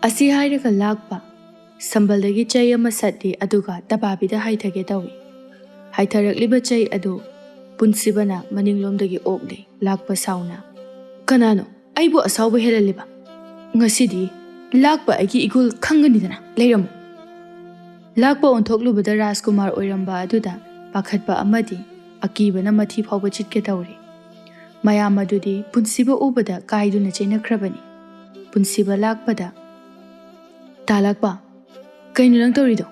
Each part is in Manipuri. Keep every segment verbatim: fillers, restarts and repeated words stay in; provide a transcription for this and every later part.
ꯑꯁꯤ ꯍꯥꯏꯔꯒ ꯂꯥꯛꯄ ꯁꯝꯕꯜꯗꯒꯤ ꯆꯩ ꯑꯃ ꯁꯠꯂꯤ, ꯑꯗꯨꯒ ꯇꯕꯥꯕꯤꯗ ꯍꯥꯏꯊꯒꯦ ꯇꯧꯏ꯫ ꯍꯥꯏꯊꯔꯛꯂꯤꯕ ꯆꯩ ꯑꯗꯨ ꯄꯨꯟꯁꯤꯕꯅ ꯃꯅꯤꯡꯂꯣꯝꯗꯒꯤ ꯑꯣꯛꯂꯤ꯫ ꯂꯥꯛꯄ ꯁꯥꯎꯅ, "ꯀꯅꯥꯅꯣ ꯑꯩꯕꯨ ꯑꯁꯥꯎꯕ ꯍꯦꯜꯍꯜꯂꯤꯕ? ꯉꯁꯤꯗꯤ ꯂꯥꯛꯄ ꯑꯩꯒꯤ ꯏꯒꯨꯜ ꯈꯪꯒꯅꯤꯗꯅ, ꯂꯩꯔꯝꯃꯨ!" ꯂꯥꯛꯄ ꯑꯣꯟꯊꯣꯛꯂꯨꯕꯗ ꯔꯥꯖꯀꯨꯃꯥꯔ ꯑꯣꯏꯔꯝꯕ ꯑꯗꯨꯗ ꯄꯥꯈꯠꯄ ꯑꯃꯗꯤ ꯑꯀꯤꯕꯅ ꯃꯊꯤ ꯐꯥꯎꯕ ꯆꯤꯠꯀꯦ ꯇꯧꯔꯤ꯫ ꯃꯌꯥꯝ ꯑꯗꯨꯗꯤ ꯄꯨꯟꯁꯤꯕ ꯎꯕꯗ ꯀꯥꯏꯗꯨꯅ ꯆꯦꯟꯅꯈ꯭ꯔꯕꯅꯤ꯫ ꯄꯨꯟꯁꯤꯕ ꯂꯥꯛꯄꯗ, "ꯇꯥ ꯂꯥꯛꯄ, ꯀꯩꯅꯣ ꯅꯪ ꯇꯧꯔꯤꯗꯣ?"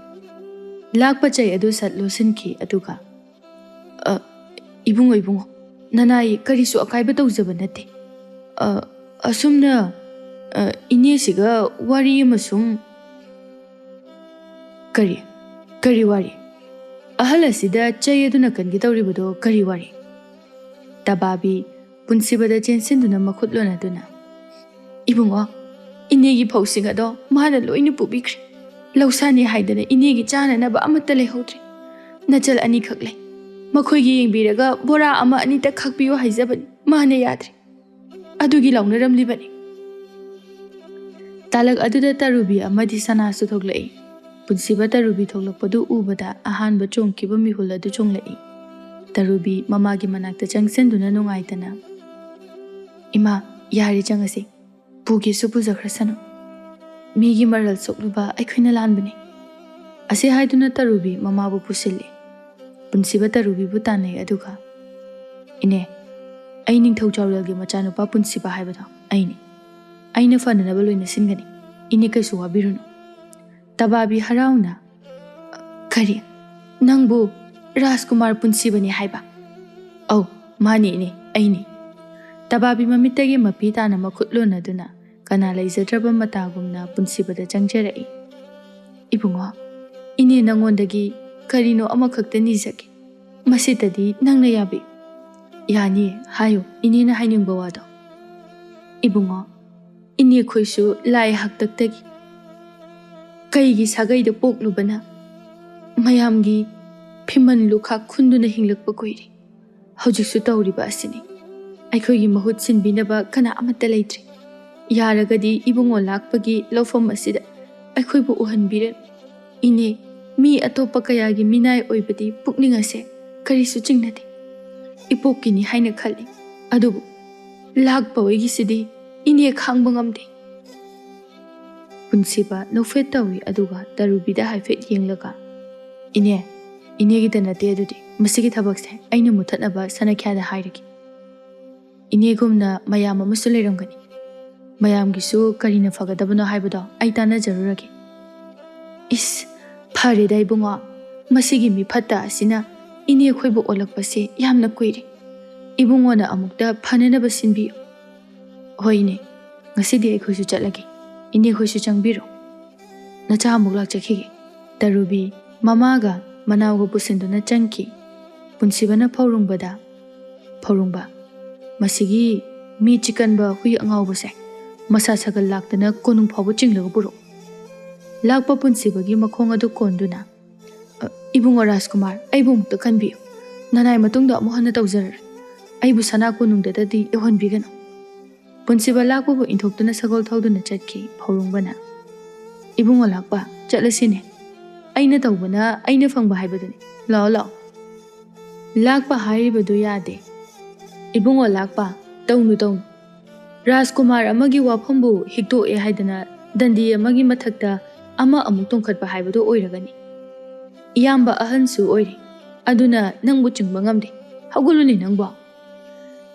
ꯂꯥꯛꯄ ꯆꯩ ꯑꯗꯨ ꯁꯠ ꯂꯣꯠꯁꯤꯟꯈꯤ, ꯑꯗꯨꯒ, "ꯑ, ꯏꯕꯨꯡꯉꯣ, ꯏꯕꯨꯡꯉꯣ, ꯅꯅꯥꯏ ꯀꯔꯤꯁꯨ ꯑꯀꯥꯏꯕ ꯇꯧꯖꯕ ꯅꯠꯇꯦ꯫ ꯑ, ꯑꯁꯨꯝꯅ, ꯑ, ꯏꯅꯦꯁꯤꯒ ꯋꯥꯔꯤ ꯑꯃ ꯁꯨꯝ"꯫ "ꯀꯔꯤ? ꯀꯔꯤ ꯋꯥꯔꯤ? ꯑꯍꯜ ꯑꯁꯤꯗ ꯆꯩ ꯑꯗꯨꯅ ꯀꯟꯒꯦ ꯇꯧꯔꯤꯕꯗꯣ ꯀꯔꯤ ꯋꯥꯔꯤ?" ꯇꯕꯥꯕꯤ ꯄꯨꯟꯁꯤꯕꯗ ꯆꯦꯟꯁꯤꯟꯗꯨꯅ ꯃꯈꯨꯠ ꯂꯣꯟꯅꯗꯨꯅ, "ꯏꯕꯨꯡꯉꯣ, ꯏꯅꯦꯒꯤ ꯐꯧꯁꯤꯡ ꯑꯗꯣ ꯃꯥꯅ ꯂꯣꯏꯅ ꯄꯨꯕꯤꯈ꯭ꯔꯦ꯫ ꯂꯧꯁꯥꯅꯤ ꯍꯥꯏꯗꯅ ꯏꯅꯦꯒꯤ ꯆꯥꯅꯅꯕ ꯑꯃꯠꯇ ꯂꯩꯍꯧꯗ꯭ꯔꯦ꯫ ꯅꯆꯜ ꯑꯅꯤꯈꯛ ꯂꯩ꯫ ꯃꯈꯣꯏꯒꯤ ꯌꯦꯡꯕꯤꯔꯒ ꯕꯣꯔꯥ ꯑꯃ ꯑꯅꯤꯇ ꯈꯥꯛꯄꯤꯌꯨ ꯍꯥꯏꯖꯕꯅꯤ, ꯃꯥꯅ ꯌꯥꯗ꯭ꯔꯦ꯫ ꯑꯗꯨꯒꯤ ꯂꯥꯎꯅꯔꯝꯂꯤꯕꯅꯤ"꯫ ꯇꯥꯂꯛ ꯑꯗꯨꯗ ꯇꯔꯨꯕꯤ ꯑꯃꯗꯤ ꯁꯅꯥꯁꯨ ꯊꯣꯛꯂꯛꯏ꯫ ꯄꯨꯟꯁꯤꯕ ꯇꯔꯨꯕꯤ ꯊꯣꯛꯂꯛꯄꯗꯨ ꯎꯕꯗ ꯑꯍꯥꯟꯕ ꯆꯣꯡꯈꯤꯕ ꯃꯤꯍꯨꯜ ꯑꯗꯨ ꯆꯣꯡꯂꯛꯏ꯫ ꯇꯔꯨꯕꯤ ꯃꯃꯥꯒꯤ ꯃꯅꯥꯛꯇ ꯆꯪꯁꯤꯟꯗꯨꯅ ꯅꯨꯡꯉꯥꯏꯇꯅ, "ꯏꯃꯥ, ꯌꯥꯔꯦ, ꯆꯪꯉꯁꯤ꯫ ꯄꯨꯒꯦꯁꯨ ꯄꯨꯖꯈ꯭ꯔꯁꯅꯨ꯫ ꯃꯤꯒꯤ ꯃꯔꯜ ꯁꯣꯛꯂꯨꯕ ꯑꯩꯈꯣꯏꯅ ꯂꯥꯟꯕꯅꯤ"꯫ ꯑꯁꯤ ꯍꯥꯏꯗꯨꯅ ꯇꯔꯨꯕꯤ ꯃꯃꯥꯕꯨ ꯄꯨꯁꯤꯜꯂꯤ꯫ ꯄꯨꯟꯁꯤꯕ ꯇꯔꯨꯕꯤꯕꯨ ꯇꯥꯟꯅꯩ, ꯑꯗꯨꯒ, "ꯏꯅꯦ, ꯑꯩ ꯅꯤꯡꯊꯧ ꯖꯥꯎꯔꯦꯜꯒꯤ ꯃꯆꯥꯅꯨꯄꯥ ꯄꯨꯟꯁꯤꯕ ꯍꯥꯏꯕꯗꯣ ꯑꯩꯅꯤ꯫ ꯑꯩꯅ ꯐꯅꯅꯕ ꯂꯣꯏꯅ ꯁꯤꯟꯒꯅꯤ꯫ ꯏꯅꯦ ꯀꯩꯁꯨ ꯋꯥꯕꯤꯔꯨꯅꯨ"꯫ ꯇꯕꯥꯕꯤ ꯍꯔꯥꯎꯅ, "ꯀꯔꯤ? ꯅꯪꯕꯨ ꯔꯥꯖꯀꯨꯃꯥꯔ ꯄꯨꯟꯁꯤꯕꯅꯤ ꯍꯥꯏꯕ?" "ꯑꯧ, ꯃꯥꯅꯤ ꯏꯅꯦ, ꯑꯩꯅꯤ"꯫ ꯇꯕꯥꯕꯤ ꯃꯃꯤꯠꯇꯒꯤ ꯃꯄꯤ ꯇꯥꯅ ꯃꯈꯨꯠ ꯂꯣꯟꯅꯗꯨꯅ ꯀꯅꯥ ꯂꯩꯖꯗ꯭ꯔꯕ ꯃꯇꯥꯒꯨꯝꯅ ꯄꯨꯟꯁꯤꯕꯗ ꯆꯪꯖꯔꯛꯏ꯫ "ꯏꯕꯨꯡꯉꯣ, ꯏꯅꯦ ꯅꯪꯉꯣꯟꯗꯒꯤ ꯀꯔꯤꯅꯣ ꯑꯃꯈꯛꯇ ꯅꯤꯖꯒꯦ꯫ ꯃꯁꯤꯇꯗꯤ ꯅꯪꯅ ꯌꯥꯕꯤꯌꯨ"꯫ "ꯌꯥꯅꯤ, ꯍꯥꯏꯌꯨ, ꯏꯅꯦꯅ ꯍꯥꯏꯅꯤꯡꯕ ꯋꯥꯗꯣ"꯫ "ꯏꯕꯨꯡꯉꯣ, ꯏꯅꯦꯈꯣꯏꯁꯨ ꯂꯥꯏ ꯍꯥꯛꯇꯛꯇꯒꯤ ꯀꯩꯒꯤ ꯁꯥꯒꯩꯗ ꯄꯣꯛꯂꯨꯕꯅ ꯃꯌꯥꯝꯒꯤ ꯐꯤꯃꯟ ꯂꯨꯈꯥꯛ ꯈꯨꯟꯗꯨꯅ ꯍꯤꯡꯂꯛꯄ ꯀꯨꯏꯔꯦ꯫ ꯍꯧꯖꯤꯛꯁꯨ ꯇꯧꯔꯤꯕ ꯑꯁꯤꯅꯤ꯫ ꯑꯩꯈꯣꯏꯒꯤ ꯃꯍꯨꯠ ꯁꯤꯟꯕꯤꯅꯕ ꯀꯅꯥ ꯑꯃꯠꯇ ꯂꯩꯇ꯭ꯔꯦ꯫ ꯌꯥꯔꯒꯗꯤ ꯏꯕꯨꯡꯉꯣ ꯂꯥꯛꯄꯒꯤ ꯂꯧꯐꯝ ꯑꯁꯤꯗ ꯑꯩꯈꯣꯏꯕꯨ ꯎꯍꯟꯕꯤꯔꯦ꯫ ꯏꯅꯦ, ꯃꯤ ꯑꯇꯣꯞꯄ ꯀꯌꯥꯒꯤ ꯃꯤꯅꯥꯏ ꯑꯣꯏꯕꯗꯤ ꯄꯨꯛꯅꯤꯡ ꯑꯁꯦ ꯀꯔꯤꯁꯨ ꯆꯤꯡꯅꯗꯦ꯫ ꯏꯄꯣꯛꯀꯤꯅꯤ ꯍꯥꯏꯅ ꯈꯜꯂꯤ꯫ ꯑꯗꯨꯕꯨ ꯂꯥꯛꯄ ꯍꯣꯏꯒꯤꯁꯤꯗꯤ ꯏꯅꯦ ꯈꯥꯡꯕ ꯉꯝꯗꯦ꯫ ꯄꯨꯟꯁꯤꯕ ꯅꯣꯛꯐꯦꯠ ꯇꯧꯏ, ꯑꯗꯨꯒ ꯇꯔꯨꯕꯤꯗ ꯍꯥꯏꯐꯦꯠ ꯌꯦꯡꯂꯒ, "ꯏꯅꯦ, ꯏꯅꯦꯒꯤꯗ ꯅꯠꯇꯦ ꯑꯗꯨꯗꯤ꯫ ꯃꯁꯤꯒꯤ ꯊꯕꯛꯁꯦ ꯑꯩꯅ ꯃꯨꯊꯠꯅꯕ ꯁꯅꯥꯈ꯭ꯌꯥꯗ ꯍꯥꯏꯔꯒꯦ꯫ ꯏꯅꯦꯒꯨꯝꯅ ꯃꯌꯥꯝ ꯑꯃꯁꯨ ꯂꯩꯔꯝꯒꯅꯤ꯫ ꯃꯌꯥꯝꯒꯤꯁꯨ ꯀꯔꯤꯅ ꯐꯒꯗꯕꯅꯣ ꯍꯥꯏꯕꯗꯣ ꯑꯩ ꯇꯥꯟꯅꯖꯔꯨꯔꯒꯦ꯫" "ꯏꯁ, ꯐꯔꯦꯗ ꯏꯕꯨꯡꯉꯣ, ꯃꯁꯤꯒꯤ ꯃꯤ ꯐꯠꯇ ꯑꯁꯤꯅ ꯏꯅꯦ ꯑꯩꯈꯣꯏꯕꯨ ꯑꯣꯜꯂꯛꯄꯁꯦ ꯌꯥꯝꯅ ꯀꯨꯏꯔꯦ꯫ ꯏꯕꯨꯡꯉꯣꯅ ꯑꯃꯨꯛꯇ ꯐꯅꯅꯕ ꯁꯤꯟꯕꯤꯌꯨ꯫" "ꯍꯣꯏ ꯏꯅꯦ, ꯉꯁꯤꯗꯤ ꯑꯩꯈꯣꯏꯁꯨ ꯆꯠꯂꯒꯦ꯫ ꯏꯅꯦ ꯑꯩꯈꯣꯏꯁꯨ ꯆꯪꯕꯤꯔꯣ꯫ ꯅꯆꯥ ꯑꯃꯨꯛ ꯂꯥꯛꯆꯈꯤꯒꯦ꯫" ꯇꯔꯨꯕꯤ ꯃꯃꯥꯒ ꯃꯅꯥꯎꯒ ꯄꯨꯁꯤꯟꯗꯨꯅ ꯆꯪꯈꯤ꯫ ꯄꯨꯟꯁꯤꯕꯅ ꯐꯧꯔꯨꯡꯕꯗ, "ꯐꯧꯔꯨꯡꯕ, ꯃꯁꯤꯒꯤ ꯃꯤ ꯆꯤꯛꯀꯟꯕ ꯍꯨꯏ ꯑꯉꯥꯎꯕꯁꯦ ꯃꯁꯥ ꯁꯥꯒꯠ ꯂꯥꯛꯇꯅ ꯀꯣꯅꯨꯡ ꯐꯥꯎꯕ ꯆꯤꯡꯂꯒ ꯄꯨꯔꯛꯎ꯫" ꯂꯥꯛꯄ ꯄꯨꯟꯁꯤꯕꯒꯤ ꯃꯈꯣꯡ ꯑꯗꯨ ꯀꯣꯟꯗꯨꯅ, "ꯑ, ꯏꯕꯨꯡꯉꯣ ꯔꯥꯖꯀꯨꯃꯥꯔ, ꯑꯩꯕꯨ ꯑꯃꯨꯛꯇ ꯈꯟꯕꯤꯌꯨ꯫ ꯅꯅꯥꯏ ꯃꯇꯨꯡꯗ ꯑꯃꯨꯛ ꯍꯟꯅ ꯇꯧꯖꯔꯔꯣꯏ꯫ ꯑꯩꯕꯨ ꯁꯅꯥ ꯀꯣꯅꯨꯡꯗꯇꯗꯤ ꯌꯧꯍꯟꯕꯤꯒꯅꯨ꯫" ꯄꯨꯟꯁꯤꯕ ꯂꯥꯛꯄꯕꯨ ꯏꯟꯊꯣꯛꯇꯨꯅ ꯁꯒꯣꯜ ꯊꯧꯗꯨꯅ ꯆꯠꯈꯤ꯫ ꯐꯧꯔꯨꯡꯕꯅ, "ꯏꯕꯨꯡꯉꯣ ꯂꯥꯛꯄ, ꯆꯠꯂꯁꯤꯅꯦ꯫ ꯑꯩꯅ ꯇꯧꯕꯅ ꯑꯩꯅ ꯐꯪꯕ ꯍꯥꯏꯕꯗꯨꯅꯤ꯫ ꯂꯥꯛꯑꯣ, ꯂꯥꯛꯑꯣ꯫" ꯂꯥꯛꯄ ꯍꯥꯏꯔꯤꯕꯗꯨ ꯌꯥꯗꯦ꯫ "ꯏꯕꯨꯡꯉꯣ ꯂꯥꯛꯄ, ꯇꯧꯅꯨ, ꯇꯧꯅꯨ꯫ ꯔꯥꯖꯀꯨꯃꯥꯔ ꯑꯃꯒꯤ ꯋꯥꯐꯝꯕꯨ ꯍꯤꯛꯇꯣꯛꯑꯦ ꯍꯥꯏꯗꯅ ꯗꯟꯗꯤ ꯑꯃꯒꯤ ꯃꯊꯛꯇ ꯑꯃ ꯑꯃꯨꯛ ꯇꯣꯡꯈꯠꯄ ꯍꯥꯏꯕꯗꯨ ꯑꯣꯏꯔꯒꯅꯤ꯫ ꯏꯌꯥꯝꯕ ꯑꯍꯟꯁꯨ ꯑꯣꯏꯔꯦ, ꯑꯗꯨꯅ ꯅꯪꯕꯨ ꯆꯤꯡꯕ ꯉꯝꯗꯦ꯫ ꯍꯧꯒꯠꯂꯨꯅꯦ ꯅꯪꯕꯣ꯫"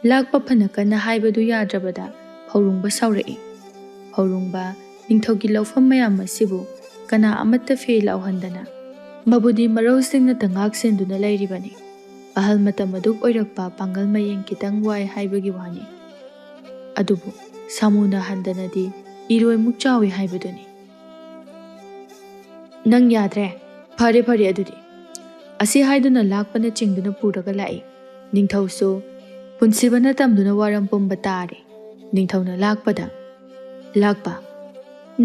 ꯂꯥꯛꯄ ꯐꯅ ꯀꯟꯅ ꯍꯥꯏꯕꯗꯨ ꯌꯥꯗ꯭ꯔꯕꯗ ꯐꯧꯔꯨꯡꯕ ꯁꯥꯎꯔꯛꯏ꯫ ꯐꯧꯔꯨꯡꯕ ꯅꯤꯡꯊꯧꯒꯤ ꯂꯧꯐꯝ ꯃꯌꯥꯝ ꯑꯁꯤꯕꯨ ꯀꯅꯥ ꯑꯃꯠꯇ ꯐꯦ ꯂꯥꯎꯍꯟꯗꯅ ꯃꯕꯨꯗꯤ ꯃꯔꯧꯁꯤꯡꯅꯇ ꯉꯥꯛ ꯁꯦꯟꯗꯨꯅ ꯂꯩꯔꯤꯕꯅꯤ꯫ ꯑꯍꯜ ꯃꯇꯝ ꯑꯗꯨꯛ ꯑꯣꯏꯔꯛꯄ ꯄꯥꯡꯒꯜ ꯃꯌꯦꯡ ꯈꯤꯇꯪ ꯋꯥꯏ ꯍꯥꯏꯕꯒꯤ ꯋꯥꯅꯤ꯫ ꯑꯗꯨꯕꯨ ꯁꯥꯃꯨꯅ ꯍꯟꯗꯅꯗꯤ ꯏꯔꯣꯏꯃꯨꯛ ꯆꯥꯎꯏ ꯍꯥꯏꯕꯗꯨꯅꯤ꯫ "ꯅꯪ ꯌꯥꯗ꯭ꯔꯦ꯫ ꯐꯔꯦ, ꯐꯔꯦ ꯑꯗꯨꯗꯤ꯫" ꯑꯁꯤ ꯍꯥꯏꯗꯨꯅ ꯂꯥꯛꯄꯅ ꯆꯤꯡꯗꯨꯅ ꯄꯨꯔꯒ ꯂꯥꯛꯏ꯫ ꯅꯤꯡꯊꯧꯁꯨ ꯄꯨꯟꯁꯤꯕꯅ ꯇꯝꯗꯨꯅ ꯋꯥꯔꯝ ꯄꯨꯝꯕ ꯇꯥꯔꯦ꯫ ꯅꯤꯡꯊꯧꯅ ꯂꯥꯛꯄꯗ, "ꯂꯥꯛꯄ,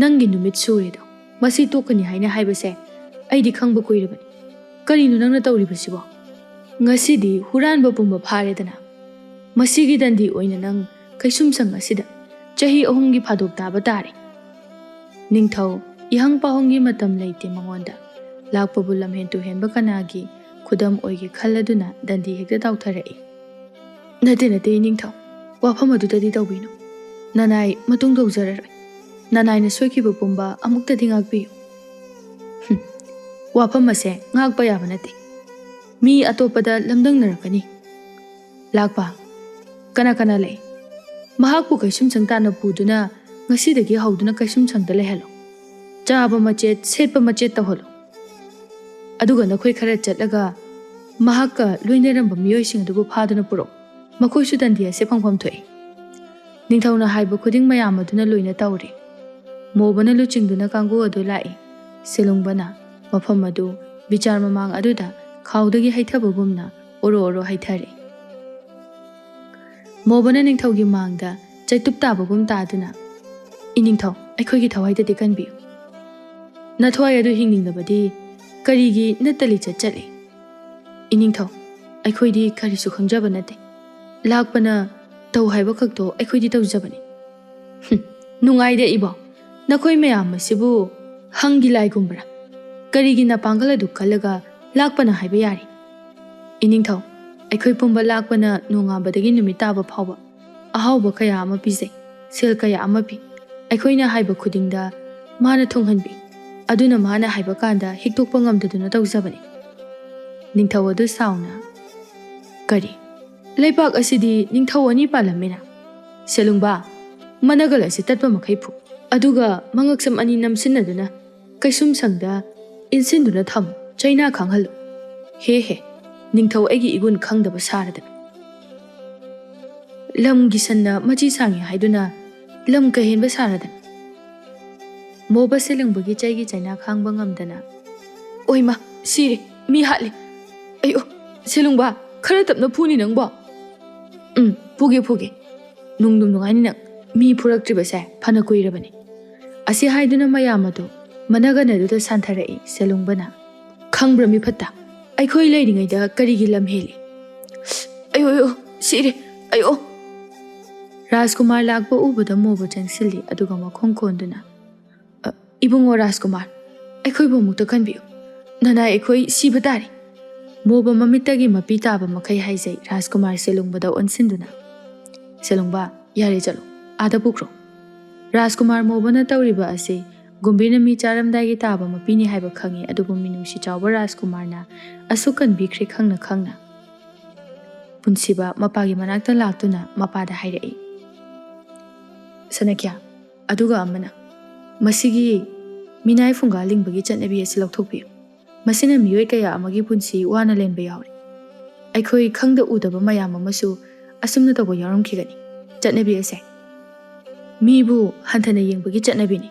ꯅꯪꯒꯤ ꯅꯨꯃꯤꯠ ꯁꯨꯔꯦꯗꯣ꯫ ꯃꯁꯤ ꯇꯣꯛꯀꯅꯤ ꯍꯥꯏꯅ ꯍꯥꯏꯕꯁꯦ ꯑꯩꯗꯤ ꯈꯪꯕ ꯀꯨꯏꯔꯕꯅꯤ꯫ ꯀꯔꯤꯅꯣ ꯅꯪꯅ ꯇꯧꯔꯤꯕꯁꯤꯕꯣ? ꯉꯁꯤꯗꯤ ꯍꯨꯔꯥꯟꯕ ꯄꯨꯝꯕ ꯐꯥꯔꯦꯗꯅ꯫ ꯃꯁꯤꯒꯤ ꯗꯟꯗꯤ ꯑꯣꯏꯅ ꯅꯪ ꯀꯩꯁꯨꯝꯁꯪ ꯑꯁꯤꯗ ꯆꯍꯤ ꯑꯍꯨꯝꯒꯤ ꯐꯥꯗꯣꯛ ꯇꯥꯕ ꯇꯥꯔꯦ꯫ ꯅꯤꯡꯊꯧ, ꯏꯍꯪ ꯄꯥꯎꯍꯪꯒꯤ ꯃꯇꯝ ꯂꯩꯇꯦ ꯃꯉꯣꯟꯗ꯫ ꯂꯥꯛꯄꯕꯨ ꯂꯝꯍꯦꯟ ꯇꯨꯍꯦꯟꯕ ꯀꯅꯥꯒꯤ ꯈꯨꯗꯝ ꯑꯣꯏꯒꯦ ꯈꯜꯂꯗꯨꯅ ꯗꯟꯗꯤ ꯍꯦꯛꯇ ꯇꯥꯎꯊꯔꯛꯏ꯫ "ꯅꯠꯇꯦ, ꯅꯠꯇꯦ, ꯏꯅꯤꯡꯊꯧ, ꯋꯥꯐꯝ ꯑꯗꯨꯗꯗꯤ ꯇꯧꯕꯤꯅꯨ꯫ ꯅꯅꯥꯏ ꯃꯇꯨꯡ ꯇꯧꯖꯔꯔꯣꯏ꯫ ꯅꯅꯥꯏꯅ ꯁꯣꯏꯈꯤꯕ ꯄꯨꯝꯕ ꯑꯃꯨꯛꯇꯗꯤ ꯉꯥꯛꯄꯤꯌꯨ꯫" "ꯍꯨꯝ, ꯋꯥꯐꯝ ꯑꯁꯦ ꯉꯥꯛꯄ ꯌꯥꯕ ꯅꯠꯇꯦ꯫ ꯃꯤ ꯑꯇꯣꯞꯄꯗ ꯂꯝꯗꯪꯅꯔꯛꯀꯅꯤ꯫" "ꯂꯥꯛꯄ, ꯀꯅꯥ ꯀꯅꯥ ꯂꯩ? ꯃꯍꯥꯛꯄꯨ ꯀꯩꯁꯨꯝꯁꯪ ꯇꯥꯟꯅ ꯄꯨꯗꯨꯅ ꯉꯁꯤꯗꯒꯤ ꯍꯧꯗꯨꯅ ꯀꯩꯁꯨꯝꯁꯪꯗ ꯂꯩꯍꯜꯂꯣ꯫ ꯆꯥꯕ ꯃꯆꯦꯠ, ꯁꯦꯠꯄ ꯃꯆꯦꯠ ꯇꯧꯍꯜꯂꯣ꯫ ꯑꯗꯨꯒ ꯅꯈꯣꯏ ꯈꯔ ꯆꯠꯂꯒ ꯃꯍꯥꯛꯀ ꯂꯣꯏꯅꯔꯝꯕ ꯃꯤꯑꯣꯏꯁꯤꯡ ꯑꯗꯨꯕꯨ ꯐꯥꯗꯨꯅ ꯄꯨꯔꯛꯎ꯫ ꯃꯈꯣꯏꯁꯨ ꯗꯟꯗꯤ ꯑꯁꯦ ꯐꯪꯐꯝ ꯊꯣꯛꯏ꯫" ꯅꯤꯡꯊꯧꯅ ꯍꯥꯏꯕ ꯈꯨꯗꯤꯡ ꯃꯌꯥꯝ ꯑꯗꯨꯅ ꯂꯣꯏꯅ ꯇꯧꯔꯦ꯫ ꯃꯣꯕꯅ ꯂꯨꯆꯤꯡꯗꯨꯅ ꯀꯥꯡꯕꯨ ꯑꯗꯨ ꯂꯥꯛꯏ꯫ ꯁꯦꯂꯨꯡꯕꯅ ꯃꯐꯝ ꯑꯗꯨ ꯕꯤꯆꯥꯔ ꯃꯃꯥꯡ ꯑꯗꯨꯗ ꯈꯥꯎꯗꯒꯤ ꯍꯩꯊꯕꯒꯨꯝꯅ ꯑꯣꯔꯣ ꯑꯣꯔꯣ ꯍꯩꯊꯔꯦ꯫ ꯃꯣꯕꯅ ꯅꯤꯡꯊꯧꯒꯤ ꯃꯥꯡꯗ ꯆꯩꯇꯨꯞ ꯇꯥꯕꯒꯨꯝ ꯇꯥꯗꯨꯅ, "ꯏꯅꯤꯡꯊꯧ, ꯑꯩꯈꯣꯏꯒꯤ ꯊꯋꯥꯏꯗꯗꯤ ꯀꯟꯕꯤꯌꯨ꯫ ꯅꯊꯋꯥꯏ ꯑꯗꯨ ꯍꯤꯡꯅꯤꯡꯂꯕꯗꯤ ꯀꯔꯤꯒꯤ ꯅꯠꯇ ꯂꯤꯆꯠ ꯆꯠꯂꯤ? ꯏꯅꯤꯡꯊꯧ, ꯑꯩꯈꯣꯏꯗꯤ ꯀꯔꯤꯁꯨ ꯈꯪꯖꯕ ꯅꯠꯇꯦ꯫ ꯂꯥꯛꯄꯅ ꯇꯧ ꯍꯥꯏꯕ ꯈꯛꯇꯣ ꯑꯩꯈꯣꯏꯗꯤ ꯇꯧꯖꯕꯅꯤ꯫" "ꯍꯨꯝ, ꯅꯨꯡꯉꯥꯏꯗꯦ ꯏꯕꯣ꯫ ꯅꯈꯣꯏ ꯃꯌꯥꯝ ꯑꯁꯤꯕꯨ ꯍꯪꯒꯤ ꯂꯥꯏꯒꯨꯝꯕ꯭ꯔꯥ? ꯀꯔꯤꯒꯤ ꯅꯄꯥꯡꯒꯜ ꯑꯗꯨ ꯀꯜꯂꯒ ꯂꯥꯛꯄꯅ ꯍꯥꯏꯕ ꯌꯥꯔꯤ? ꯏꯅꯤꯡꯊꯧ, ꯑꯩꯈꯣꯏ ꯄꯨꯝꯕ ꯂꯥꯛꯄꯅ ꯅꯣꯡꯉꯥꯟꯕꯗꯒꯤ ꯅꯨꯃꯤꯠ ꯇꯥꯕ ꯐꯥꯎꯕ ꯑꯍꯥꯎꯕ ꯀꯌꯥ ꯑꯃ ꯄꯤꯖꯩ, ꯁꯦꯜ ꯀꯌꯥ ꯑꯃ ꯄꯤ꯫ ꯑꯩꯈꯣꯏꯅ ꯍꯥꯏꯕ ꯈꯨꯗꯤꯡꯗ ꯃꯥꯅ ꯊꯨꯡꯍꯟꯕꯤ꯫ ꯑꯗꯨꯅ ꯃꯥꯅ ꯍꯥꯏꯕ ꯀꯥꯟꯗ ꯍꯤꯛꯇꯣꯛꯄ ꯉꯝꯗꯗꯨꯅ ꯇꯧꯖꯕꯅꯤ꯫" ꯅꯤꯡꯊꯧ ꯑꯗꯨ ꯁꯥꯎꯅ, "ꯀꯔꯤ? ꯂꯩꯕꯥꯛ ꯑꯁꯤꯗꯤ ꯅꯤꯡꯊꯧ ꯑꯅꯤ ꯄꯥꯜꯂꯝꯃꯤꯅ꯫ ꯁꯦꯂꯨꯡꯕꯥ, ꯃꯅꯒꯜ ꯑꯁꯤ ꯇꯠꯄ ꯃꯈꯩ ꯐꯨ꯫ ꯑꯗꯨꯒ ꯃꯉꯛꯁꯝ ꯑꯅꯤ ꯅꯝꯁꯤꯟꯅꯗꯨꯅ ꯀꯩꯁꯨꯝꯁꯪꯗ ꯏꯟꯁꯤꯟꯗꯨꯅ ꯊꯝꯃꯨ, ꯆꯩꯅꯥ ꯈꯥꯡꯍꯜꯂꯨ꯫ ꯍꯦ ꯍꯦ, ꯅꯤꯡꯊꯧ ꯑꯩꯒꯤ ꯏꯒꯨꯟ ꯈꯪꯗꯕ ꯁꯥꯔꯗꯅ꯫ ꯂꯝꯒꯤ ꯁꯟꯅ ꯃꯆꯤ ꯁꯥꯡꯉꯤ ꯍꯥꯏꯗꯨꯅ ꯂꯝ ꯀꯩꯍꯦꯟꯕ ꯁꯥꯔꯗꯅ꯫" ꯃꯣꯕ ꯁꯦꯂꯨꯡꯕꯒꯤ ꯆꯩꯒꯤ ꯆꯩꯅꯥ ꯈꯥꯡꯕ ꯉꯝꯗꯅ, "ꯑꯣꯏꯃ, ꯁꯤꯔꯦ, ꯃꯤ ꯍꯥꯠꯂꯦ꯫ ꯑꯌꯣ, ꯁꯦꯂꯨꯡꯕ, ꯈꯔ ꯇꯞꯅ ꯐꯨꯅꯤ ꯅꯪꯕꯣ꯫" "ꯎꯝ, ꯐꯨꯒꯦ, ꯐꯨꯒꯦ꯫ ꯅꯨꯡꯗꯨꯝ ꯅꯨꯡꯉꯥꯏꯅꯤ ꯅꯪ꯫ ꯃꯤ ꯐꯨꯔꯛꯇ꯭ꯔꯤꯕꯁꯦ ꯐꯅ ꯀꯨꯏꯔꯕꯅꯤ꯫" ꯑꯁꯤ ꯍꯥꯏꯗꯨꯅ ꯃꯌꯥꯝ ꯑꯗꯨ ꯃꯅꯒꯟ ꯑꯗꯨꯗ ꯁꯥꯟꯊꯔꯛꯏ ꯁꯦꯂꯨꯡꯕꯅ꯫ "ꯈꯪꯕ꯭ꯔꯥ ꯃꯤꯐꯠꯇ, ꯑꯩꯈꯣꯏ ꯂꯩꯔꯤꯉꯩꯗ ꯀꯔꯤꯒꯤ ꯂꯝ ꯍꯦꯜꯂꯤ? ꯑꯌꯣ, ꯑꯌꯣ, ꯁꯤꯔꯦ, ꯑꯌꯣ!" ꯔꯥꯖꯀꯨꯃꯥꯔ ꯂꯥꯛꯄ ꯎꯕꯗ ꯃꯣꯕ ꯆꯪꯁꯤꯜꯂꯤ, ꯑꯗꯨꯒ ꯃꯈꯣꯡ ꯀꯣꯟꯗꯨꯅ, "ꯑ, ꯏꯕꯨꯡꯉꯣ ꯔꯥꯖꯀꯨꯃꯥꯔ, ꯑꯩꯈꯣꯏꯕꯨ ꯑꯃꯨꯛꯇ ꯈꯟꯕꯤꯌꯨ꯫ ꯅꯅꯥꯏ ꯑꯩꯈꯣꯏ ꯁꯤꯕ ꯇꯥꯔꯦ꯫" ꯃꯣꯕ ꯃꯃꯤꯠꯇꯒꯤ ꯃꯄꯤ ꯇꯥꯕ ꯃꯈꯩ ꯍꯥꯏꯖꯩ ꯔꯥꯖꯀꯨꯃꯥꯔ ꯁꯦꯂꯨꯡꯕꯗ ꯑꯣꯟꯁꯤꯟꯗꯨꯅ꯫ "ꯁꯦꯂꯨꯡꯕ, ꯌꯥꯔꯦ, ꯆꯠꯂꯣ, ꯑꯥꯗ ꯄꯨꯈ꯭ꯔꯣ꯫" ꯔꯥꯖꯀꯨꯃꯥꯔ ꯃꯣꯕꯅ ꯇꯧꯔꯤꯕ ꯑꯁꯤ ꯒꯨꯝꯕꯤꯅ ꯃꯤ ꯆꯥꯔꯝꯗꯥꯏꯒꯤ ꯇꯥꯕ ꯃꯄꯤꯅꯤ ꯍꯥꯏꯕ ꯈꯪꯉꯤ, ꯑꯗꯨꯕꯨ ꯃꯤꯅꯨꯡꯁꯤ ꯆꯥꯎꯕ ꯔꯥꯖꯀꯨꯃꯥꯔꯅ ꯑꯁꯨꯛ ꯀꯟꯕꯤꯈ꯭ꯔꯦ ꯈꯪꯅ ꯈꯪꯅ꯫ ꯄꯨꯟꯁꯤꯕ ꯃꯄꯥꯒꯤ ꯃꯅꯥꯛꯇ ꯂꯥꯛꯇꯨꯅ ꯃꯄꯥꯗ ꯍꯥꯏꯔꯛꯏ, "ꯁꯅꯀ꯭ꯌꯥ, ꯑꯗꯨꯒ ꯑꯃꯅ, ꯃꯁꯤꯒꯤ ꯃꯤꯅꯥꯏ ꯐꯨꯡꯒꯥ ꯂꯤꯡꯕꯒꯤ ꯆꯠꯅꯕꯤ ꯑꯁꯤ ꯂꯧꯊꯣꯛꯄꯤꯌꯨ꯫ ꯃꯁꯤꯅ ꯃꯤꯑꯣꯏ ꯀꯌꯥ ꯑꯃꯒꯤ ꯄꯨꯟꯁꯤ ꯋꯥꯅ ꯂꯦꯟꯕ ꯌꯥꯎꯔꯤ꯫ ꯑꯩꯈꯣꯏ ꯈꯪꯗ ꯎꯗꯕ ꯃꯌꯥꯝ ꯑꯃꯁꯨ ꯑꯁꯨꯝꯅ ꯇꯧꯕ ꯌꯥꯎꯔꯝꯈꯤꯒꯅꯤ꯫ ꯆꯠꯅꯕꯤ ꯑꯁꯦ ꯃꯤꯕꯨ ꯍꯟꯊꯅ ꯌꯦꯡꯕꯒꯤ ꯆꯠꯅꯕꯤꯅꯤ꯫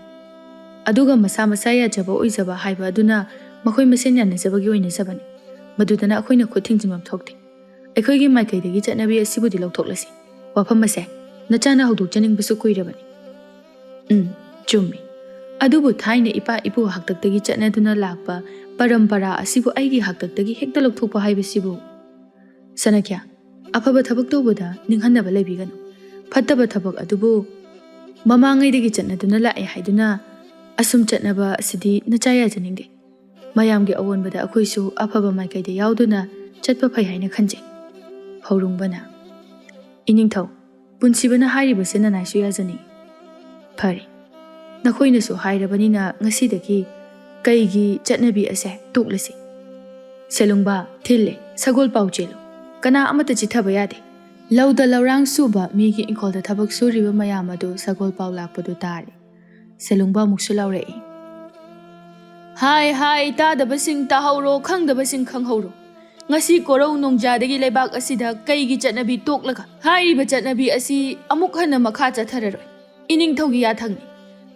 ꯑꯗꯨꯒ ꯃꯁꯥ ꯃꯁꯥ ꯌꯥꯖꯕ ꯑꯣꯏꯖꯕ ꯍꯥꯏꯕ ꯑꯗꯨꯅ ꯃꯈꯣꯏ ꯃꯁꯦꯟ ꯌꯥꯅꯖꯕꯒꯤ ꯑꯣꯏꯅꯖꯕꯅꯤ꯫ ꯃꯗꯨꯗꯅ ꯑꯩꯈꯣꯏꯅ ꯈꯨꯠ ꯊꯤꯡꯖꯤꯟꯐꯝ ꯊꯣꯛꯇꯦ꯫ ꯑꯩꯈꯣꯏꯒꯤ ꯃꯥꯏꯀꯩꯗꯒꯤ ꯆꯠꯅꯕꯤ ꯑꯁꯤꯕꯨꯗꯤ ꯂꯧꯊꯣꯛꯂꯁꯤ꯫ ꯋꯥꯐꯝ ꯑꯁꯦ ꯅꯆꯥꯅ ꯍꯧꯗꯣꯛꯆꯅꯤꯡꯕꯁꯨ ꯀꯨꯏꯔꯕꯅꯤ꯫" "ꯎꯝ, ꯆꯨꯝꯃꯤ꯫ ꯑꯗꯨꯕꯨ ꯊꯥꯏꯅ ꯏꯄꯥ ꯏꯄꯨ ꯍꯥꯛꯇꯛꯇꯒꯤ ꯆꯠꯅꯗꯨꯅ ꯂꯥꯛꯄ ꯄꯔꯝꯄꯔꯥ ꯑꯁꯤꯕꯨ ꯑꯩꯒꯤ ꯍꯥꯛꯇꯛꯇꯒꯤ ꯍꯦꯛꯇ ꯂꯧꯊꯣꯛꯄ ꯍꯥꯏꯕꯁꯤꯕꯨ?" "ꯁꯅꯀ꯭ꯌꯥ, ꯑꯐꯕ ꯊꯕꯛ ꯇꯧꯕꯗ ꯅꯤꯡꯍꯟꯅꯕ ꯂꯩꯕꯤꯒꯅꯨ꯫ ꯐꯠꯇꯕ ꯊꯕꯛ ꯑꯗꯨꯕꯨ ꯃꯃꯥꯡꯉꯩꯗꯒꯤ ꯆꯠꯅꯗꯨꯅ ꯂꯥꯛꯑꯦ ꯍꯥꯏꯗꯨꯅ ꯑꯁꯨꯝ ꯆꯠꯅꯕ ꯑꯁꯤꯗꯤ ꯅꯆꯥ ꯌꯥꯖꯅꯤꯡꯗꯦ꯫ ꯃꯌꯥꯝꯒꯤ ꯑꯑꯣꯟꯕꯗ ꯑꯩꯈꯣꯏꯁꯨ ꯑꯐꯕ ꯃꯥꯏꯀꯩꯗ ꯌꯥꯎꯗꯨꯅ ꯆꯠꯄ ꯐꯩ ꯍꯥꯏꯅ ꯈꯟꯖꯩ꯫" ꯍꯧꯔꯨꯡꯕꯅ, "ꯏꯅꯤꯡꯊꯧ, ꯄꯨꯟꯁꯤꯕꯅ ꯍꯥꯏꯔꯤꯕꯁꯦ ꯅꯅꯥꯏꯁꯨ ꯌꯥꯖꯅꯤꯡꯏ꯫ ꯐꯔꯦ, ꯅꯈꯣꯏꯅꯁꯨ ꯍꯥꯏꯔꯕꯅꯤꯅ ꯉꯁꯤꯗꯒꯤ ꯀꯩꯒꯤ ꯆꯠꯅꯕꯤ ꯑꯁꯦ ꯇꯣꯛꯂꯁꯤ꯫" "ꯁꯦꯂꯨꯡꯕ, ꯊꯤꯜꯂꯦ, ꯁꯒꯣꯜ ꯄꯥꯎ ꯆꯦꯜꯂꯨ꯫ ꯀꯅꯥ ꯑꯃꯠꯇ ꯆꯤꯠꯊꯕ ꯌꯥꯗꯦ꯫" ꯂꯧꯗ ꯂꯧꯔꯥꯡ ꯁꯨꯕ ꯃꯤꯒꯤ ꯏꯪꯈꯣꯜꯗ ꯊꯕꯛ ꯁꯨꯔꯤꯕ ꯃꯌꯥꯝ ꯑꯗꯨ ꯁꯒꯣꯜ ꯄꯥꯎ ꯂꯥꯛꯄꯗꯨ ꯇꯥꯔꯦ꯫ ꯁꯦꯂꯨꯡꯕ ꯑꯃꯨꯛꯁꯨ ꯂꯥꯎꯔꯛꯏ, "ꯍꯥꯏ, ꯍꯥꯏ, ꯇꯥꯗꯕꯁꯤꯡ ꯇꯥꯍꯧꯔꯣ, ꯈꯪꯗꯕꯁꯤꯡ ꯈꯪꯍꯧꯔꯣ꯫ ꯉꯁꯤ ꯀꯣꯔꯧ ꯅꯣꯡꯖꯥꯗꯒꯤ ꯂꯩꯕꯥꯛ ꯑꯁꯤꯗ ꯀꯩꯒꯤ ꯆꯠꯅꯕꯤ ꯇꯣꯛꯂꯒ ꯍꯥꯏꯔꯤꯕ ꯆꯠꯅꯕꯤ ꯑꯁꯤ ꯑꯃꯨꯛ ꯍꯟꯅ ꯃꯈꯥ ꯆꯠꯊꯔꯔꯣꯏ꯫ ꯏꯅꯤꯡꯊꯧꯒꯤ ꯌꯥꯊꯪꯅꯤ꯫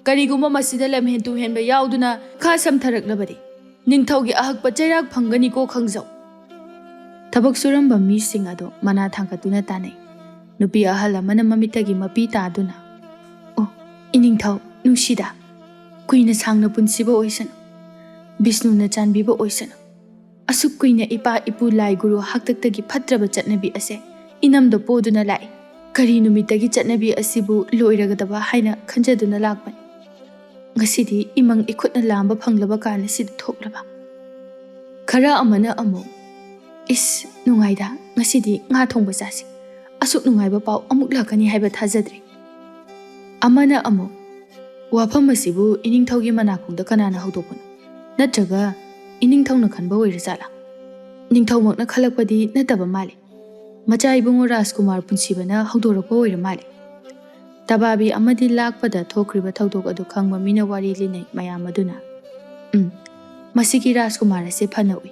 ꯀꯔꯤꯒꯨꯝꯕ ꯃꯁꯤꯗ ꯂꯝꯍꯦꯟ ꯇꯨꯍꯦꯟꯕ ꯌꯥꯎꯗꯨꯅ ꯈꯥ ꯁꯝꯊꯔꯛꯂꯕꯗꯤ ꯅꯤꯡꯊꯧꯒꯤ ꯑꯍꯛꯄ ꯆꯩꯔꯥꯛ ꯐꯪꯒꯅꯤꯀꯣ ꯈꯪꯖꯧ꯫" ꯊꯕꯛ ꯁꯨꯔꯝꯕ ꯃꯤꯁꯤꯡ ꯑꯗꯨ ꯃꯅꯥ ꯊꯥꯡꯒꯠꯇꯨꯅ ꯇꯥꯟꯅꯩ꯫ ꯅꯨꯄꯤ ꯑꯍꯜ ꯑꯃꯅ ꯃꯃꯤꯠꯇꯒꯤ ꯃꯄꯤ ꯇꯥꯗꯨꯅ, "ꯑꯣ, ꯏꯅꯤꯡꯊꯧ ꯅꯨꯡꯁꯤꯗ, ꯀꯨꯏꯅ ꯁꯥꯡꯅ ꯄꯨꯟꯁꯤꯕ ꯑꯣꯏꯁꯅꯨ꯫ ꯕꯤꯁꯅꯨꯅ ꯆꯥꯟꯕꯤꯕ ꯑꯣꯏꯁꯅꯨ꯫ ꯑꯁꯨꯛ ꯀꯨꯏꯅ ꯏꯄꯥ ꯏꯄꯨ ꯂꯥꯏ ꯒꯨꯔꯨ ꯍꯥꯛꯇꯛꯇꯒꯤ ꯐꯠꯇ꯭ꯔꯕ ꯆꯠꯅꯕꯤ ꯑꯁꯦ ꯏꯅꯝꯗ ꯄꯣꯗꯨꯅ ꯂꯥꯛꯏ꯫ ꯀꯔꯤ ꯅꯨꯃꯤꯠꯇꯒꯤ ꯆꯠꯅꯕꯤ ꯑꯁꯤꯕꯨ ꯂꯣꯏꯔꯒꯗꯕ ꯍꯥꯏꯅ ꯈꯟꯖꯗꯨꯅ ꯂꯥꯛꯄꯅꯤ꯫ ꯉꯁꯤꯗꯤ ꯏꯃꯪ ꯏꯈꯨꯠꯅ ꯂꯥꯝꯕ ꯐꯪꯂꯕ ꯀꯥꯟ ꯑꯁꯤꯗ ꯊꯣꯛꯂꯕ꯫ ꯈꯔ ꯑꯃꯅ ꯑꯃꯨꯛ, "ꯏꯁ, ꯅꯨꯡꯉꯥꯏꯗ, ꯉꯁꯤꯗꯤ ꯉꯥ ꯊꯣꯡꯕ ꯆꯥꯁꯤ꯫ ꯑꯁꯨꯛ ꯅꯨꯡꯉꯥꯏꯕ ꯄꯥꯎ ꯑꯃꯨꯛ ꯂꯥꯛꯀꯅꯤ ꯍꯥꯏꯕ ꯊꯥꯖꯗ꯭ꯔꯦ"꯫ ꯑꯃꯅ ꯑꯃꯨꯛ, "ꯋꯥꯐꯝ ꯑꯁꯤꯕꯨ ꯏꯅꯤꯡꯊꯧꯒꯤ ꯃꯅꯥꯀꯣꯡꯗ ꯀꯅꯥꯅ ꯍꯧꯗꯣꯛꯄꯅꯣ? ꯅꯠꯇ꯭ꯔꯒ ꯏꯅꯤꯡꯊꯧꯅ ꯈꯟꯕ ꯑꯣꯏꯔꯖꯥꯠꯂꯥ? ꯅꯤꯡꯊꯧꯃꯛꯅ ꯈꯜꯂꯛꯄꯗꯤ ꯅꯠꯇꯕ ꯃꯥꯜꯂꯤ꯫ ꯃꯆꯥ ꯏꯕꯨꯡꯉꯣ ꯔꯥꯖꯀꯨꯃꯥꯔ ꯄꯨꯟꯁꯤꯕꯅ ꯍꯧꯗꯣꯔꯛꯄ ꯑꯣꯏꯔ ꯃꯥꯜꯂꯤ"꯫ ꯇꯕꯥꯕꯤ ꯑꯃꯗꯤ ꯂꯥꯛꯄꯗ ꯊꯣꯛꯈ꯭ꯔꯤꯕ ꯊꯧꯗꯣꯛ ꯑꯗꯨ ꯈꯪꯕ ꯃꯤꯅ ꯋꯥꯔꯤ ꯂꯤꯅꯩ ꯃꯌꯥꯝ ꯑꯗꯨꯅ, "ꯎꯝ, ꯃꯁꯤꯒꯤ ꯔꯥꯖꯀꯨꯃꯥꯔ ꯑꯁꯦ ꯐꯅ ꯎꯏ꯫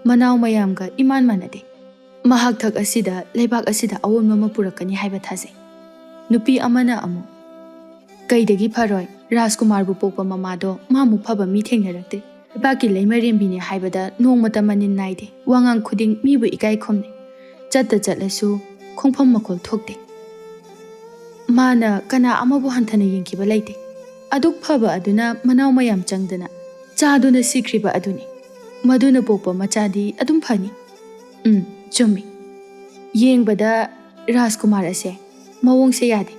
ꯃꯅꯥꯎ ꯃꯌꯥꯝꯒ ꯏꯃꯥꯟ ꯃꯥꯟꯅꯗꯦ꯫ ꯃꯍꯥꯛ ꯊꯛ ꯑꯁꯤꯗ ꯂꯩꯕꯥꯛ ꯑꯁꯤꯗ ꯑꯑꯣꯟꯕ ꯑꯃ ꯄꯨꯔꯛꯀꯅꯤ ꯍꯥꯏꯕ ꯊꯥꯖꯩ"꯫ ꯅꯨꯄꯤ ꯑꯃꯅ ꯑꯃꯨꯛ, "ꯀꯩꯗꯒꯤ ꯐꯔꯣꯏ? ꯔꯥꯖꯀꯨꯃꯥꯔꯕꯨ ꯄꯣꯛꯄ ꯃꯃꯥꯗꯣ ꯃꯥꯃꯨꯛ ꯐꯕ ꯃꯤ ꯊꯦꯡꯅꯔꯛꯇꯦ꯫ ꯂꯩꯕꯥꯛꯀꯤ ꯂꯩꯃꯔꯦꯝꯕꯤꯅꯤ ꯍꯥꯏꯕꯗ ꯅꯣꯡꯃꯇ ꯃꯅꯤꯟ ꯅꯥꯏꯗꯦ꯫ ꯋꯥꯉꯥꯡ ꯈꯨꯗꯤꯡ ꯃꯤꯕꯨ ꯏꯀꯥꯏ ꯈꯨꯝꯅꯩ꯫ ꯆꯠꯇ ꯆꯠꯂꯁꯨ ꯈꯣꯡꯐꯝ ꯃꯈꯣꯜ ꯊꯣꯛꯇꯦ꯫ ꯃꯥꯅ ꯀꯅꯥ ꯑꯃꯕꯨ ꯍꯟꯊꯅ ꯌꯦꯡꯈꯤꯕ ꯂꯩꯇꯦ꯫ ꯑꯗꯨꯛ ꯐꯕ ꯑꯗꯨꯅ ꯃꯅꯥꯎ ꯃꯌꯥꯝ ꯆꯪꯗꯅ ꯆꯥꯗꯨꯅ ꯁꯤꯈ꯭ꯔꯤꯕ ꯑꯗꯨꯅꯤ꯫ ꯃꯗꯨꯅ ꯄꯣꯛꯄ ꯃꯆꯥꯗꯤ ꯑꯗꯨꯝ ꯐꯅꯤ"꯫ ꯎꯝ, ꯆꯨꯝꯃꯤ꯫ ꯌꯦꯡꯕꯗ ꯔꯥꯖꯀꯨꯃꯥꯔ ꯑꯁꯦ ꯃꯑꯣꯡꯁꯦ ꯌꯥꯗꯦ꯫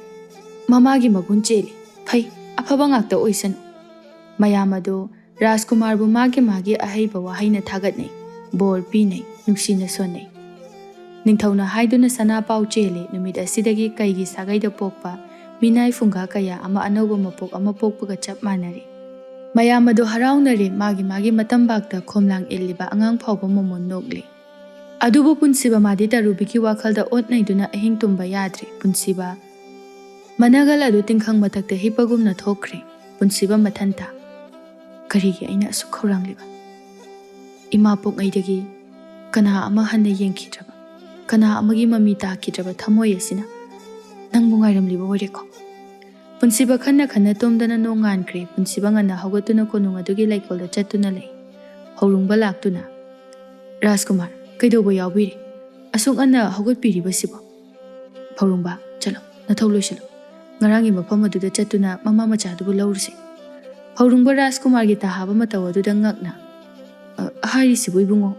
ꯃꯃꯥꯒꯤ ꯃꯒꯨꯟ ꯆꯦꯜꯂꯤ꯫ ꯐꯩ, ꯑꯐꯕ ꯉꯥꯛꯇ ꯑꯣꯏꯁꯅꯨ꯫ ꯃꯌꯥꯝ ꯑꯗꯨ ꯔꯥꯖꯀꯨꯃꯥꯔꯕꯨ ꯃꯥꯒꯤ ꯃꯥꯒꯤ ꯑꯍꯩꯕ ꯋꯥꯍꯩꯅ ꯊꯥꯒꯠꯅꯩ, ꯕꯣꯔ ꯄꯤꯅꯩ, ꯅꯨꯡꯁꯤꯅ ꯁꯣꯟꯅꯩ꯫ ꯅꯤꯡꯊꯧꯅ ꯍꯥꯏꯗꯨꯅ ꯁꯅꯥ ꯄꯥꯎ ꯆꯦꯜꯂꯦ, ꯅꯨꯃꯤꯠ ꯑꯁꯤꯗꯒꯤ ꯀꯩꯒꯤ ꯁꯥꯒꯩꯗ ꯄꯣꯛꯄ ꯃꯤꯅꯥꯏ ꯐꯨꯡꯒꯥ ꯀꯌꯥ ꯑꯃ ꯑꯅꯧꯕ ꯃꯄꯣꯛ ꯑꯃ ꯄꯣꯛꯄꯒ ꯆꯞ ꯃꯥꯟꯅꯔꯦ꯫ ꯃꯌꯥꯝ ꯑꯗꯨ ꯍꯔꯥꯎꯅꯔꯦ, ꯃꯥꯒꯤ ꯃꯥꯒꯤ ꯃꯇꯝꯕꯥꯛꯇ ꯈꯣꯝꯂꯥꯡ ꯏꯜꯂꯤꯕ ꯑꯉꯥꯡ ꯐꯥꯎꯕ ꯃꯃꯣꯟ ꯅꯣꯛꯂꯤ꯫ ꯑꯗꯨꯕꯨ ꯄꯨꯟꯁꯤꯕ ꯃꯥꯗꯤ ꯇꯔꯨꯕꯤꯒꯤ ꯋꯥꯈꯜꯗ ꯑꯣꯠ ꯅꯩꯗꯨꯅ ꯑꯍꯤꯡ ꯇꯨꯝꯕ ꯌꯥꯗ꯭ꯔꯦ꯫ ꯄꯨꯟꯁꯤꯕ ꯃꯅꯒꯜ ꯑꯗꯨ ꯇꯤꯡꯈꯪ ꯃꯊꯛꯇ ꯍꯤꯞꯄꯒꯨꯝꯅ ꯊꯣꯛꯈ꯭ꯔꯦ꯫ ꯄꯨꯟꯁꯤꯕ ꯃꯊꯟꯇ, "ꯀꯔꯤꯒꯤ ꯑꯩꯅ ꯑꯁꯨꯛ ꯈꯧꯔꯥꯡꯂꯤꯕ? ꯏꯃꯥ ꯄꯣꯛꯉꯩꯗꯒꯤ ꯀꯅꯥ ꯑꯃ ꯍꯟꯅ ꯌꯦꯡꯈꯤꯗ꯭ꯔꯕ, ꯀꯅꯥ ꯑꯃꯒꯤ ꯃꯃꯤ ꯇꯥꯈꯤꯗ꯭ꯔꯕ ꯊꯃꯣꯏ ꯑꯁꯤꯅ ꯅꯪꯕꯨ ꯉꯥꯏꯔꯝꯂꯤꯕ ꯑꯣꯏꯔꯦꯀꯣ"꯫ ꯄꯨꯟꯁꯤꯕ ꯈꯟꯅ ꯈꯟꯅ ꯇꯨꯝꯗꯅ ꯅꯣꯡꯉꯥꯟꯈ꯭ꯔꯦ꯫ ꯄꯨꯟꯁꯤꯕ ꯉꯟꯅ ꯍꯧꯒꯠꯇꯨꯅ ꯀꯣꯅꯨꯡ ꯑꯗꯨꯒꯤ ꯂꯩꯀꯣꯜꯗ ꯆꯠꯇꯨꯅ ꯂꯩ꯫ ꯍꯧꯔꯨꯡꯕ ꯂꯥꯛꯇꯨꯅ, "ꯔꯥꯖꯀꯨꯃꯥꯔ, ꯀꯩꯗꯧꯕ ꯌꯥꯎꯕꯤꯔꯦ? ꯑꯁꯨꯛ ꯉꯟꯅ ꯍꯧꯒꯠꯄꯤꯔꯤꯕꯁꯤꯕꯣ?" ꯐꯧꯔꯨꯡꯕ, "ꯆꯠꯂꯣ, ꯅꯊꯧ ꯂꯣꯏꯁꯤꯜꯂꯣ꯫ ꯉꯔꯥꯡꯒꯤ ꯃꯐꯝ ꯑꯗꯨꯗ ꯆꯠꯇꯨꯅ ꯃꯃꯥ ꯃꯆꯥꯗꯨꯕꯨ ꯂꯧꯔꯨꯁꯤ"꯫ ꯐꯧꯔꯨꯡꯕ ꯔꯥꯖꯀꯨꯃꯥꯔꯒꯤ ꯇꯥꯍꯥꯕ ꯃꯇꯧ ꯑꯗꯨꯗ ꯉꯛꯅ, "ꯑ, ꯍꯥꯏꯔꯤꯁꯤꯕꯨ ꯏꯕꯨꯡꯉꯣ?"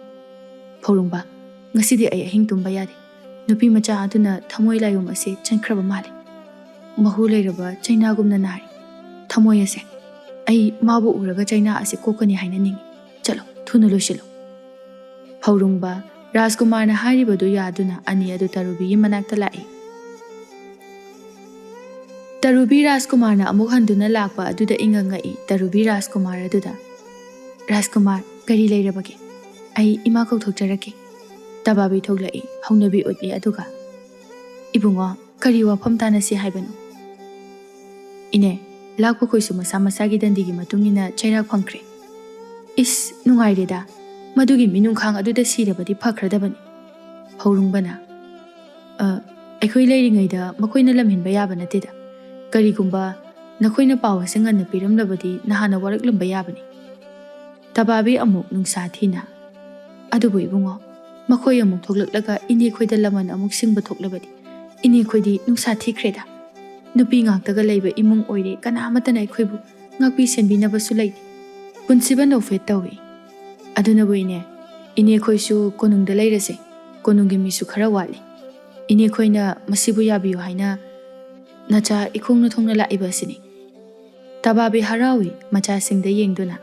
ꯐꯧꯔꯨꯡꯕ, "ꯉꯁꯤꯗꯤ ꯑꯩ ꯑꯍꯤꯡ ꯇꯨꯝꯕ ꯌꯥꯗꯦ꯫ ꯅꯨꯄꯤ ꯃꯆꯥ ꯑꯗꯨꯅ ꯊꯃꯣꯏ ꯂꯥꯏꯌꯣꯝ ꯑꯁꯤ ꯆꯦꯟꯈ꯭ꯔꯕ ꯃꯥꯜꯂꯤ꯫ ꯃꯍꯨ ꯂꯩꯔꯕ ꯆꯩꯅꯥꯒꯨꯝꯅ ꯅꯥꯔꯤ꯫ "ꯊꯃꯣꯏ ꯑꯁꯦ, ꯑꯩ ꯃꯥꯕꯨ ꯎꯔꯒ ꯆꯩꯅꯥ ꯑꯁꯤ ꯀꯣꯛꯀꯅꯤ ꯍꯥꯏꯅ ꯅꯤꯡꯏ꯫ ꯆꯠꯂꯣ, ꯊꯨꯅ ꯂꯣꯏꯁꯤꯜꯂꯨ"꯫ ꯐꯧꯔꯨꯡꯕ ꯔꯥꯖꯀꯨꯃꯥꯔꯅ ꯍꯥꯏꯔꯤꯕꯗꯨ ꯌꯥꯗꯨꯅ ꯑꯅꯤ ꯑꯗꯨ ꯇꯔꯨꯕꯤꯒꯤ ꯃꯅꯥꯛꯇ ꯂꯥꯛꯏ꯫ ꯇꯔꯨꯕꯤ ꯔꯥꯖꯀꯨꯃꯥꯔꯅ ꯑꯃꯨꯛ ꯍꯟꯗꯨꯅ ꯂꯥꯛꯄ ꯑꯗꯨꯗ ꯏꯉꯛ ꯉꯛꯏ ꯇꯔꯨꯕꯤ ꯔꯥꯖꯀꯨꯃꯥꯔ ꯑꯗꯨꯗ꯫ "ꯔꯥꯖꯀꯨꯃꯥꯔ, ꯀꯔꯤ ꯂꯩꯔꯕꯒꯦ? ꯑꯩ ꯏꯃꯥ ꯀꯧꯊꯣꯛꯆꯔꯛꯀꯦ"꯫ ꯇꯕꯥꯕꯤ ꯊꯣꯛꯂꯛꯏ, ꯍꯧꯅꯕꯤ ꯎꯠꯂꯤ, ꯑꯗꯨꯒ, "ꯏꯕꯨꯡꯉꯣ, ꯀꯔꯤ ꯋꯥꯐꯝ ꯇꯥꯟꯅꯁꯤ ꯍꯥꯏꯕꯅꯣ?" "ꯏꯅꯦ, ꯂꯥꯛꯄꯈꯣꯏꯁꯨ ꯃꯁꯥ ꯃꯁꯥꯒꯤ ꯗꯟꯗꯤꯒꯤ ꯃꯇꯨꯡ ꯏꯟꯅ ꯆꯩꯔꯥꯛ ꯐꯪꯈ꯭ꯔꯦ"꯫ "ꯏꯁ, ꯅꯨꯡꯉꯥꯏꯔꯦꯗ, ꯃꯗꯨꯒꯤ ꯃꯤꯅꯨꯡꯈꯥꯡ ꯑꯗꯨꯗ ꯁꯤꯔꯕꯗꯤ ꯐꯈ꯭ꯔꯗꯕꯅꯤ"꯫ ꯐꯧꯔꯨꯡꯕꯅ, "ꯑ, ꯑꯩꯈꯣꯏ ꯂꯩꯔꯤꯉꯩꯗ ꯃꯈꯣꯏꯅ ꯂꯝꯍꯦꯟꯕ ꯌꯥꯕ ꯅꯠꯇꯦꯗ꯫ ꯀꯔꯤꯒꯨꯝꯕ ꯅꯈꯣꯏꯅ ꯄꯥꯎ ꯑꯁꯤ ꯉꯟꯅ ꯄꯤꯔꯝꯂꯕꯗꯤ ꯅꯍꯥꯟꯅ ꯋꯥꯔꯛꯂꯝꯕ ꯌꯥꯕꯅꯤ"꯫ ꯇꯕꯥꯕꯤ ꯑꯃꯨꯛ ꯅꯨꯡꯁꯥ ꯊꯤꯅ, "ꯑꯗꯨꯕꯨ ꯏꯕꯨꯡꯉꯣ, ꯃꯈꯣꯏ ꯑꯃꯨꯛ ꯊꯣꯛꯂꯛꯂꯒ ꯏꯅꯦꯈꯣꯏꯗ ꯂꯃꯟ ꯑꯃꯨꯛ ꯁꯤꯡꯕ ꯊꯣꯛꯂꯕꯗꯤ ꯏꯅꯦꯈꯣꯏꯗꯤ ꯅꯨꯡꯁꯥ ꯊꯤꯈ꯭ꯔꯦꯗ꯫ ꯅꯨꯄꯤ ꯉꯥꯛꯇꯒ ꯂꯩꯕ ꯏꯃꯨꯡ ꯑꯣꯏꯔꯦ, ꯀꯅꯥ ꯑꯃꯠꯇꯅ ꯑꯩꯈꯣꯏꯕꯨ ꯉꯥꯛꯄꯤ ꯁꯦꯟꯕꯤꯅꯕꯁꯨ ꯂꯩꯇꯦ"꯫ ꯄꯨꯟꯁꯤꯕ ꯅꯣꯛꯐꯦꯠ ꯇꯧꯏ꯫ "ꯑꯗꯨꯅꯕꯨ ꯏꯅꯦ, ꯏꯅꯦꯈꯣꯏꯁꯨ ꯀꯣꯅꯨꯡꯗ ꯂꯩꯔꯁꯦ꯫ ꯀꯣꯅꯨꯡꯒꯤ ꯃꯤꯁꯨ ꯈꯔ ꯋꯥꯠꯂꯤ꯫ ꯏꯅꯦꯈꯣꯏꯅ ꯃꯁꯤꯕꯨ ꯌꯥꯕꯤꯌꯨ ꯍꯥꯏꯅ ꯅꯆꯥ ꯏꯈꯣꯡꯅ ꯊꯣꯡꯅ ꯂꯥꯛꯏꯕ ꯑꯁꯤꯅꯤ"꯫ ꯇꯕꯥꯕꯤ ꯍꯔꯥꯎꯏ ꯃꯆꯥꯁꯤꯡꯗ ꯌꯦꯡꯗꯨꯅ꯫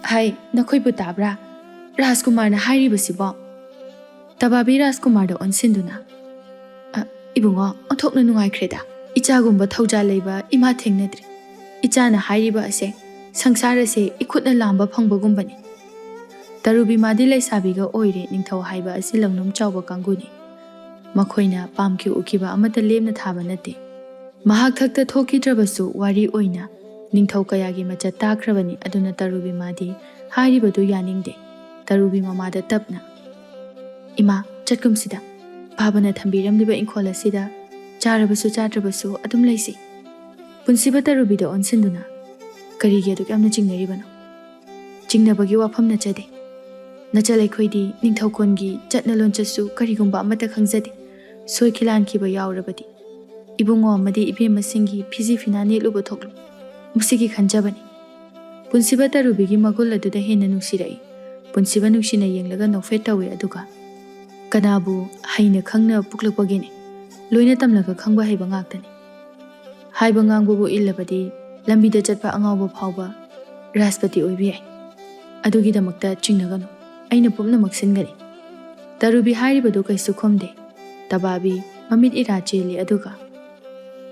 "ꯍꯥꯏ, ꯅꯈꯣꯏꯕꯨ ꯇꯥꯕ꯭ꯔꯥ? ꯔꯥꯖꯀꯨꯃꯥꯔꯅ ꯍꯥꯏꯔꯤꯕꯁꯤꯕꯣ?" ꯇꯕꯥꯕꯤ ꯔꯥꯖꯀꯨꯃꯥꯔꯗ ꯑꯣꯟꯁꯤꯟꯗꯨꯅ, "ꯑ, ꯏꯕꯨꯡꯉꯣ, ꯑꯣꯟꯊꯣꯛꯅ ꯅꯨꯡꯉꯥꯏꯈ꯭ꯔꯦꯗ꯫ ꯏꯆꯥꯒꯨꯝꯕ ꯊꯧꯖꯥꯜ ꯂꯩꯕ ꯏꯃꯥ ꯊꯦꯡꯅꯗ꯭ꯔꯤ꯫ ꯏꯆꯥꯅ ꯍꯥꯏꯔꯤꯕ ꯑꯁꯦ ꯁꯪꯁꯥꯔ ꯑꯁꯦ ꯏꯈꯨꯠꯅ ꯂꯥꯝꯕ ꯐꯪꯕꯒꯨꯝꯕꯅꯤ"꯫ ꯇꯔꯨꯕꯤꯃꯥꯗꯤ ꯂꯩꯁꯥꯕꯤꯒ ꯑꯣꯏꯔꯦ, ꯅꯤꯡꯊꯧ ꯍꯥꯏꯕ ꯑꯁꯤ ꯂꯧꯅꯨꯝ ꯆꯥꯎꯕ ꯀꯥꯡꯕꯨꯅꯤ꯫ ꯃꯈꯣꯏꯅ ꯄꯥꯝꯈꯤ ꯎꯈꯤꯕ ꯑꯃꯠꯇ ꯂꯦꯝꯅ ꯊꯥꯕ ꯅꯠꯇꯦ꯫ ꯃꯍꯥꯛ ꯊꯛꯇ ꯊꯣꯛꯈꯤꯗ꯭ꯔꯕꯁꯨ ꯋꯥꯔꯤ ꯑꯣꯏꯅ ꯅꯤꯡꯊꯧ ꯀꯌꯥꯒꯤ ꯃꯆꯠ ꯇꯥꯈ꯭ꯔꯕꯅꯤ, ꯑꯗꯨꯅ ꯇꯔꯨꯕꯤꯃꯥꯗꯤ ꯍꯥꯏꯔꯤꯕꯗꯨ ꯌꯥꯅꯤꯡꯗꯦ꯫ ꯇꯔꯨꯕꯤ ꯃꯃꯥꯗ ꯇꯞꯅ, "ꯏꯃꯥ, ꯆꯠꯀꯨꯝꯁꯤꯗ꯫ ꯕꯥꯕꯅ ꯊꯝꯕꯤꯔꯝꯂꯤꯕ ꯏꯪꯈꯣꯜ ꯑꯁꯤꯗ ꯆꯥꯔꯕꯁꯨ ꯆꯥꯗ꯭ꯔꯕꯁꯨ ꯑꯗꯨꯝ ꯂꯩꯁꯤ"꯫ ꯄꯨꯟꯁꯤꯕ ꯇꯔꯨꯕꯤꯗ ꯑꯣꯟꯁꯤꯟꯗꯨꯅ, "ꯀꯔꯤꯒꯤ ꯑꯗꯨꯛ ꯌꯥꯝꯅ ꯆꯤꯡꯅꯔꯤꯕꯅꯣ? ꯆꯤꯡꯅꯕꯒꯤ ꯋꯥꯐꯝ ꯅꯠꯆꯗꯦ꯫ ꯅꯆꯜ ꯑꯩꯈꯣꯏꯗꯤ ꯅꯤꯡꯊꯧꯀꯣꯟꯒꯤ ꯆꯠꯅ ꯂꯣꯟꯆꯠꯁꯨ ꯀꯔꯤꯒꯨꯝꯕ ꯑꯃꯠꯇ ꯈꯪꯖꯗꯦ꯫ ꯁꯣꯏꯈꯤ ꯂꯥꯟꯈꯤꯕ ꯌꯥꯎꯔꯕꯗꯤ ꯏꯕꯨꯡꯉꯣ ꯑꯃꯗꯤ ꯏꯕꯦꯝꯃꯁꯤꯡꯒꯤ ꯐꯤꯖꯤ ꯐꯤꯅꯥ ꯅꯦꯠꯂꯨꯕ ꯊꯣꯛꯂꯣꯏ꯫ ꯃꯁꯤꯒꯤ ꯈꯟꯖꯕꯅꯤ"꯫ ꯄꯨꯟꯁꯤꯕ ꯇꯔꯨꯕꯤꯒꯤ ꯃꯒꯨꯜ ꯑꯗꯨꯗ ꯍꯦꯟꯅ ꯅꯨꯡꯁꯤꯔꯛꯏ꯫ ꯄꯨꯟꯁꯤꯕ ꯅꯨꯡꯁꯤꯅ ꯌꯦꯡꯂꯒ ꯅꯣꯛꯐꯦꯠ ꯇꯧꯏ, ꯑꯗꯨꯒ, ꯀꯅꯥꯕꯨ ꯍꯩꯅ ꯈꯪꯅ ꯄꯣꯛꯂꯛꯄꯒꯦꯅꯦ? ꯂꯣꯏꯅ ꯇꯝꯂꯒ ꯈꯪꯕ ꯍꯩꯕ ꯉꯥꯛꯇꯅꯤ꯫ ꯍꯥꯏꯕ ꯉꯥꯡꯕꯕꯨ ꯏꯜꯂꯕꯗꯤ ꯂꯝꯕꯤꯗ ꯆꯠꯄ ꯑꯉꯥꯎꯕ ꯐꯥꯎꯕ ꯔꯥꯖꯄꯇꯤ ꯑꯣꯏꯕ ꯌꯥꯏ꯫ ꯑꯗꯨꯒꯤꯗꯃꯛꯇ ꯆꯤꯡꯅꯒꯅꯨ, ꯑꯩꯅ ꯄꯨꯝꯅꯃꯛ ꯁꯤꯟꯒꯅꯤ꯫ ꯇꯔꯨꯕꯤ ꯍꯥꯏꯔꯤꯕꯗꯨ ꯀꯩꯁꯨ ꯈꯨꯝꯗꯦ꯫ ꯇꯕꯥꯕꯤ ꯃꯃꯤꯠ ꯏꯔꯥ ꯆꯦꯜꯂꯤ, ꯑꯗꯨꯒ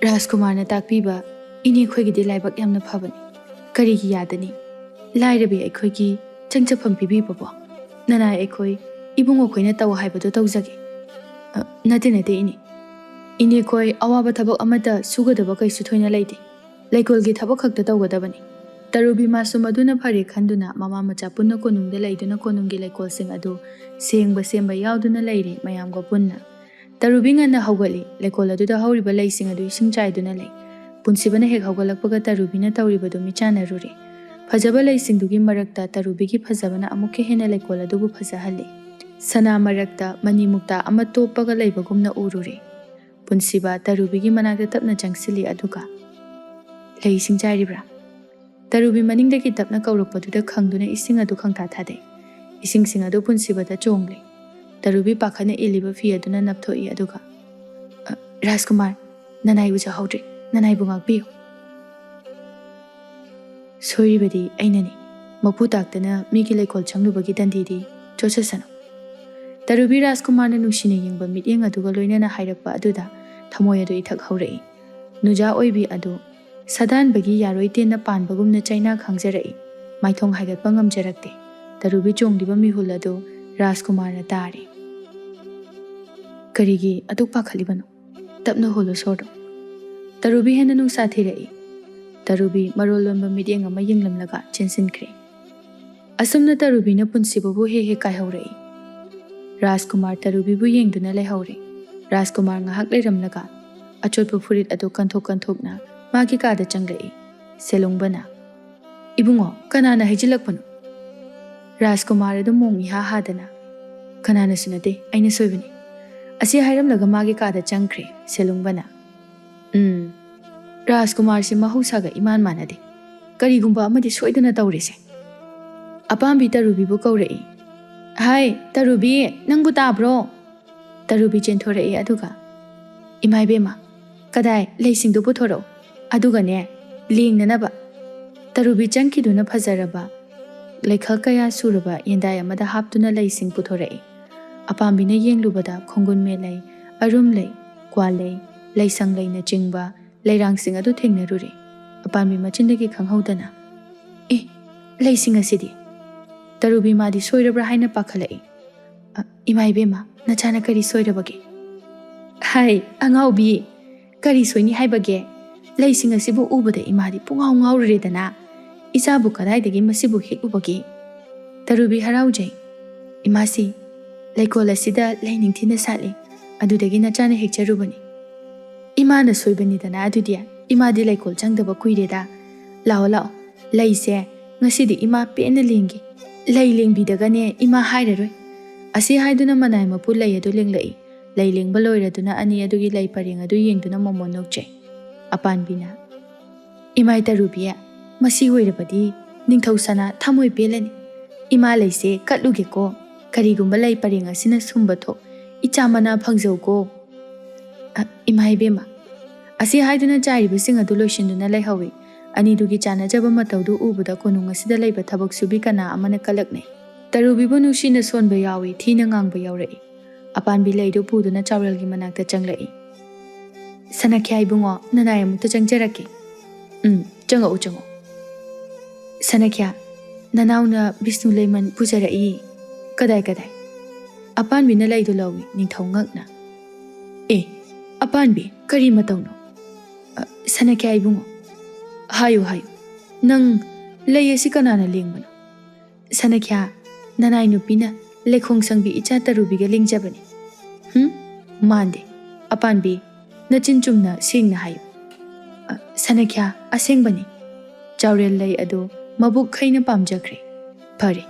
ꯔꯥꯖꯀꯨꯃꯥꯔꯅ ꯇꯥꯛꯄꯤꯕ ꯏꯅꯦ ꯑꯩꯈꯣꯏꯒꯤꯗꯤ ꯂꯥꯏꯕꯛ ꯌꯥꯝꯅ ꯐꯕꯅꯤ꯫ ꯀꯔꯤꯒꯤ ꯌꯥꯗꯅꯤ? ꯂꯥꯏꯔꯕꯤ ꯑꯩꯈꯣꯏꯒꯤ ꯆꯪꯖꯐꯝ ꯄꯤꯕꯤꯕꯕꯣ? ꯅꯅꯥꯏ ꯑꯩꯈꯣꯏ ꯏꯕꯨꯡꯉꯣ ꯑꯩꯈꯣꯏꯅ ꯇꯧ ꯍꯥꯏꯕꯗꯨ ꯇꯧꯖꯒꯦ꯫ ꯑ, ꯅꯠꯇꯦ, ꯅꯠꯇꯦ, ꯏꯅꯦ꯫ ꯏꯅꯦ ꯑꯩꯈꯣꯏ ꯑꯋꯥꯕ ꯊꯕꯛ ꯑꯃꯠꯇ ꯁꯨꯒꯗꯕ ꯀꯩꯁꯨ ꯊꯣꯏꯅ ꯂꯩꯇꯦ꯫ ꯂꯩꯀꯣꯜꯒꯤ ꯊꯕꯛ ꯈꯛꯇ ꯇꯧꯒꯗꯕꯅꯤ꯫ ꯇꯔꯨꯕꯤ ꯃꯥꯁꯨ ꯃꯗꯨꯅ ꯐꯔꯦ ꯈꯟꯗꯨꯅ ꯃꯃꯥ ꯃꯆꯥ ꯄꯨꯟꯅ ꯀꯣꯅꯨꯡꯗ ꯂꯩꯗꯨꯅ ꯀꯣꯅꯨꯡꯒꯤ ꯂꯩꯀꯣꯜꯁꯤꯡ ꯑꯗꯨ ꯁꯦꯡꯕ ꯁꯦꯝꯕ ꯌꯥꯎꯗꯨꯅ ꯂꯩꯔꯤ ꯃꯌꯥꯝꯒ ꯄꯨꯟꯅ꯫ ꯇꯔꯨꯕꯤ ꯉꯟꯅ ꯍꯧꯒꯠꯂꯤ꯫ ꯂꯩꯀꯣꯜ ꯑꯗꯨꯗ ꯍꯧꯔꯤꯕ ꯂꯩꯁꯤꯡ ꯑꯗꯨ ꯏꯁꯤꯡ ꯆꯥꯏꯗꯨꯅ ꯂꯩ꯫ ꯄꯨꯟꯁꯤꯕꯅ ꯍꯦꯛ ꯍꯧꯒꯠꯂꯛꯄꯒ ꯇꯔꯨꯕꯤꯅ ꯇꯧꯔꯤꯕꯗꯨ ꯃꯤꯠꯆꯥꯟꯅꯔꯨꯔꯦ꯫ ꯐꯖꯕ ꯂꯩꯁꯤꯡꯗꯨꯒꯤ ꯃꯔꯛꯇ ꯇꯔꯨꯕꯤꯒꯤ ꯐꯖꯕꯅ ꯑꯃꯨꯛꯀ ꯍꯦꯟꯅ ꯂꯩꯀꯣꯜ ꯑꯗꯨꯕꯨ ꯐꯖꯍꯜꯂꯤ꯫ ꯁꯅꯥ ꯃꯔꯛꯇ ꯃꯅꯤ ꯃꯨꯛꯇꯥ ꯑꯃ ꯇꯣꯞꯄꯒ ꯂꯩꯕꯒꯨꯝꯅ ꯎꯔꯨꯔꯦ꯫ ꯄꯨꯟꯁꯤꯕ ꯇꯔꯨꯕꯤꯒꯤ ꯃꯅꯥꯛꯇ ꯇꯞꯅ ꯆꯪꯁꯤꯜꯂꯤ, ꯑꯗꯨꯒ, "ꯂꯩ ꯏꯁꯤꯡ ꯆꯥꯏꯔꯤꯕ꯭ꯔꯥ?" ꯇꯔꯨꯕꯤ ꯃꯅꯤꯡꯗꯒꯤ ꯇꯞꯅ ꯀꯧꯔꯛꯄꯗꯨꯗ ꯈꯪꯗꯨꯅ ꯏꯁꯤꯡ ꯑꯗꯨ ꯈꯪꯊꯥ ꯊꯥꯗꯩ꯫ ꯏꯁꯤꯡꯁꯤꯡ ꯑꯗꯨ ꯄꯨꯟꯁꯤꯕꯗ ꯆꯣꯡꯂꯦ꯫ ꯇꯔꯨꯕꯤ ꯄꯥꯈꯠꯅ ꯏꯜꯂꯤꯕ ꯐꯤ ꯑꯗꯨꯅ ꯅꯞꯊꯣꯛꯏ, ꯑꯗꯨꯒ, "ꯑ, ꯔꯥꯖꯀꯨꯃꯥꯔ, ꯅꯅꯥꯏ ꯎꯖꯍꯧꯗ꯭ꯔꯦ, ꯅꯅꯥꯏꯕꯨ ꯉꯥꯛꯄꯤꯌꯨ꯫ ꯁꯣꯏꯔꯤꯕꯗꯤ ꯑꯩꯅꯅꯤ꯫ ꯃꯄꯨ ꯇꯥꯛꯇꯅ ꯃꯤꯒꯤ ꯂꯩꯀꯣꯜ ꯆꯪꯂꯨꯕꯒꯤ ꯗꯟꯗꯤꯗꯤ ꯆꯣꯠꯆꯁꯅꯨ꯫" ꯇꯔꯨꯕꯤ ꯔꯥꯖꯀꯨꯃꯥꯔꯅ ꯅꯨꯡꯁꯤꯅ ꯌꯦꯡꯕ ꯃꯤꯠꯌꯦꯡ ꯑꯗꯨꯒ ꯂꯣꯏꯅꯅ ꯍꯥꯏꯔꯛꯄ ꯑꯗꯨꯗ ꯊꯃꯣꯏ ꯑꯗꯨ ꯏꯊꯛ ꯍꯧꯔꯛꯏ꯫ ꯅꯨꯖꯥ ꯑꯣꯏꯕꯤ ꯑꯗꯨ ꯁꯥꯗꯥꯟꯕꯒꯤ ꯌꯥꯔꯣꯏ ꯇꯦꯟꯅ ꯄꯥꯟꯕꯒꯨꯝꯅ ꯆꯩꯅꯥ ꯈꯥꯡꯖꯔꯛꯏ꯫ ꯃꯥꯏꯊꯣꯡ ꯍꯥꯏꯒꯠꯄ ꯉꯝꯖꯔꯛꯇꯦ꯫ ꯇꯔꯨꯕꯤ ꯆꯣꯡꯂꯤꯕ ꯃꯤꯍꯨꯜ ꯑꯗꯨ ꯔꯥꯖꯀꯨꯃꯥꯔꯅ ꯇꯥꯔꯤ꯫ "ꯀꯔꯤꯒꯤ ꯑꯗꯨꯛ ꯄꯥꯈꯠꯂꯤꯕꯅꯣ? ꯇꯞꯅ ꯍꯣꯜꯂꯨ ꯁꯣꯔꯗꯣ꯫" ꯇꯔꯨꯕꯤ ꯍꯦꯟꯅ ꯅꯨꯡꯁꯥ ꯊꯤꯔꯛꯏ꯫ ꯇꯔꯨꯕꯤ ꯃꯔꯣꯜ ꯂꯣꯟꯕ ꯃꯤꯠꯌꯦꯡ ꯑꯃ ꯌꯦꯡꯂꯝꯂꯒ ꯆꯦꯟꯁꯤꯟꯈ꯭ꯔꯦ꯫ ꯑꯁꯨꯝꯅ ꯇꯔꯨꯕꯤꯅ ꯄꯨꯟꯁꯤꯕꯕꯨ ꯍꯦꯛ ꯍꯦꯛ ꯀꯥꯏꯍꯧꯔꯛꯏ꯫ ꯔꯥꯖꯀꯨꯃꯥꯔ ꯇꯔꯨꯕꯤꯕꯨ ꯌꯦꯡꯗꯨꯅ ꯂꯩꯍꯧꯔꯦ꯫ ꯔꯥꯖꯀꯨꯃꯥꯔ ꯉꯥꯏꯍꯥꯛ ꯂꯩꯔꯝꯂꯒ ꯑꯆꯣꯠꯄ ꯐꯨꯔꯤꯠ ꯑꯗꯨ ꯀꯟꯊꯣꯛ ꯀꯟꯊꯣꯛꯅ ꯃꯥꯒꯤ ꯀꯥꯗ ꯆꯪꯂꯛꯏ꯫ ꯁꯦꯂꯨꯡꯕꯅ, "ꯏꯕꯨꯡꯉꯣ, ꯀꯅꯥꯅ ꯍꯩꯖꯤꯜꯂꯛꯄꯅꯣ?" ꯔꯥꯖꯀꯨꯃꯥꯔ ꯑꯗꯨ ꯃꯣꯡ ꯏꯍꯥ ꯍꯥꯗꯅ, "ꯀꯅꯥꯅꯁꯨ ꯅꯠꯇꯦ, ꯑꯩꯅ ꯁꯣꯏꯕꯅꯤ꯫" ꯑꯁꯤ ꯍꯥꯏꯔꯝꯂꯒ ꯃꯥꯒꯤ ꯀꯥꯗ ꯆꯪꯈ꯭ꯔꯦ ꯁꯦꯂꯨꯡꯕꯅ꯫ "ꯎꯝ, ꯔꯥꯖꯀꯨꯃꯥꯔꯁꯤ ꯃꯍꯧꯁꯥꯒ ꯏꯃꯥꯟ ꯃꯥꯟꯅꯗꯦ꯫ ꯀꯔꯤꯒꯨꯝꯕ ꯑꯃꯗꯤ ꯁꯣꯏꯗꯅ ꯇꯧꯔꯦꯁꯦ꯫" ꯑꯄꯥꯝꯕꯤ ꯇꯔꯨꯕꯤꯕꯨ ꯀꯧꯔꯛꯏ꯫ "ꯍꯥꯏ, ꯇꯔꯨꯕꯤ, ꯅꯪꯕꯨ ꯇꯥꯕ꯭ꯔꯣ?" ꯇꯔꯨꯕꯤ ꯆꯦꯟꯊꯣꯔꯛꯏ ꯑꯗꯨꯒ, "ꯏꯃꯥ ꯏꯕꯦꯝꯃ, ꯀꯗꯥꯏ, ꯂꯩꯁꯤꯡꯗꯨ ꯄꯨꯊꯣꯔꯛꯎ, ꯑꯗꯨꯒꯅꯦ, ꯂꯦꯡꯅꯅꯕ꯫" ꯇꯔꯨꯕꯤ ꯆꯪꯈꯤꯗꯨꯅ ꯐꯖꯔꯕ ꯂꯩꯈꯜ ꯀꯌꯥ ꯁꯨꯔꯕ ꯌꯦꯟꯗꯥꯏ ꯑꯃꯗ ꯍꯥꯞꯇꯨꯅ ꯂꯩꯁꯤꯡ ꯄꯨꯊꯣꯔꯛꯏ꯫ ꯑꯄꯥꯝꯕꯤꯅ ꯌꯦꯡꯂꯨꯕꯗ ꯈꯣꯡꯒꯨꯟꯃꯦ ꯂꯩ, ꯑꯔꯨꯝ ꯂꯩ, ꯀ꯭ꯋꯥ ꯂꯩ, ꯂꯩꯁꯪ ꯂꯩꯅꯆꯤꯡꯕ ꯂꯩꯔꯥꯡꯁꯤꯡ ꯑꯗꯨ ꯊꯦꯡꯅꯔꯨꯔꯦ꯫ ꯑꯄꯥꯝꯕꯤ ꯃꯆꯤꯟꯗꯒꯤ ꯈꯪꯍꯧꯗꯅ, "ꯑꯦ, ꯂꯩꯁꯤꯡ ꯑꯁꯤꯗꯤ?" ꯇꯔꯨꯕꯤ ꯃꯥꯗꯤ ꯁꯣꯏꯔꯕ꯭ꯔꯥ ꯍꯥꯏꯅ ꯄꯥꯈꯠꯂꯛꯏ꯫ "ꯑ, ꯏꯃꯥ ꯏꯕꯦꯝꯃ, ꯅꯆꯥꯅ ꯀꯔꯤ ꯁꯣꯏꯔꯕꯒꯦ?" "ꯍꯥꯏ, ꯑꯉꯥꯎꯕꯤ, ꯀꯔꯤ ꯁꯣꯏꯅꯤ ꯍꯥꯏꯕꯒꯦ? ꯂꯩꯁꯤꯡ ꯑꯁꯤꯕꯨ ꯎꯕꯗ ꯏꯃꯥꯗꯤ ꯄꯨꯡꯉꯥꯎ ꯉꯥꯎꯔꯨꯔꯦꯗꯅ꯫ ꯏꯆꯥꯕꯨ ꯀꯗꯥꯏꯗꯒꯤ ꯃꯁꯤꯕꯨ ꯍꯦꯛꯂꯨꯕꯒꯦ?" ꯇꯔꯨꯕꯤ ꯍꯔꯥꯎꯖꯩ꯫ "ꯏꯃꯥꯁꯤ, ꯂꯩꯀꯣꯜ ꯑꯁꯤꯗ ꯂꯩ ꯅꯤꯡꯊꯤꯅ ꯁꯥꯠꯂꯤ, ꯑꯗꯨꯗꯒꯤ ꯅꯆꯥꯅ ꯍꯦꯛꯆꯔꯨꯕꯅꯤ꯫" "ꯏꯃꯥꯅ ꯁꯣꯏꯕꯅꯤꯗꯅ ꯑꯗꯨꯗꯤ, ꯏꯃꯥꯗꯤ ꯂꯩꯀꯣꯜ ꯆꯪꯗꯕ ꯀꯨꯏꯔꯦꯗ꯫ ꯂꯥꯛꯑꯣ, ꯂꯥꯛꯑꯣ, ꯂꯩꯁꯦ ꯉꯁꯤꯗꯤ ꯏꯃꯥ ꯄꯦꯟꯅ ꯂꯦꯡꯒꯦ꯫ ꯂꯩ ꯂꯦꯡꯕꯤꯗꯒꯅꯦ ꯏꯃꯥ ꯍꯥꯏꯔꯔꯣꯏ꯫" ꯑꯁꯤ ꯍꯥꯏꯗꯨꯅ ꯃꯅꯥꯏ ꯃꯄꯨ ꯂꯩ ꯑꯗꯨ ꯂꯦꯡꯂꯛꯏ꯫ ꯂꯩ ꯂꯦꯡꯕ ꯂꯣꯏꯔꯗꯨꯅ ꯑꯅꯤ ꯑꯗꯨꯒꯤ ꯂꯩ ꯄꯔꯦꯡ ꯑꯗꯨ ꯌꯦꯡꯗꯨꯅ ꯃꯣꯃꯣꯟ ꯅꯣꯛꯆꯩ꯫ ꯑꯄꯥꯟꯕꯤꯅ, "ꯏꯃꯥꯏ ꯇꯔꯨꯕꯤ, ꯃꯁꯤ ꯑꯣꯏꯔꯕꯗꯤ ꯅꯤꯡꯊꯧ ꯁꯅꯥ ꯊꯃꯣꯏ ꯄꯦꯜꯂꯅꯤ꯫ ꯏꯃꯥ ꯂꯩꯁꯦ ꯀꯠꯂꯨꯒꯦꯀꯣ꯫ ꯀꯔꯤꯒꯨꯝꯕ ꯂꯩ ꯄꯔꯦꯡ ꯑꯁꯤꯅ ꯁꯨꯝꯕ ꯊꯣꯛ, ꯏꯆꯥ ꯃꯅꯥ ꯐꯪꯖꯧꯀꯣ꯫" "ꯑ, ꯏꯃꯥ ꯏꯕꯦꯝꯃ꯫" ꯑꯁꯤ ꯍꯥꯏꯗꯨꯅ ꯆꯥꯏꯔꯤꯕꯁꯤꯡ ꯑꯗꯨ ꯂꯣꯏꯁꯤꯟꯗꯨꯅ ꯂꯩꯍꯧꯏ꯫ ꯑꯅꯤꯗꯨꯒꯤ ꯆꯥꯟꯅꯖꯕ ꯃꯇꯧꯗꯨ ꯎꯕꯗ ꯀꯣꯅꯨꯡ ꯑꯁꯤꯗ ꯂꯩꯕ ꯊꯕꯛ ꯁꯨꯕꯤ ꯀꯅꯥ ꯑꯃꯅ ꯀꯂꯛꯅꯩ꯫ ꯇꯔꯨꯕꯤꯕꯨ ꯅꯨꯡꯁꯤꯅ ꯁꯣꯟꯕ ꯌꯥꯎꯏ, ꯊꯤꯅ ꯉꯥꯡꯕ ꯌꯥꯎꯔꯛꯏ꯫ ꯑꯄꯥꯟꯕꯤ ꯂꯩꯗꯨ ꯄꯨꯗꯨꯅ ꯆꯥꯎꯔꯦꯜꯒꯤ ꯃꯅꯥꯛꯇ ꯆꯪꯂꯛꯏ꯫ "ꯁꯅꯈ꯭ꯌꯥ ꯏꯕꯨꯡꯉꯣ, ꯅꯅꯥꯏ ꯑꯃꯨꯛꯇ ꯆꯪꯖꯔꯛꯀꯦ꯫" "ꯎꯝ, ꯆꯪꯉꯛꯎ, ꯆꯪꯉꯛꯎ꯫" "ꯁꯅꯈ꯭ꯌꯥ, ꯅꯅꯥꯎꯅ ꯕꯤꯁꯅꯨ ꯂꯩꯃꯟ ꯄꯨꯖꯔꯛꯏ꯫" "ꯀꯗꯥꯏ, ꯀꯗꯥꯏ?" ꯑꯄꯥꯟꯕꯤꯅ ꯂꯩꯗꯨ ꯂꯧꯏ, ꯅꯤꯡꯊꯧ ꯉꯛꯅ꯫ "ꯑꯦ, ꯑꯄꯥꯟꯕꯤ, ꯀꯔꯤ ꯃꯇꯧꯅꯣ?" "ꯑ, ꯁꯅꯈ꯭ꯌꯥ ꯏꯕꯨꯡꯉꯣ, ꯍꯥꯏꯌꯨ, ꯍꯥꯏꯌꯨ, ꯅꯪ ꯂꯩ ꯑꯁꯤ ꯀꯅꯥꯅ ꯂꯦꯡꯕꯅꯣ?" "ꯁꯅꯈ꯭ꯌꯥ, ꯅꯅꯥꯏ ꯅꯨꯄꯤꯅ ꯂꯩꯈꯣꯡ ꯁꯪꯕꯤ ꯏꯆꯥ ꯇꯔꯨꯕꯤꯒ ꯂꯦꯡꯖꯕꯅꯤ꯫" "ꯍꯨꯝ? ꯃꯥꯟꯗꯦ꯫ ꯑꯄꯥꯟꯕꯤ, ꯅꯆꯤꯟ ꯆꯨꯝꯅ ꯁꯦꯡꯅ ꯍꯥꯏꯌꯨ꯫" "ꯑ, ꯁꯅꯈ꯭ꯌꯥ, ꯑꯁꯦꯡꯕꯅꯤ꯫" ꯆꯥꯎꯔꯦꯜ ꯂꯩ ꯑꯗꯨ ꯃꯕꯨꯛ ꯈꯩꯅ ꯄꯥꯝꯖꯈ꯭ꯔꯦ꯫ "ꯐꯔꯦ,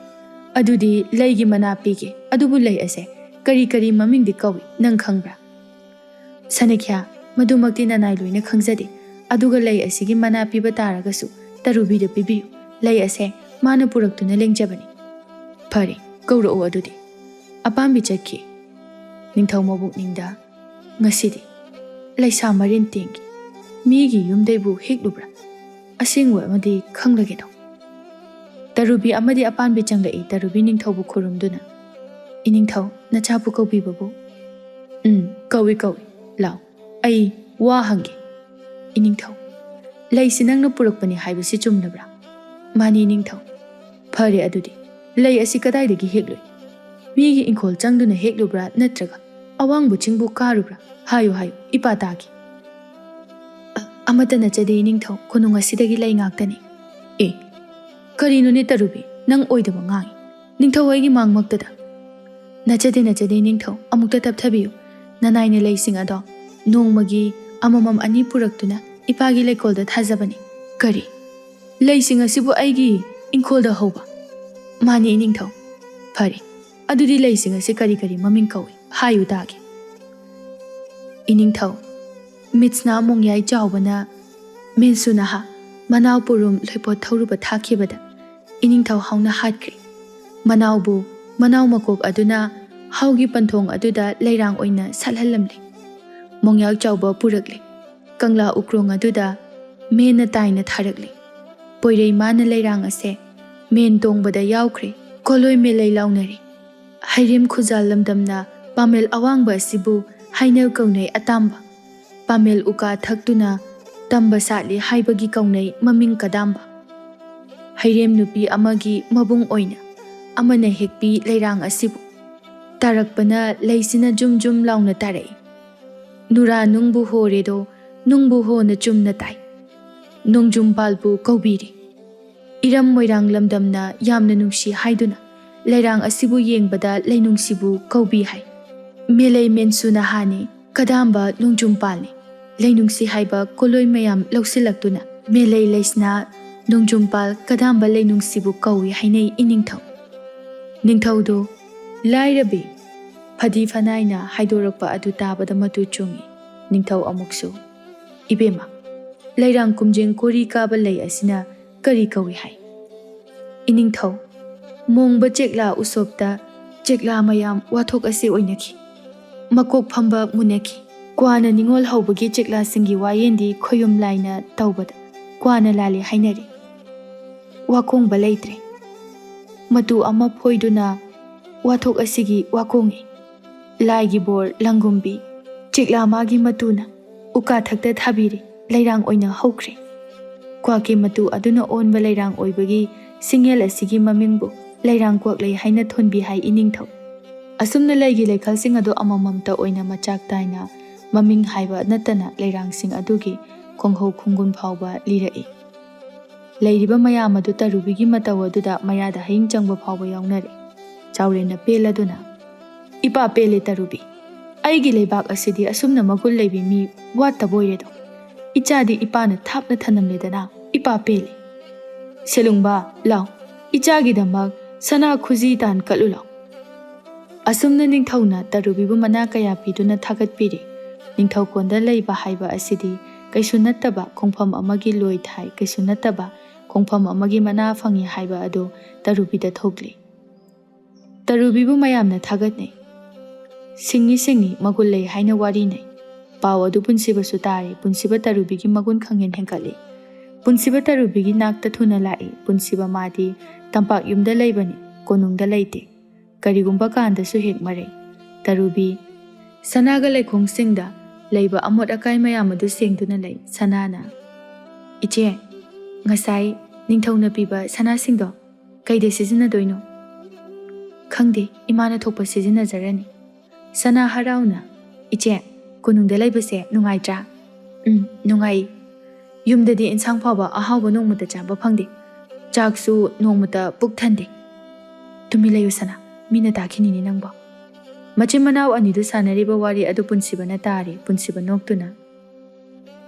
ꯑꯗꯨꯗꯤ ꯂꯩꯒꯤ ꯃꯅꯥ ꯄꯤꯒꯦ꯫ ꯑꯗꯨꯕꯨ ꯂꯩ ꯑꯁꯦ ꯀꯔꯤ ꯀꯔꯤ ꯃꯃꯤꯡꯗꯤ ꯀꯧꯏ, ꯅꯪ ꯈꯪꯕ꯭ꯔꯥ?" "ꯁꯅꯈ꯭ꯌꯥ, ꯃꯗꯨꯃꯛꯇꯤ ꯅꯅꯥꯏ ꯂꯣꯏꯅ ꯈꯪꯖꯗꯦ꯫ ꯑꯗꯨꯒ ꯂꯩ ꯑꯁꯤꯒꯤ ꯃꯅꯥ ꯄꯤꯕ ꯇꯥꯔꯒꯁꯨ ꯇꯔꯨꯕꯤꯗ ꯄꯤꯕꯤꯌꯨ꯫ ꯂꯩ ꯑꯁꯦ ꯃꯥꯅ ꯄꯨꯔꯛꯇꯨꯅ ꯂꯦꯡꯖꯕꯅꯤ꯫" "ꯐꯔꯦ, ꯀꯧꯔꯛꯎ ꯑꯗꯨꯗꯤ꯫" ꯑꯄꯥꯝꯕꯤ ꯆꯠꯈꯤ꯫ ꯅꯤꯡꯊꯧ ꯃꯕꯨꯛꯅꯤꯡꯗ, "ꯉꯁꯤꯗꯤ ꯂꯩꯁꯥ ꯃꯔꯤꯟ ꯇꯦꯡꯒꯤ ꯃꯤꯒꯤ ꯌꯨꯝꯗꯩꯕꯨ ꯍꯦꯛꯂꯨꯕ꯭ꯔꯥ? ꯑꯁꯦꯡꯕ ꯑꯃꯗꯤ ꯈꯪꯂꯒꯦꯗꯣ꯫" ꯇꯔꯨꯕꯤ ꯑꯃꯗꯤ ꯑꯄꯥꯟꯕꯤ ꯆꯪꯂꯛꯏ꯫ ꯇꯔꯨꯕꯤ ꯅꯤꯡꯊꯧꯕꯨ ꯈꯨꯔꯨꯝꯗꯨꯅ, "ꯏꯅꯤꯡꯊꯧ, ꯅꯆꯥꯕꯨ ꯀꯧꯕꯤꯕꯕꯨ?" "ꯎꯝ, ꯀꯧꯏ, ꯀꯧꯏ꯫ ꯂꯥꯎ, ꯑꯩ ꯋꯥ ꯍꯪꯒꯦ꯫" "ꯏꯅꯤꯡꯊꯧ, ꯂꯩꯁꯤ ꯅꯪꯅ ꯄꯨꯔꯛꯄꯅꯤ ꯍꯥꯏꯕꯁꯤ ꯆꯨꯝꯂꯕ꯭ꯔꯥ?" "ꯃꯥꯅꯤ, ꯏꯅꯤꯡꯊꯧ꯫" "ꯐꯔꯦ, ꯑꯗꯨꯗꯤ ꯂꯩ ꯑꯁꯤ ꯀꯗꯥꯏꯗꯒꯤ ꯍꯦꯛꯂꯨꯏ? ꯃꯤꯒꯤ ꯏꯪꯈꯣꯜ ꯆꯪꯗꯨꯅ ꯍꯦꯛꯂꯨꯕ꯭ꯔꯥ, ꯅꯠꯇ꯭ꯔꯒ ꯑꯋꯥꯡꯕ ꯆꯤꯡꯕꯨ ꯀꯥꯔꯨꯕ꯭ꯔꯥ? ꯍꯥꯏꯌꯨ, ꯍꯥꯏꯌꯨ, ꯏꯄꯥ ꯇꯥꯒꯦ꯫" "ꯑ-, ꯑꯃꯠꯇ ꯅꯠꯆꯗꯦ, ꯏꯅꯤꯡꯊꯧ, ꯀꯣꯅꯨꯡ ꯑꯁꯤꯗꯒꯤ ꯂꯩ ꯉꯥꯛꯇꯅꯤ꯫" "ꯑꯦ, ꯀꯔꯤꯅꯣꯅꯦ ꯇꯔꯨꯕꯤ, ꯅꯪ ꯑꯣꯏꯗꯕ ꯉꯥꯡꯉꯤ꯫ ꯅꯤꯡꯊꯧ ꯑꯩꯒꯤ ꯃꯥꯡꯃꯛꯇꯗ꯫" "ꯅꯠꯆꯗꯦ, ꯅꯠꯆꯗꯦ, ꯏꯅꯤꯡꯊꯧ, ꯑꯃꯨꯛꯇ ꯇꯞꯊꯕꯤꯌꯨ꯫ ꯅꯅꯥꯏꯅ ꯂꯩꯁꯤꯡ ꯑꯗꯣ ꯅꯣꯡꯃꯒꯤ ꯑꯃꯃꯝ ꯑꯅꯤ ꯄꯨꯔꯛꯇꯨꯅ ꯏꯄꯥꯒꯤ ꯂꯩꯀꯣꯜꯗ ꯊꯥꯖꯕꯅꯤ꯫" "ꯀꯔꯤ? ꯂꯩꯁꯤꯡ ꯑꯁꯤꯕꯨ ꯑꯩꯒꯤ ꯏꯪꯈꯣꯜꯗ ꯍꯧꯕ?" "ꯃꯥꯅꯤ, ꯏꯅꯤꯡꯊꯧ꯫" "ꯐꯔꯦ, ꯑꯗꯨꯗꯤ ꯂꯩꯁꯤꯡ ꯑꯁꯤ ꯀꯔꯤ ꯀꯔꯤ ꯃꯃꯤꯡ ꯀꯧꯏ? ꯍꯥꯏꯌꯨ ꯇꯥꯒꯦ꯫" "ꯏꯅꯤꯡꯊꯧ, ꯃꯤꯠꯁꯅꯥ ꯃꯣꯡꯌꯥꯏ ꯆꯥꯎꯕꯅ ꯃꯦꯟꯁꯨ ꯅꯍꯥ, ꯃꯅꯥꯎ ꯄꯨꯔꯨꯝ ꯂꯣꯏꯄꯣꯠ ꯊꯧꯔꯨꯕ ꯊꯥꯈꯤꯕꯗ ꯏꯅꯤꯡꯊꯧ ꯍꯥꯎꯅ ꯍꯥꯠꯈ꯭ꯔꯦ꯫ ꯃꯅꯥꯎꯕꯨ ꯃꯅꯥꯎ ꯃꯀꯣꯛ ꯑꯗꯨꯅ ꯍꯥꯎꯒꯤ ꯄꯟꯊꯣꯡ ꯑꯗꯨꯗ ꯂꯩꯔꯥꯡ ꯑꯣꯏꯅ ꯁꯥꯠꯍꯜꯂꯝꯂꯦ꯫ ꯃꯣꯡꯌꯥꯎ ꯆꯥꯎꯕ ꯄꯨꯔꯛꯂꯦ꯫ ꯀꯪꯂꯥ ꯎꯀ꯭ꯔꯣꯡ ꯑꯗꯨꯗ ꯃꯦꯟꯅ ꯇꯥꯏꯅ ꯊꯥꯔꯛꯂꯦ꯫ ꯄꯣꯏꯔꯩ ꯃꯥꯅ ꯂꯩꯔꯥꯡ ꯑꯁꯦ ꯃꯦꯟ ꯇꯣꯡꯕꯗ ꯌꯥꯎꯈ꯭ꯔꯦ꯫ ꯀꯣꯂꯣꯏ ꯃꯦꯂꯩ ꯂꯥꯎꯅꯔꯦ꯫ ꯍꯩꯔꯦꯝ ꯈꯨꯖꯥꯜ ꯂꯝꯗꯝꯅ ꯄꯥꯃꯦꯜ ꯑꯋꯥꯡꯕ ꯑꯁꯤꯕꯨ ꯍꯥꯏꯅ ꯀꯧꯅꯩ ꯑꯇꯥꯝꯕ꯫ ꯄꯥꯃꯦꯜ ꯎꯀꯥ ꯊꯛꯇꯨꯅ ꯇꯝꯕ ꯁꯥꯠꯂꯤ ꯍꯥꯏꯕꯒꯤ ꯀꯧꯅꯩ ꯃꯃꯤꯡ ꯀꯗꯥꯝꯕ꯫ ꯍꯩꯔꯦꯝ ꯅꯨꯄꯤ ꯑꯃꯒꯤ ꯃꯕꯨꯡ ꯑꯣꯏꯅ ꯑꯃꯅ ꯍꯦꯛꯄꯤ ꯂꯩꯔꯥꯡ ꯑꯁꯤꯕꯨ꯫ ꯇꯥꯔꯛꯄꯅ ꯂꯩꯁꯤꯅ ꯖꯨꯝ ꯖꯨꯝ ꯂꯥꯎꯅ ꯇꯥꯔꯛꯏ꯫ ꯅꯨꯔꯥ ꯅꯨꯡꯕꯨ ꯍꯣꯔꯦꯗꯣ, ꯅꯨꯡꯕꯨ ꯍꯣꯅ ꯆꯨꯝꯅ ꯇꯥꯏ꯫ ꯅꯣꯡꯖꯨꯝ ꯄꯥꯜꯕꯨ ꯀꯧꯕꯤꯔꯤ꯫ ꯏꯔꯝ ꯃꯣꯏꯔꯥꯡ ꯂꯝꯗꯝꯅ ꯌꯥꯝꯅ ꯅꯨꯡꯁꯤ ꯍꯥꯏꯗꯨꯅ ꯂꯩꯔꯥꯡ ꯑꯁꯤꯕꯨ ꯌꯦꯡꯕꯗ ꯂꯩꯅꯨꯡꯁꯤꯕꯨ ꯀꯧꯕꯤ ꯍꯥꯏ꯫ ꯃꯦꯂꯩ ꯃꯦꯟꯁꯨ ꯅꯍꯥꯅꯤ, ꯀꯗꯥꯝꯕ ꯅꯣꯡꯖꯨꯝ ꯄꯥꯜꯅꯤ꯫ ꯂꯩꯅꯨꯡꯁꯤ ꯍꯥꯏꯕ ꯀꯣꯂꯣꯏ ꯃꯌꯥꯝ ꯂꯧꯁꯤꯜꯂꯛꯇꯨꯅ ꯃꯦꯂꯩ ꯂꯩꯁꯅꯥ ꯅꯣꯡꯖꯨꯝ ꯄꯥꯜ ꯀꯗꯥꯝꯕ ꯂꯩꯅꯨꯡꯁꯤꯕꯨ ꯀꯧꯏ ꯍꯥꯏꯅꯩ ꯏꯅꯤꯡꯊꯧ꯫ ꯅꯤꯡꯊꯧꯗꯨ ꯂꯥꯏꯔꯕꯤ ꯐꯗꯤ ꯐꯅꯥꯏꯅ ꯍꯥꯏꯗꯣꯔꯛꯄ ꯑꯗꯨ ꯇꯥꯕꯗ ꯃꯇꯨ ꯆꯨꯡꯏ꯫ ꯅꯤꯡꯊꯧ ꯑꯃꯨꯛꯁꯨ, "ꯏꯕꯦꯝꯃ, ꯂꯩꯔꯥꯡ ꯀꯨꯝꯖꯦꯡ ꯀꯣꯔꯤ ꯀꯥꯕ ꯂꯩ ꯑꯁꯤꯅ ꯀꯔꯤ ꯀꯧꯏ ꯍꯥꯏ?" "ꯏꯅꯤꯡꯊꯧ, ꯃꯣꯡꯕ ꯆꯦꯛꯂꯥ ꯎꯁꯣꯞꯇ ꯆꯦꯛꯂꯥ ꯃꯌꯥꯝ ꯋꯥꯊꯣꯛ ꯑꯁꯤ ꯑꯣꯏꯅꯈꯤ꯫ ꯃꯀꯣꯛ ꯐꯝꯕ ꯃꯨꯟꯅꯈꯤ꯫ ꯀ꯭ꯋꯥꯅ ꯅꯤꯉꯣꯜ ꯍꯧꯕꯒꯤ ꯆꯦꯛꯂꯥꯁꯤꯡꯒꯤ ꯋꯥꯌꯦꯟꯗꯤ ꯈꯣꯌꯨꯝ ꯂꯥꯏꯅ ꯇꯧꯕꯗ ꯀ꯭ꯋꯥꯅ ꯂꯥꯜꯂꯦ ꯍꯥꯏꯅꯔꯦ꯫ ꯋꯥꯀꯣꯡꯕ ꯂꯩꯇ꯭ꯔꯦ꯫ ꯃꯇꯨ ꯑꯃ ꯐꯣꯏꯗꯨꯅ ꯋꯥꯊꯣꯛ ꯑꯁꯤꯒꯤ ꯋꯥꯀꯣꯡꯉꯤ꯫ ꯂꯥꯏꯒꯤ ꯕꯣꯔ ꯂꯪꯒꯨꯝꯕꯤ ꯆꯦꯛꯂꯥ ꯃꯥꯒꯤ ꯃꯇꯨꯅ ꯎꯀꯥꯊꯛꯇ ꯊꯥꯕꯤꯔꯦ, ꯂꯩꯔꯥꯡ ꯑꯣꯏꯅ ꯍꯧꯈ꯭ꯔꯦ꯫ ꯀ꯭ꯋꯥꯛꯀꯤ ꯃꯇꯨ ꯑꯗꯨꯅ ꯑꯣꯟꯕ ꯂꯩꯔꯥꯡ ꯑꯣꯏꯕꯒꯤ ꯁꯤꯡꯉꯦꯜ ꯑꯁꯤꯒꯤ ꯃꯃꯤꯡꯕꯨ ꯂꯩꯔꯥꯡ ꯀ꯭ꯋꯥꯛꯂꯩ ꯍꯥꯏꯅ ꯊꯣꯟꯕꯤ ꯍꯥꯏ ꯏꯅꯤꯡꯊꯧ꯫ ꯑꯁꯨꯝꯅ ꯂꯩꯒꯤ ꯂꯩꯈꯜꯁꯤꯡ ꯑꯗꯨ ꯑꯃꯃꯝꯇ ꯑꯣꯏꯅ ꯃꯆꯥꯛ ꯇꯥꯏꯅ ꯃꯃꯤꯡ ꯍꯥꯏꯕ ꯅꯠꯇꯅ ꯂꯩꯔꯥꯡꯁꯤꯡ ꯑꯗꯨꯒꯤ ꯈꯣꯡꯍꯧ ꯈꯣꯡꯒꯨꯟ ꯐꯥꯎꯕ ꯂꯤꯔꯛꯏ꯫ ꯂꯩꯔꯤꯕ ꯃꯌꯥꯝ ꯑꯗꯨ ꯇꯔꯨꯕꯤꯒꯤ ꯃꯇꯧ ꯑꯗꯨꯗ ꯃꯌꯥꯗ ꯍꯌꯤꯡ ꯆꯪꯕ ꯐꯥꯎꯕ ꯌꯥꯎꯅꯔꯦ꯫ ꯆꯥꯎꯔꯦꯟꯅ ꯄꯦꯜꯂꯗꯨꯅ, "ꯏꯄꯥ ꯄꯦꯜꯂꯦ ꯇꯔꯨꯕꯤ꯫ ꯑꯩꯒꯤ ꯂꯩꯕꯥꯛ ꯑꯁꯤꯗꯤ ꯑꯁꯨꯝꯅ ꯃꯒꯨꯟ ꯂꯩꯕꯤ ꯃꯤ ꯋꯥꯠꯇꯕ ꯑꯣꯏꯔꯦꯗꯣ꯫ ꯏꯆꯥꯗꯤ ꯏꯄꯥꯅ ꯊꯥꯞꯅ ꯊꯅꯝꯂꯦꯗꯅ, ꯏꯄꯥ ꯄꯦꯜꯂꯦ꯫ ꯁꯦꯂꯨꯡꯕ, ꯂꯥꯎ, ꯏꯆꯥꯒꯤꯗꯃꯛ ꯁꯅꯥ ꯈꯨꯖꯤ ꯇꯥꯟ ꯀꯠꯂꯨ ꯂꯥꯎ"꯫ ꯑꯁꯨꯝꯅ ꯅꯤꯡꯊꯧꯅ ꯇꯔꯨꯕꯤꯕꯨ ꯃꯅꯥ ꯀꯌꯥ ꯄꯤꯗꯨꯅ ꯊꯥꯒꯠꯄꯤꯔꯤ꯫ ꯅꯤꯡꯊꯧꯀꯣꯟꯗ ꯂꯩꯕ ꯍꯥꯏꯕ ꯑꯁꯤꯗꯤ ꯀꯩꯁꯨ ꯅꯠꯇꯕ ꯈꯣꯡꯐꯝ ꯑꯃꯒꯤ ꯂꯣꯏ ꯊꯥꯏ, ꯀꯩꯁꯨ ꯅꯠꯇꯕ ꯈꯣꯡꯐꯝ ꯑꯃꯒꯤ ꯃꯅꯥ ꯐꯪꯏ ꯍꯥꯏꯕ ꯑꯗꯨ ꯇꯔꯨꯕꯤꯗ ꯊꯣꯛꯂꯤ꯫ ꯇꯔꯨꯕꯤꯕꯨ ꯃꯌꯥꯝꯅ ꯊꯥꯒꯠꯅꯩ꯫ ꯁꯤꯡꯉꯤ ꯁꯤꯡꯉꯤ, ꯃꯒꯨꯟ ꯂꯩ ꯍꯥꯏꯅ ꯋꯥꯔꯤꯅꯩ꯫ ꯄꯥꯎ ꯑꯗꯨ ꯄꯨꯟꯁꯤꯕꯁꯨ ꯇꯥꯔꯦ꯫ ꯄꯨꯟꯁꯤꯕ ꯇꯔꯨꯕꯤꯒꯤ ꯃꯒꯨꯟ ꯈꯪꯍꯦꯟ ꯍꯦꯟꯒꯠꯂꯤ꯫ ꯄꯨꯟꯁꯤꯕ ꯇꯔꯨꯕꯤꯒꯤ ꯅꯥꯛꯇ ꯊꯨꯅ ꯂꯥꯛꯏ꯫ ꯄꯨꯟꯁꯤꯕ ꯃꯥꯗꯤ ꯇꯝꯄꯥꯛ ꯌꯨꯝꯗ ꯂꯩꯕꯅꯤ, ꯀꯣꯅꯨꯡꯗ ꯂꯩꯇꯦ꯫ ꯀꯔꯤꯒꯨꯝꯕ ꯀꯥꯟꯗꯁꯨ ꯍꯦꯛ ꯃꯔꯩ꯫ ꯇꯔꯨꯕꯤ, ꯁꯅꯥꯒ ꯂꯩꯈꯣꯡꯁꯤꯡꯗ ꯂꯩꯕ ꯑꯃꯣꯠ ꯑꯀꯥꯏ ꯃꯌꯥꯝ ꯑꯗꯨ ꯁꯦꯡꯗꯨꯅ ꯂꯩ꯫ ꯁꯅꯥꯅ, "ꯏꯆꯦ, ꯉꯁꯥꯏ ꯅꯤꯡꯊꯧꯅ ꯄꯤꯕ ꯁꯅꯥꯁꯤꯡꯗꯣ ꯀꯩꯗ ꯁꯤꯖꯤꯟꯅꯗꯣꯏꯅꯣ?" "ꯈꯪꯗꯦ, ꯏꯃꯥꯅ ꯊꯣꯛꯄ ꯁꯤꯖꯤꯟꯅꯖꯔꯅꯤ"꯫ ꯁꯅꯥ ꯍꯔꯥꯎꯅ, "ꯏꯆꯦ, ꯀꯣꯅꯨꯡꯗ ꯂꯩꯕꯁꯦ ꯅꯨꯡꯉꯥꯏꯇ꯭ꯔꯥ?" "ꯎꯝ, ꯅꯨꯡꯉꯥꯏ꯫ ꯌꯨꯝꯗꯗꯤ ꯏꯟꯁꯥꯡ ꯐꯥꯎꯕ ꯑꯍꯥꯎꯕ ꯅꯣꯡꯃꯇ ꯆꯥꯕ ꯐꯪꯗꯦ꯫ ꯆꯥꯛꯁꯨ ꯅꯣꯡꯃꯇ ꯄꯨꯛ ꯊꯟꯗꯦ"꯫ "ꯇꯨꯃꯤꯟ ꯂꯩꯌꯨ ꯁꯅꯥ, ꯃꯤꯅ ꯇꯥꯈꯤꯅꯤꯅꯦ ꯅꯪꯕꯣ"꯫ ꯃꯆꯤꯟ ꯃꯅꯥꯎ ꯑꯅꯤꯗꯨ ꯁꯥꯟꯅꯔꯤꯕ ꯋꯥꯔꯤ ꯑꯗꯨ ꯄꯨꯟꯁꯤꯕꯅ ꯇꯥꯔꯦ꯫ ꯄꯨꯟꯁꯤꯕ ꯅꯣꯛꯇꯨꯅ,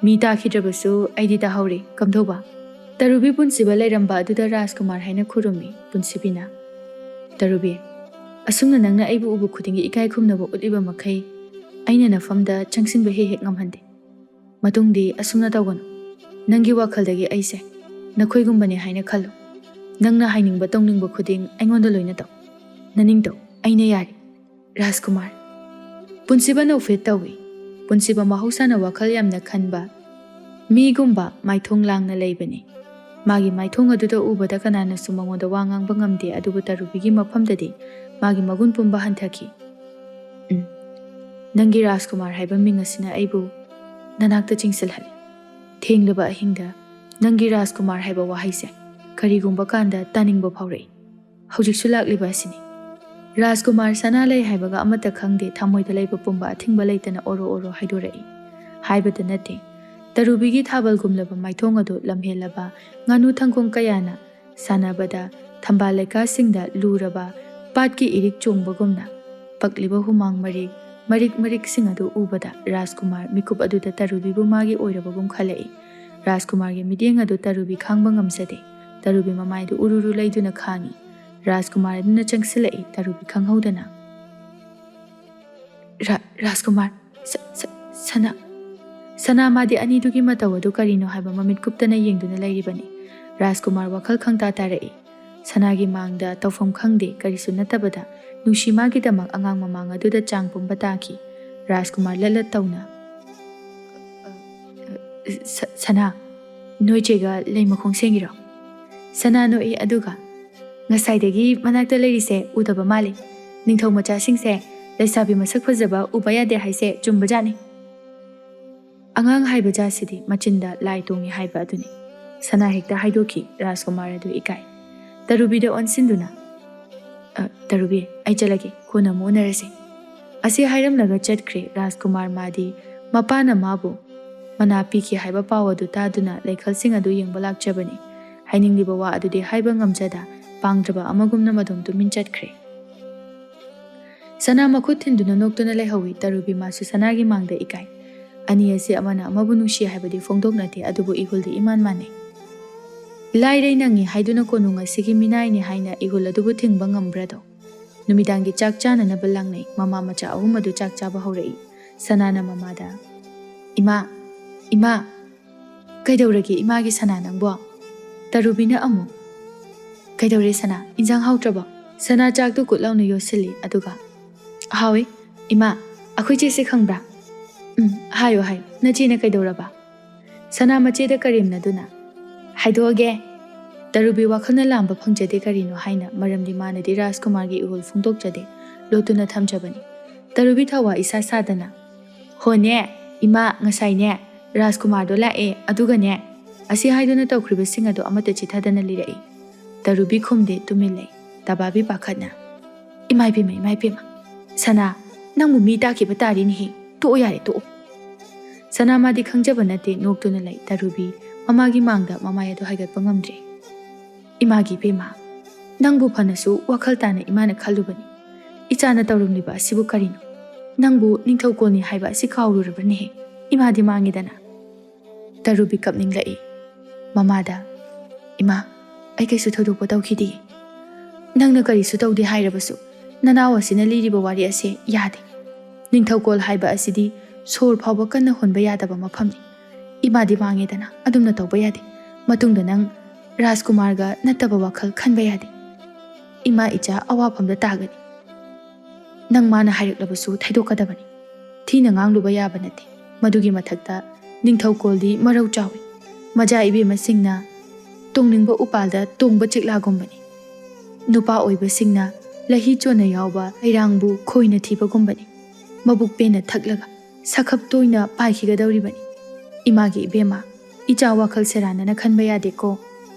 "ꯃꯤ ꯇꯥꯈꯤꯗ꯭ꯔꯕꯁꯨ ꯑꯩꯗꯤ ꯇꯥꯍꯧꯔꯦ꯫ ꯀꯝꯗꯧꯕ?" ꯇꯔꯨꯕꯤ ꯄꯨꯟꯁꯤꯕ ꯂꯩꯔꯝꯕ ꯑꯗꯨꯗ ꯔꯥꯖꯀꯨꯃꯥꯔ ꯍꯥꯏꯅ ꯈꯨꯔꯨꯝꯃꯤ꯫ ꯄꯨꯟꯁꯤꯕꯤꯅ, "ꯇꯔꯨꯕꯤ, ꯑꯁꯨꯝꯅ ꯅꯪꯅ ꯑꯩꯕꯨ ꯎꯕ ꯈꯨꯗꯤꯡꯒꯤ ꯏꯀꯥꯏ ꯈꯨꯝꯅꯕ ꯎꯠꯂꯤꯕ ꯃꯈꯩ ꯑꯩꯅ ꯅꯐꯝꯗ ꯆꯪꯁꯤꯟꯕ ꯍꯦꯛ ꯍꯦꯛ ꯉꯝꯍꯟꯗꯦ꯫ ꯃꯇꯨꯡꯗꯤ ꯑꯁꯨꯝꯅ ꯇꯧꯒꯅꯨ꯫ ꯅꯪꯒꯤ ꯋꯥꯈꯜꯗꯒꯤ ꯑꯩꯁꯦ ꯅꯈꯣꯏꯒꯨꯝꯕꯅꯦ ꯍꯥꯏꯅ ꯈꯜꯂꯨ꯫ ꯅꯪꯅ ꯍꯥꯏꯅꯤꯡꯕ ꯇꯧꯅꯤꯡꯕ ꯈꯨꯗꯤꯡ ꯑꯩꯉꯣꯟꯗ ꯂꯣꯏꯅ ꯇꯧ꯫ ꯅꯅꯤꯡ ꯇꯧ, ꯑꯩꯅ ꯌꯥꯔꯤ"꯫ ꯔꯥꯖꯀꯨꯃꯥꯔ, ꯄꯨꯟꯁꯤꯕ ꯅꯣꯛꯐꯦꯠ ꯇꯧꯏ꯫ ꯄꯨꯟꯁꯤꯕ ꯃꯍꯧꯁꯥꯅ ꯋꯥꯈꯜ ꯌꯥꯝꯅ ꯈꯟꯕ ꯃꯤꯒꯨꯝꯕ ꯃꯥꯏꯊꯣꯡ ꯂꯥꯡꯅ ꯂꯩꯕꯅꯤ꯫ ꯃꯥꯒꯤ ꯃꯥꯏꯊꯣꯡ ꯑꯗꯨꯗ ꯎꯕꯗ ꯀꯅꯥꯅꯁꯨ ꯃꯉꯣꯟꯗ ꯋꯥ ꯉꯥꯡꯕ ꯉꯝꯗꯦ, ꯑꯗꯨꯕꯨ ꯇꯔꯨꯕꯤꯒꯤ ꯃꯐꯝꯗꯗꯤ ꯃꯥꯒꯤ ꯃꯒꯨꯟ ꯄꯨꯝꯕ ꯍꯟꯊꯈꯤ꯫ "ꯎꯝ, ꯅꯪꯒꯤ ꯔꯥꯖꯀꯨꯃꯥꯔ ꯍꯥꯏꯕ ꯃꯤꯡ ꯑꯁꯤꯅ ꯑꯩꯕꯨ ꯅꯅꯥꯛꯇ ꯆꯤꯡꯁꯤꯜꯍꯜꯂꯤ꯫ ꯊꯦꯡꯂꯕ ꯑꯍꯤꯡꯗ ꯅꯪꯒꯤ ꯔꯥꯖꯀꯨꯃꯥꯔ ꯍꯥꯏꯕ ꯋꯥꯍꯩꯁꯦ ꯀꯔꯤꯒꯨꯝꯕ ꯀꯥꯟꯗ ꯇꯥꯅꯤꯡꯕ ꯐꯥꯎꯔꯛꯏ꯫ ꯍꯧꯖꯤꯛꯁꯨ ꯂꯥꯛꯂꯤꯕ ꯑꯁꯤꯅꯤ꯫" ꯔꯥꯖꯀꯨꯃꯥꯔ ꯁꯅꯥ ꯂꯩ ꯍꯥꯏꯕꯒ ꯑꯃꯠꯇ ꯈꯪꯗꯦ, ꯊꯃꯣꯏꯗ ꯂꯩꯕ ꯄꯨꯝꯕ ꯑꯊꯤꯡꯕ ꯂꯩꯇꯅ ꯑꯣꯔꯣ ꯑꯣꯔꯣ ꯍꯥꯏꯗꯣꯔꯛꯏ꯫ ꯍꯥꯏꯕꯇ ꯅꯠꯇꯦ, ꯇꯔꯨꯕꯤꯒꯤ ꯊꯥꯕꯜꯒꯨꯝꯂꯕ ꯃꯥꯏꯊꯣꯡ ꯑꯗꯨ ꯂꯝꯍꯦꯜꯂꯕ ꯉꯥꯅꯨ ꯊꯪꯒꯣꯡ ꯀꯌꯥꯅ ꯁꯥꯟꯅꯕꯗ ꯊꯝꯕꯥꯜ ꯂꯩꯀꯥꯁꯤꯡꯗ ꯂꯨꯔꯕ ꯄꯥꯠꯀꯤ ꯏꯔꯤꯛ ꯆꯣꯡꯕꯒꯨꯝꯅ ꯄꯛꯂꯤꯕ ꯍꯨꯃꯥꯡ ꯃꯔꯤꯛ ꯃꯔꯤꯛ ꯃꯔꯤꯛꯁꯤꯡ ꯑꯗꯨ ꯎꯕꯗ ꯔꯥꯖꯀꯨꯃꯥꯔ ꯃꯤꯀꯨꯞ ꯑꯗꯨꯗ ꯇꯔꯨꯕꯤꯕꯨ ꯃꯥꯒꯤ ꯑꯣꯏꯔꯕꯒꯨꯝ ꯈꯜꯂꯛꯏ꯫ ꯔꯥꯖꯀꯨꯃꯥꯔꯒꯤ ꯃꯤꯠꯌꯦꯡ ꯑꯗꯨ ꯇꯔꯨꯕꯤ ꯈꯥꯡꯕ ꯉꯝꯖꯗꯦ꯫ ꯇꯔꯨꯕꯤ ꯃꯃꯥꯏꯗꯨ ꯎꯔꯨꯔꯨ ꯂꯩꯗꯨꯅ ꯈꯥꯡꯏ꯫ ꯔꯥꯖꯀꯨꯃꯥꯔ ꯑꯗꯨꯅ ꯆꯪꯁꯤꯜꯂꯛꯏ, ꯇꯔꯨꯕꯤ ꯈꯪꯍꯧꯗꯅ꯫ "ꯔꯥ-, ꯔꯥꯖꯀꯨꯃꯥꯔ, ꯁ-, ꯁ-, ꯁꯅꯥ꯫" ꯁꯅꯥ ꯃꯥꯗꯤ ꯑꯅꯤꯗꯨꯒꯤ ꯃꯇꯧ ꯑꯗꯨ ꯀꯔꯤꯅꯣ ꯍꯥꯏꯕ ꯃꯃꯤꯠ ꯀꯨꯞꯇꯅ ꯌꯦꯡꯗꯨꯅ ꯂꯩꯔꯤꯕꯅꯤ꯫ ꯔꯥꯖꯀꯨꯃꯥꯔ ꯋꯥꯈꯜ ꯈꯪꯇꯥ ꯇꯥꯔꯛꯏ꯫ ꯁꯅꯥꯒꯤ ꯃꯥꯡꯗ ꯇꯧꯐꯝ ꯈꯪꯗꯦ, ꯀꯔꯤꯁꯨ ꯅꯠꯇꯕꯗ ꯅꯨꯡꯁꯤ ꯃꯥꯒꯤꯗꯃꯛ ꯑꯉꯥꯡ ꯃꯃꯥꯡ ꯑꯗꯨꯗ ꯆꯥꯡ ꯄꯨꯝꯕ ꯇꯥꯈꯤ꯫ ꯔꯥꯖꯀꯨꯃꯥꯔ ꯂꯠ ꯂꯠ ꯇꯧꯅ, "ꯁ-, ꯁꯅꯥ, ꯅꯣꯏ ꯆꯦꯒ ꯂꯩ ꯃꯈꯣꯡ ꯁꯦꯡꯉꯤꯔꯣ?" ꯁꯅꯥ ꯅꯣꯛꯏ, ꯑꯗꯨꯒ, "ꯉꯁꯥꯏꯗꯒꯤ ꯃꯅꯥꯛꯇ ꯂꯩꯔꯤꯁꯦ ꯎꯗꯕ ꯃꯥꯜꯂꯤ꯫ ꯅꯤꯡꯊꯧ ꯃꯆꯥꯁꯤꯡꯁꯦ ꯂꯩꯁꯥꯕꯤ ꯃꯁꯛ ꯐꯖꯕ ꯎꯕ ꯌꯥꯗꯦ ꯍꯥꯏꯁꯦ ꯆꯨꯝꯕꯖꯥꯠꯅꯤ꯫" ꯑꯉꯥꯡ ꯍꯥꯏꯕ ꯖꯥꯠꯁꯤꯗꯤ ꯃꯆꯤꯟꯗ ꯂꯥꯏ ꯇꯣꯡꯉꯤ ꯍꯥꯏꯕ ꯑꯗꯨꯅꯤ꯫ ꯁꯅꯥ ꯍꯦꯛꯇ ꯍꯥꯏꯗꯣꯛꯈꯤ, ꯔꯥꯖꯀꯨꯃꯥꯔ ꯑꯗꯨ ꯏꯀꯥꯏ꯫ ꯇꯔꯨꯕꯤꯗ ꯑꯣꯟꯁꯤꯟꯗꯨꯅ, "ꯑ, ꯇꯔꯨꯕꯤ, ꯑꯩ ꯆꯠꯂꯒꯦ, ꯀꯣꯟꯅ ꯑꯃꯨꯛ ꯎꯅꯔꯁꯤ꯫" ꯑꯁꯤ ꯍꯥꯏꯔꯝꯂꯒ ꯆꯠꯈ꯭ꯔꯦ ꯔꯥꯖꯀꯨꯃꯥꯔ꯫ ꯃꯥꯗꯤ ꯃꯄꯥꯅ ꯃꯥꯕꯨ ꯃꯅꯥ ꯄꯤꯈꯤ ꯍꯥꯏꯕ ꯄꯥꯎ ꯑꯗꯨ ꯇꯥꯗꯨꯅ ꯂꯩꯈꯜꯁꯤꯡ ꯑꯗꯨ ꯌꯦꯡꯕ ꯂꯥꯛꯆꯕꯅꯤ꯫ ꯍꯥꯏꯅꯤꯡꯂꯤꯕ ꯋꯥ ꯑꯗꯨꯗꯤ ꯍꯥꯏꯕ ꯉꯝꯖꯗ ꯄꯥꯡꯗ꯭ꯔꯕ ꯑꯃꯒꯨꯝꯅ ꯃꯗꯣꯝ ꯇꯨꯃꯤꯟ ꯆꯠꯈ꯭ꯔꯦ꯫ ꯁꯅꯥ ꯃꯈꯨꯠ ꯊꯤꯟꯗꯨꯅ ꯅꯣꯛꯇꯨꯅ ꯂꯩꯍꯧꯏ꯫ ꯇꯔꯨꯕꯤ ꯃꯥꯁꯨ ꯁꯅꯥꯒꯤ ꯃꯥꯡꯗ ꯏꯀꯥꯏ꯫ ꯑꯅꯤ ꯑꯁꯤ ꯑꯃꯅ ꯑꯃꯕꯨ ꯅꯨꯡꯁꯤ ꯍꯥꯏꯕꯗꯤ ꯐꯣꯡꯗꯣꯛꯅꯗꯦ, ꯑꯗꯨꯕꯨ ꯏꯍꯨꯜꯗꯤ ꯏꯃꯥꯟ ꯃꯥꯟꯅꯩ꯫ ꯂꯥꯏꯔꯩ ꯅꯪꯉꯤ ꯍꯥꯏꯗꯨꯅ ꯀꯣꯅꯨꯡ ꯑꯁꯤꯒꯤ ꯃꯤꯅꯥꯏꯅꯤ ꯍꯥꯏꯅ ꯏꯍꯨꯜ ꯑꯗꯨꯕꯨ ꯊꯤꯡꯕ ꯉꯝꯕ꯭ꯔꯥꯗꯣ? ꯅꯨꯃꯤꯗꯥꯡꯒꯤ ꯆꯥꯛ ꯆꯥꯅꯅꯕ ꯂꯥꯡꯅꯩ꯫ ꯃꯃꯥ ꯃꯆꯥ ꯑꯍꯨꯝ ꯑꯗꯨ ꯆꯥꯛ ꯆꯥꯕ ꯍꯧꯔꯛꯏ꯫ ꯁꯅꯥꯅ ꯃꯃꯥꯗ, "ꯏꯃꯥ, ꯏꯃꯥ, ꯀꯩꯗꯧꯔꯒꯦ ꯏꯃꯥꯒꯤ ꯁꯅꯥ ꯅꯪꯕꯣ?" ꯇꯔꯨꯕꯤꯅ ꯑꯃꯨꯛ, "ꯀꯩꯗꯧꯔꯦ ꯁꯅꯥ, ꯏꯟꯖꯥꯡ ꯍꯥꯎꯇ꯭ꯔꯕꯣ?" ꯁꯅꯥ ꯆꯥꯛꯇꯨ ꯀꯨꯠ ꯂꯥꯎꯅ ꯌꯣꯠꯁꯤꯜꯂꯤ, ꯑꯗꯨꯒ, "ꯍꯥꯎꯏ ꯏꯃꯥ, "ꯑꯩꯈꯣꯏ ꯆꯦꯁꯦ ꯈꯪꯕ꯭ꯔꯥ?" "ꯎꯝ, ꯍꯥꯏꯌꯣ, ꯍꯥꯏꯌꯣ, ꯅꯆꯦꯅ ꯀꯩꯗꯧꯔꯕ?" ꯁꯅꯥ ꯃꯆꯦꯗ ꯀꯔꯦꯝꯅꯗꯨꯅ, "ꯍꯥꯏꯗꯣꯛꯑꯒꯦ, ꯇꯔꯨꯕꯤ ꯋꯥꯈꯜꯅ ꯂꯥꯝꯕ ꯐꯪꯖꯗꯦ ꯀꯔꯤꯅꯣ ꯍꯥꯏꯅ, ꯃꯔꯝꯗꯤ ꯃꯥꯅꯗꯤ ꯔꯥꯖꯀꯨꯃꯥꯔꯒꯤ ꯏꯍꯨꯜ ꯐꯣꯡꯗꯣꯛꯆꯗꯦ, ꯂꯣꯠꯇꯨꯅ ꯊꯝꯖꯕꯅꯤ꯫ ꯇꯔꯨꯕꯤ ꯊꯧꯋꯥ ꯏꯁꯥ ꯁꯥꯗꯅ, "ꯍꯣꯅꯦ, ꯏꯃꯥ, ꯉꯁꯥꯏꯅꯦ, ꯔꯥꯖꯀꯨꯃꯥꯔꯗꯣ ꯂꯥꯛꯑꯦ, ꯑꯗꯨꯒꯅꯦ, ꯑꯁꯤ ꯍꯥꯏꯗꯨꯅ ꯇꯧꯈ꯭ꯔꯤꯕꯁꯤꯡ ꯑꯗꯣ ꯑꯃꯠꯇ ꯆꯤꯊꯗꯅ ꯂꯤꯔꯛꯏ"꯫ ꯇꯔꯨꯕꯤ ꯈꯨꯝꯗꯦ, ꯇꯨꯃꯤꯟ ꯂꯩ꯫ ꯇꯕꯥꯕꯤ ꯄꯥꯈꯠꯅ, "ꯏꯃꯥ ꯏꯕꯦꯝꯃ, ꯏꯃꯥ ꯏꯕꯦꯝꯃ, ꯁꯅꯥ, ꯅꯪꯕꯨ ꯃꯤ ꯇꯥꯈꯤꯕ ꯇꯥꯔꯤꯅꯦꯍꯦ, ꯇꯣꯛꯑꯣ ꯌꯥꯔꯦ, ꯇꯣꯛꯑꯣ"꯫ ꯁꯅꯥ ꯃꯥꯗꯤ ꯈꯪꯖꯕ ꯅꯠꯇꯦ, ꯅꯣꯛꯇꯨꯅ ꯂꯩ꯫ ꯇꯔꯨꯕꯤ ꯃꯃꯥꯒꯤ ꯃꯥꯡꯗ ꯃꯃꯥꯏ ꯑꯗꯨ ꯍꯥꯏꯒꯠꯄ ꯉꯝꯗ꯭ꯔꯦ꯫ "ꯏꯃꯥꯒꯤ ꯏꯕꯦꯝꯃ, ꯅꯪꯕꯨ ꯐꯅꯁꯨ ꯋꯥꯈꯜ ꯇꯥꯅ ꯏꯃꯥꯅ ꯈꯜꯂꯨꯕꯅꯤ꯫ ꯏꯆꯥꯅ ꯇꯧꯔꯝꯂꯤꯕ ꯑꯁꯤꯕꯨ ꯀꯔꯤꯅꯣ? ꯅꯪꯕꯨ ꯅꯤꯡꯊꯧꯀꯣꯜꯅꯤ ꯍꯥꯏꯕ ꯑꯁꯤ ꯀꯥꯎꯔꯨꯔꯕꯅꯦꯍꯦ? ꯏꯃꯥꯗꯤ ꯃꯥꯡꯉꯦꯗꯅ"꯫ ꯇꯔꯨꯕꯤ ꯀꯞꯅꯤꯡꯂꯛꯏ꯫ ꯃꯃꯥꯗ, "ꯏꯃꯥ, ꯑꯩ ꯀꯩꯁꯨ ꯊꯣꯏꯗꯣꯛꯄ ꯇꯧꯈꯤꯗꯦ꯫ ꯅꯪꯅ ꯀꯔꯤꯁꯨ ꯇꯧꯗꯦ ꯍꯥꯏꯔꯕꯁꯨ, ꯅꯅꯥꯎ ꯑꯁꯤꯅ ꯂꯤꯔꯤꯕ ꯋꯥꯔꯤ ꯑꯁꯦ ꯌꯥꯗꯦ꯫ ꯅꯤꯡꯊꯧꯀꯣꯜ ꯍꯥꯏꯕ ꯑꯁꯤꯗꯤ ꯁꯣꯔ ꯐꯥꯎꯕ ꯀꯟꯅ ꯍꯣꯟꯕ ꯌꯥꯗꯕ ꯃꯐꯝꯅꯤ꯫ ꯏꯃꯥꯗꯤ ꯃꯥꯡꯉꯦꯗꯅ, ꯑꯗꯨꯝꯅ ꯇꯧꯕ ꯌꯥꯗꯦ꯫ ꯃꯇꯨꯡꯗ ꯅꯪ ꯔꯥꯖꯀꯨꯃꯥꯔꯒ ꯅꯠꯇꯕ ꯋꯥꯈꯜ ꯈꯟꯕ ꯌꯥꯗꯦ"꯫ "ꯏꯃꯥ ꯏꯆꯥ ꯑꯋꯥꯐꯝꯗ ꯇꯥꯒꯅꯤ꯫ ꯅꯪ ꯃꯥꯅ ꯍꯥꯏꯔꯛꯂꯕꯁꯨ ꯊꯩꯗꯣꯛꯀꯗꯕꯅꯤ꯫ ꯊꯤꯅ ꯉꯥꯡꯂꯨꯕ ꯌꯥꯕ ꯅꯠꯇꯦ꯫ ꯃꯗꯨꯒꯤ ꯃꯊꯛꯇ ꯅꯤꯡꯊꯧꯀꯣꯜꯗꯤ ꯃꯔꯧ ꯆꯥꯎꯏ꯫ ꯃꯆꯥ ꯏꯕꯦꯝꯃꯁꯤꯡꯅ ꯇꯣꯡꯅꯤꯡꯕ ꯎꯄꯥꯜꯗ ꯇꯣꯡꯕ ꯆꯤꯛꯂꯥꯒꯨꯝꯕꯅꯤ꯫ ꯅꯨꯄꯥ ꯑꯣꯏꯕꯁꯤꯡꯅ ꯂꯍꯤ ꯆꯣꯟꯅ ꯌꯥꯎꯕ ꯍꯩꯔꯥꯡꯕꯨ ꯈꯣꯏꯅ ꯊꯤꯕꯒꯨꯝꯕꯅꯤ꯫ ꯃꯕꯨꯛ ꯄꯦꯟꯅ ꯊꯛꯂꯒ ꯁꯥꯈꯞ ꯇꯣꯏꯅ ꯄꯥꯏꯈꯤꯒꯗꯧꯔꯤꯕꯅꯤ꯫ ꯏꯃꯥꯒꯤ ꯏꯕꯦꯝꯃ, ꯏꯆꯥ ꯋꯥꯈꯜ ꯁꯦꯔꯥꯟꯅꯅ ꯈꯟꯕ ꯌꯥꯗꯦꯀꯣ"꯫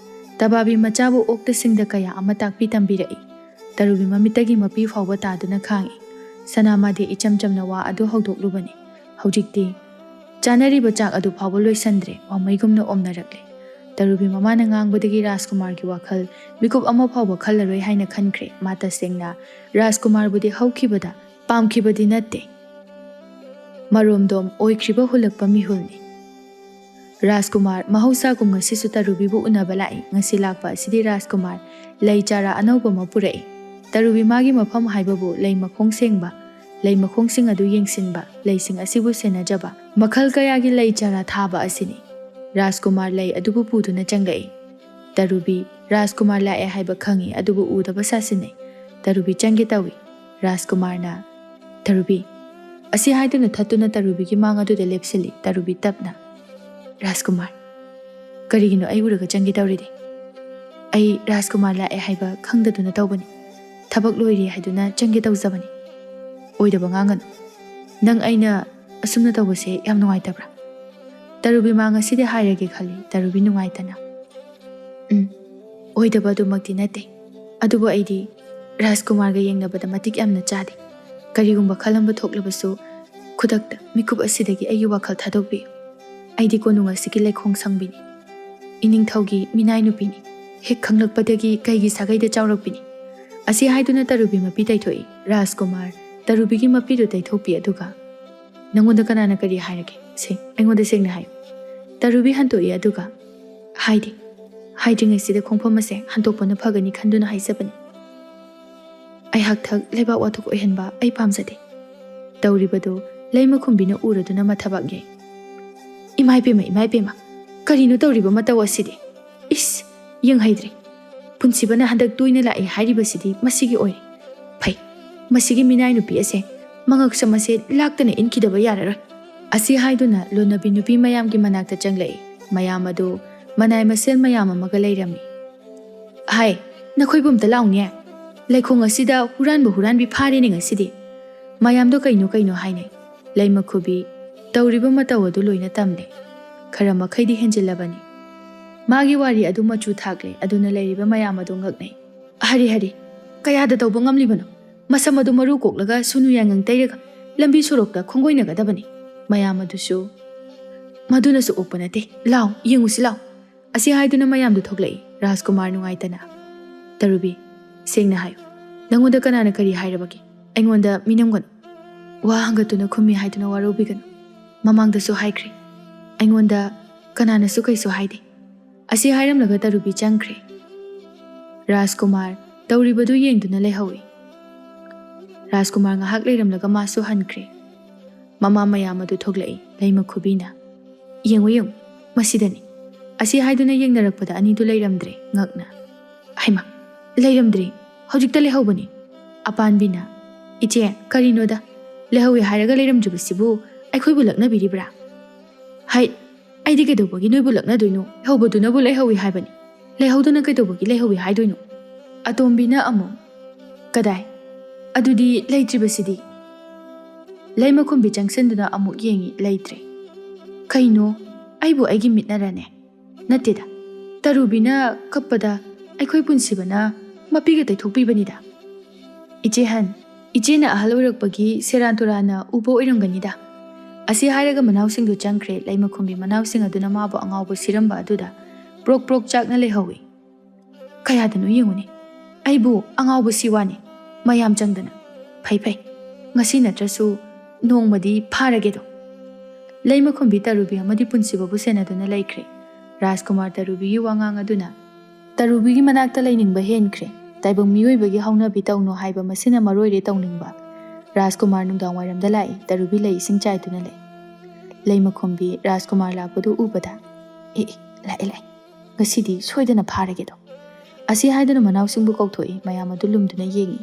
ꯇꯕꯥꯕꯤ ꯃꯆꯥꯕꯨ ꯑꯣꯛꯇꯁꯤꯡꯗ ꯀꯌꯥ ꯑꯃ ꯇꯥꯛꯄꯤ ꯇꯝꯕꯤꯔꯛꯏ꯫ ꯇꯔꯨꯕꯤ ꯃꯃꯤꯠꯇꯒꯤ ꯃꯄꯤ ꯐꯥꯎꯕ ꯇꯥꯗꯨꯅ ꯈꯥꯡꯏ꯫ ꯁꯅꯥꯃꯥꯗꯤ ꯏꯆꯝ ꯆꯝꯅ ꯋꯥ ꯑꯗꯨ ꯍꯧꯗꯣꯛꯂꯨꯕꯅꯤ꯫ ꯍꯧꯖꯤꯛꯇꯤ ꯆꯥꯅꯔꯤꯕ ꯆꯥꯛ ꯑꯗꯨ ꯐꯥꯎꯕ ꯂꯣꯏꯁꯟꯗ꯭ꯔꯦ, ꯋꯥꯃꯩꯒꯨꯝꯅ ꯑꯣꯝꯅꯔꯛꯂꯦ꯫ ꯇꯔꯨꯕꯤ ꯃꯃꯥꯅ ꯉꯥꯡꯕꯗꯒꯤ ꯔꯥꯖꯀꯨꯃꯥꯔꯒꯤ ꯋꯥꯈꯜ ꯃꯤꯀꯨꯞ ꯑꯃ ꯐꯥꯎꯕ ꯈꯜꯂꯔꯣꯏ ꯍꯥꯏꯅ ꯈꯟꯈ꯭ꯔꯦ꯫ ꯃꯥ ꯇꯁꯦꯡꯅ ꯔꯥꯖꯀꯨꯃꯥꯔꯕꯨꯗꯤ ꯍꯧꯈꯤꯕꯗ ꯄꯥꯝꯈꯤꯕꯗꯤ ꯅꯠꯇꯦ꯫ ꯃꯔꯣꯝꯗꯣꯝ ꯑꯣꯏꯈ꯭ꯔꯤꯕ ꯍꯨꯜꯂꯛꯄ ꯃꯤꯍꯨꯜꯅꯤ꯫ ꯔꯥꯖꯀꯨꯃꯥꯔ ꯃꯍꯧꯁꯥꯒꯨꯝ ꯉꯁꯤꯁꯨ ꯇꯔꯨꯕꯤꯕꯨ ꯎꯅꯕ ꯂꯥꯛꯏ꯫ ꯉꯁꯤ ꯂꯥꯛꯄ ꯑꯁꯤꯗꯤ ꯔꯥꯖꯀꯨꯃꯥꯔ ꯂꯩ ꯆꯥꯔꯥ ꯑꯅꯧꯕ ꯑꯃ ꯄꯨꯔꯛꯏ꯫ ꯇꯔꯨꯕꯤ ꯃꯥꯒꯤ ꯃꯐꯝ ꯍꯥꯏꯕꯕꯨ ꯂꯩ ꯃꯈꯣꯡ ꯁꯦꯡꯕ, ꯂꯩ ꯃꯈꯣꯡꯁꯤꯡ ꯑꯗꯨ ꯌꯦꯡꯁꯤꯟꯕ, ꯂꯩꯁꯤꯡ ꯑꯁꯤꯕꯨ ꯁꯦꯟꯅꯖꯕ, ꯃꯈꯜ ꯀꯌꯥꯒꯤ ꯂꯩ ꯆꯥꯔꯥ ꯊꯥꯕ ꯑꯁꯤꯅꯤ꯫ ꯔꯥꯖꯀꯨꯃꯥꯔ ꯂꯩ ꯑꯗꯨꯕꯨ ꯄꯨꯗꯨꯅ ꯆꯪꯂꯛꯏ꯫ ꯇꯔꯨꯕꯤ, ꯔꯥꯖꯀꯨꯃꯥꯔ ꯂꯥꯛꯑꯦ ꯍꯥꯏꯕ ꯈꯪꯏ, ꯑꯗꯨꯕꯨ ꯎꯗꯕ ꯁꯥꯁꯤꯟꯅꯩ꯫ ꯇꯔꯨꯕꯤ ꯆꯪꯒꯦ ꯇꯧꯏ꯫ ꯔꯥꯖꯀꯨꯃꯥꯔꯅ, "ꯇꯔꯨꯕꯤ, ꯑꯁꯤ ꯍꯥꯏꯗꯨꯅ ꯊꯠꯇꯨꯅ ꯇꯔꯨꯕꯤꯒꯤ ꯃꯥꯡ ꯑꯗꯨꯗ ꯂꯦꯞꯁꯤꯜꯂꯤ꯫ ꯇꯔꯨꯕꯤ ꯇꯞꯅ, "ꯔꯥꯖꯀꯨꯃꯥꯔ, ꯀꯔꯤꯒꯤꯅꯣ ꯑꯩ ꯎꯔꯒ ꯆꯪꯒꯦ ꯇꯧꯔꯤꯗꯤ? ꯑꯩ ꯔꯥꯖꯀꯨꯃꯥꯔ ꯂꯥꯛꯑꯦ ꯍꯥꯏꯕ ꯈꯪꯗꯗꯨꯅ ꯇꯧꯕꯅꯤ꯫ ꯊꯕꯛ ꯂꯣꯏꯔꯦ ꯍꯥꯏꯗꯨꯅ ꯆꯪꯒꯦ ꯇꯧꯖꯕꯅꯤ꯫ ꯑꯣꯏꯗꯕ ꯉꯥꯡꯒꯅꯨ꯫ ꯅꯪ ꯑꯩꯅ ꯑꯁꯨꯝꯅ ꯇꯧꯕꯁꯦ ꯌꯥꯝ ꯅꯨꯡꯉꯥꯏꯇꯕ꯭ꯔꯥ? ꯇꯔꯨꯕꯤ ꯃꯥꯡ ꯉꯁꯤꯗꯤ ꯍꯥꯏꯔꯒꯦ ꯈꯜꯂꯤ, ꯇꯔꯨꯕꯤ ꯅꯨꯡꯉꯥꯏꯇꯅ꯫ ꯎꯝ, ꯑꯣꯏꯗꯕ ꯑꯗꯨꯃꯛꯇꯤ ꯅꯠꯇꯦ꯫ ꯑꯗꯨꯕꯨ ꯑꯩꯗꯤ ꯔꯥꯖꯀꯨꯃꯥꯔꯒ ꯌꯦꯡꯅꯕꯗ ꯃꯇꯤꯛ ꯌꯥꯝꯅ ꯆꯥꯗꯦ꯫ ꯀꯔꯤꯒꯨꯝꯕ ꯈꯜꯂꯝꯕ ꯊꯣꯛꯂꯕꯁꯨ ꯈꯨꯗꯛꯇ ꯃꯤꯀꯨꯞ ꯑꯁꯤꯗꯒꯤ ꯑꯩꯒꯤ ꯋꯥꯈꯜ ꯊꯥꯗꯣꯛꯄꯤꯌꯨ꯫ ꯑꯩꯗꯤ ꯀꯣꯅꯨꯡ ꯑꯁꯤꯒꯤ ꯂꯩꯈꯣꯡ ꯁꯪꯕꯤꯅꯤ꯫ ꯏꯅꯤꯡꯊꯧꯒꯤ ꯃꯤꯅꯥꯏ ꯅꯨꯄꯤꯅꯤ꯫ ꯍꯦꯛ ꯈꯪꯂꯛꯄꯗꯒꯤ ꯀꯩꯒꯤ ꯁꯥꯒꯩꯗ ꯆꯥꯎꯔꯛꯄꯤꯅꯤ?" ꯑꯁꯤ ꯍꯥꯏꯗꯨꯅ ꯇꯔꯨꯕꯤ ꯃꯄꯤ ꯇꯩꯊꯣꯛꯏ꯫ ꯔꯥꯖꯀꯨꯃꯥꯔ ꯇꯔꯨꯕꯤꯒꯤ ꯃꯄꯤꯗꯨ ꯇꯩꯊꯣꯛꯄꯤ, ꯑꯗꯨꯒ, "ꯅꯪꯉꯣꯟꯗ ꯀꯅꯥꯅ ꯀꯔꯤ ꯍꯥꯏꯔꯒꯦ? ꯁꯦ, ꯑꯩꯉꯣꯟꯗ ꯁꯦꯡꯅ ꯍꯥꯏꯌꯨ꯫" ꯇꯔꯨꯕꯤ ꯍꯟꯇꯣꯛꯏ, ꯑꯗꯨꯒ, "ꯍꯥꯏꯗꯦ꯫ ꯍꯥꯏꯗ꯭ꯔꯤꯉꯩꯁꯤꯗ ꯈꯣꯡꯐꯝ ꯑꯁꯦ ꯍꯟꯇꯣꯛꯄꯅ ꯐꯒꯅꯤ ꯈꯟꯗꯨꯅ ꯍꯥꯏꯖꯕꯅꯤ꯫ ꯑꯩꯍꯥꯛ ꯊꯛ ꯂꯩꯕꯥꯛ ꯋꯥꯊꯣꯛ ꯑꯣꯏꯍꯟꯕ ꯑꯩ ꯄꯥꯝꯖꯗꯦ꯫ ꯇꯧꯔꯤꯕꯗꯨ ꯂꯩꯃꯈꯨꯝꯕꯤꯅ ꯎꯔꯗꯨꯅ ꯃꯊꯕꯥꯛ ꯌꯩ꯫ ꯏꯃꯥꯏ ꯄꯦꯝꯃ, ꯏꯃꯥꯏ ꯄꯦꯝꯃ, ꯀꯔꯤꯅꯣ ꯇꯧꯔꯤꯕ ꯃꯇꯧ ꯑꯁꯤꯗꯤ? ꯏꯁ, ꯌꯦꯡꯍꯩꯗ꯭ꯔꯦ꯫ ꯄꯨꯟꯁꯤꯕꯅ ꯍꯟꯗꯛ ꯇꯣꯏꯅ ꯂꯥꯛꯏ ꯍꯥꯏꯔꯤꯕꯁꯤꯗꯤ ꯃꯁꯤꯒꯤ ꯑꯣꯏꯔꯦ꯫ ꯐꯩ, ꯃꯁꯤꯒꯤ ꯃꯤꯅꯥꯏ ꯅꯨꯄꯤ ꯑꯁꯦ ꯃꯉꯛꯁꯝ ꯑꯁꯦ ꯂꯥꯛꯇꯅ ꯏꯟꯈꯤꯗꯕ ꯌꯥꯔꯔꯣꯏ꯫" ꯑꯁꯤ ꯍꯥꯏꯗꯨꯅ ꯂꯣꯟꯅꯕꯤ ꯅꯨꯄꯤ ꯃꯌꯥꯝꯒꯤ ꯃꯅꯥꯛꯇ ꯆꯪꯂꯛꯏ꯫ ꯃꯌꯥꯝ ꯑꯗꯨ ꯃꯅꯥꯏ ꯃꯁꯦꯜ ꯃꯌꯥꯝ ꯑꯃꯒ ꯂꯩꯔꯝꯃꯤ꯫ "ꯍꯥꯏ, ꯅꯈꯣꯏꯕꯨ ꯑꯝꯇ ꯂꯥꯎꯅꯦ꯫ ꯂꯩꯈꯣꯡ ꯑꯁꯤꯗ ꯍꯨꯔꯥꯟꯕ ꯍꯨꯔꯥꯟꯕꯤ ꯐꯥꯔꯦꯅꯦ ꯉꯁꯤꯗꯤ꯫" ꯃꯌꯥꯝꯗꯣ ꯀꯩꯅꯣ ꯀꯩꯅꯣ ꯍꯥꯏꯅꯩ꯫ ꯂꯩꯃꯈꯨꯕꯤ ꯇꯧꯔꯤꯕ ꯃꯇꯧ ꯑꯗꯨ ꯂꯣꯏꯅ ꯇꯝꯂꯦ꯫ ꯈꯔ ꯃꯈꯩꯗꯤ ꯍꯦꯟꯖꯤꯜꯂꯕꯅꯤ꯫ ꯃꯥꯒꯤ ꯋꯥꯔꯤ ꯑꯗꯨ ꯃꯆꯨ ꯊꯥꯛꯂꯦ, ꯑꯗꯨꯅ ꯂꯩꯔꯤꯕ ꯃꯌꯥꯝ ꯑꯗꯨ ꯉꯛꯅꯩ꯫ "ꯍꯔꯤ, ꯍꯔꯤ, ꯀꯌꯥꯗ ꯇꯧꯕ ꯉꯝꯂꯤꯕꯅꯣ? ꯃꯁꯝ ꯑꯗꯨ ꯃꯔꯨ ꯀꯣꯛꯂꯒ ꯁꯨꯅꯨ ꯌꯥꯏꯉꯪ ꯇꯩꯔꯒ ꯂꯝꯕꯤ ꯁꯣꯔꯣꯛꯇ ꯈꯣꯡꯒꯣꯏꯅꯒꯗꯕꯅꯤ꯫" ꯃꯌꯥꯝ ꯑꯗꯨꯁꯨ, "ꯃꯗꯨꯅꯁꯨ ꯑꯣꯛꯄ ꯅꯠꯇꯦ, ꯂꯥꯎ, ꯌꯦꯡꯉꯨꯁꯤ ꯂꯥꯎ꯫" ꯑꯁꯤ ꯍꯥꯏꯗꯨꯅ ꯃꯌꯥꯝꯗꯨ ꯊꯣꯛꯂꯛꯏ꯫ ꯔꯥꯖꯀꯨꯃꯥꯔ ꯅꯨꯡꯉꯥꯏꯇꯅ, "ꯇꯔꯨꯕꯤ, ꯁꯦꯡꯅ ꯍꯥꯏꯌꯨ, ꯅꯪꯉꯣꯟꯗ ꯀꯅꯥꯅ ꯀꯔꯤ ꯍꯥꯏꯔꯕꯒꯦ? ꯑꯩꯉꯣꯟꯗ ꯃꯤꯅꯝꯒꯅꯨ꯫" ꯋꯥ ꯍꯪꯒꯠꯇꯨꯅ ꯈꯨꯝꯃꯤ ꯍꯥꯏꯗꯨꯅ ꯋꯥꯔꯧꯕꯤꯒꯅꯨ꯫ ꯃꯃꯥꯡꯗꯁꯨ ꯍꯥꯏꯈ꯭ꯔꯦ, ꯑꯩꯉꯣꯟꯗ ꯀꯅꯥꯅꯁꯨ ꯀꯩꯁꯨ ꯍꯥꯏꯗꯦ꯫ ꯑꯁꯤ ꯍꯥꯏꯔꯝꯂꯒ ꯇꯔꯨꯕꯤ ꯆꯪꯈ꯭ꯔꯦ꯫ ꯔꯥꯖꯀꯨꯃꯥꯔ ꯇꯧꯔꯤꯕꯗꯨ ꯌꯦꯡꯗꯨꯅ ꯂꯩꯍꯧꯏ꯫ ꯔꯥꯖꯀꯨꯃꯥꯔ ꯉꯥꯏꯍꯥꯛ ꯂꯩꯔꯝꯂꯒ ꯃꯥꯁꯨ ꯍꯟꯈ꯭ꯔꯦ꯫ ꯃꯃꯥ ꯃꯌꯥꯝ ꯑꯗꯨ ꯊꯣꯛꯂꯛꯏ꯫ ꯂꯩꯃꯈꯨꯕꯤꯅ, "ꯌꯦꯡꯉꯨ, ꯌꯦꯡꯉꯨ, ꯃꯁꯤꯗꯅꯤ꯫" ꯑꯁꯤ ꯍꯥꯏꯗꯨꯅ ꯌꯦꯡꯅꯔꯛꯄꯗ ꯑꯅꯤꯗꯨ ꯂꯩꯔꯝꯗ꯭ꯔꯦ꯫ ꯉꯛꯅ, "ꯍꯩꯃꯥ, ꯂꯩꯔꯝꯗ꯭ꯔꯦ, ꯍꯧꯖꯤꯛꯇ ꯂꯩꯍꯧꯕꯅꯤ꯫" ꯑꯄꯥꯟꯕꯤꯅ, "ꯏꯆꯦ, ꯀꯔꯤꯅꯣꯗ? ꯂꯩꯍꯧꯋꯤ ꯍꯥꯏꯔꯒ ꯂꯩꯔꯝꯗ꯭ꯔꯤꯕꯁꯤꯕꯨ ꯑꯩꯈꯣꯏꯕꯨ ꯂꯛꯅꯕꯤꯔꯤꯕ꯭ꯔꯥ? ꯍꯩ, ꯑꯩꯗꯤ ꯀꯩꯗꯧꯕꯒꯤ ꯅꯣꯏꯕꯨ ꯂꯛꯅꯗꯣꯏꯅꯣ? ꯂꯩꯍꯧꯕꯗꯨꯅꯕꯨ ꯂꯩꯍꯧꯋꯤ ꯍꯥꯏꯕꯅꯤ꯫ ꯂꯩꯍꯧꯗꯅ ꯀꯩꯗꯧꯕꯒꯤ ꯂꯩꯍꯧꯋꯤ ꯍꯥꯏꯗꯣꯏꯅꯣ? ꯑꯇꯣꯝꯕꯤꯅ ꯑꯃꯨꯛ, "ꯀꯗꯥꯏ? ꯑꯗꯨꯗꯤ ꯂꯩꯇ꯭ꯔꯤꯕꯁꯤꯗꯤ?" ꯂꯩꯃꯈꯨꯝꯕꯤ ꯆꯪꯁꯤꯟꯗꯨꯅ ꯑꯃꯨꯛ ꯌꯦꯡꯉꯤ, ꯂꯩꯇ꯭ꯔꯦ꯫ "ꯀꯩꯅꯣ? ꯑꯩꯕꯨ ꯑꯩꯒꯤ ꯃꯤꯠꯅꯔꯅꯦ? ꯅꯠꯇꯦꯗ, ꯇꯔꯨꯕꯤꯅ ꯀꯞꯄꯗ ꯑꯩꯈꯣꯏ ꯄꯨꯟꯁꯤꯕꯅ ꯃꯄꯤꯒ ꯇꯩꯊꯣꯛꯄꯤꯕꯅꯤꯗ꯫ ꯏꯆꯦ ꯍꯟ, ꯏꯆꯦꯅ ꯑꯍꯜ ꯑꯣꯏꯔꯛꯄꯒꯤ ꯁꯦꯔꯥꯟ ꯇꯨꯔꯥꯟꯅ ꯎꯕ ꯑꯣꯏꯔꯝꯒꯅꯤꯗ꯫" ꯑꯁꯤ ꯍꯥꯏꯔꯒ ꯃꯅꯥꯎꯁꯤꯡꯗꯨ ꯆꯪꯈ꯭ꯔꯦ꯫ ꯂꯩꯃꯈꯨꯝꯕꯤ ꯃꯅꯥꯎꯁꯤꯡ ꯑꯗꯨꯅ ꯃꯥꯕꯨ ꯑꯉꯥꯎꯕ ꯁꯤꯔꯝꯕ ꯑꯗꯨꯗ ꯄ꯭ꯔꯣꯛ ꯄ꯭ꯔꯣꯛ ꯆꯥꯛꯅ ꯂꯩꯍꯧꯏ꯫ "ꯀꯌꯥꯗꯅꯣ ꯌꯦꯡꯉꯨꯅꯦ, ꯑꯩꯕꯨ ꯑꯉꯥꯎꯕ ꯁꯤ ꯋꯥꯅꯤ, ꯃꯌꯥꯝ ꯆꯪꯗꯅ꯫ ꯐꯩ ꯐꯩ, ꯉꯁꯤ ꯅꯠꯇ꯭ꯔꯁꯨ ꯅꯣꯡꯃꯗꯤ ꯐꯥꯔꯒꯦꯗꯣ꯫" ꯂꯩꯃꯈꯨꯝꯕꯤ ꯇꯔꯨꯕꯤ ꯑꯃꯗꯤ ꯄꯨꯟꯁꯤꯕꯕꯨ ꯁꯦꯟꯅꯗꯨꯅ ꯂꯩꯈ꯭ꯔꯦ꯫ ꯔꯥꯖꯀꯨꯃꯥꯔ ꯇꯔꯨꯕꯤꯒꯤ ꯋꯥꯉꯥꯡ ꯑꯗꯨꯅ ꯇꯔꯨꯕꯤꯒꯤ ꯃꯅꯥꯛꯇ ꯂꯩꯅꯤꯡꯕ ꯍꯦꯟꯈ꯭ꯔꯦ꯫ ꯇꯥꯏꯕꯪ ꯃꯤꯑꯣꯏꯕꯒꯤ ꯍꯧꯅꯕꯤ ꯇꯧꯅꯨ ꯍꯥꯏꯕ ꯃꯁꯤꯅ ꯃꯔꯣꯏꯔꯦ ꯇꯧꯅꯤꯡꯕ꯫ ꯔꯥꯖꯀꯨꯃꯥꯔ ꯅꯨꯡꯗꯥꯡ ꯋꯥꯏꯔꯝꯗ ꯂꯥꯛꯏ꯫ ꯇꯔꯨꯕꯤ ꯂꯩ ꯏꯁꯤꯡ ꯆꯥꯏꯗꯨꯅ ꯂꯩ꯫ ꯂꯩꯃꯈꯨꯝꯕꯤ ꯔꯥꯖꯀꯨꯃꯥꯔ ꯂꯥꯛꯄꯗꯨ ꯎꯕꯗ, "ꯑꯦ ꯑꯦ, ꯂꯥꯛꯑꯦ ꯂꯥꯛꯑꯦ, ꯉꯁꯤꯗꯤ ꯁꯣꯏꯗꯅ ꯐꯥꯔꯒꯦꯗꯣ꯫" ꯑꯁꯤ ꯍꯥꯏꯗꯨꯅ ꯃꯅꯥꯎꯁꯤꯡꯕꯨ ꯀꯧꯊꯣꯛꯏ꯫ ꯃꯌꯥꯝ ꯑꯗꯨ ꯂꯨꯝꯗꯨꯅ ꯌꯦꯡꯏ꯫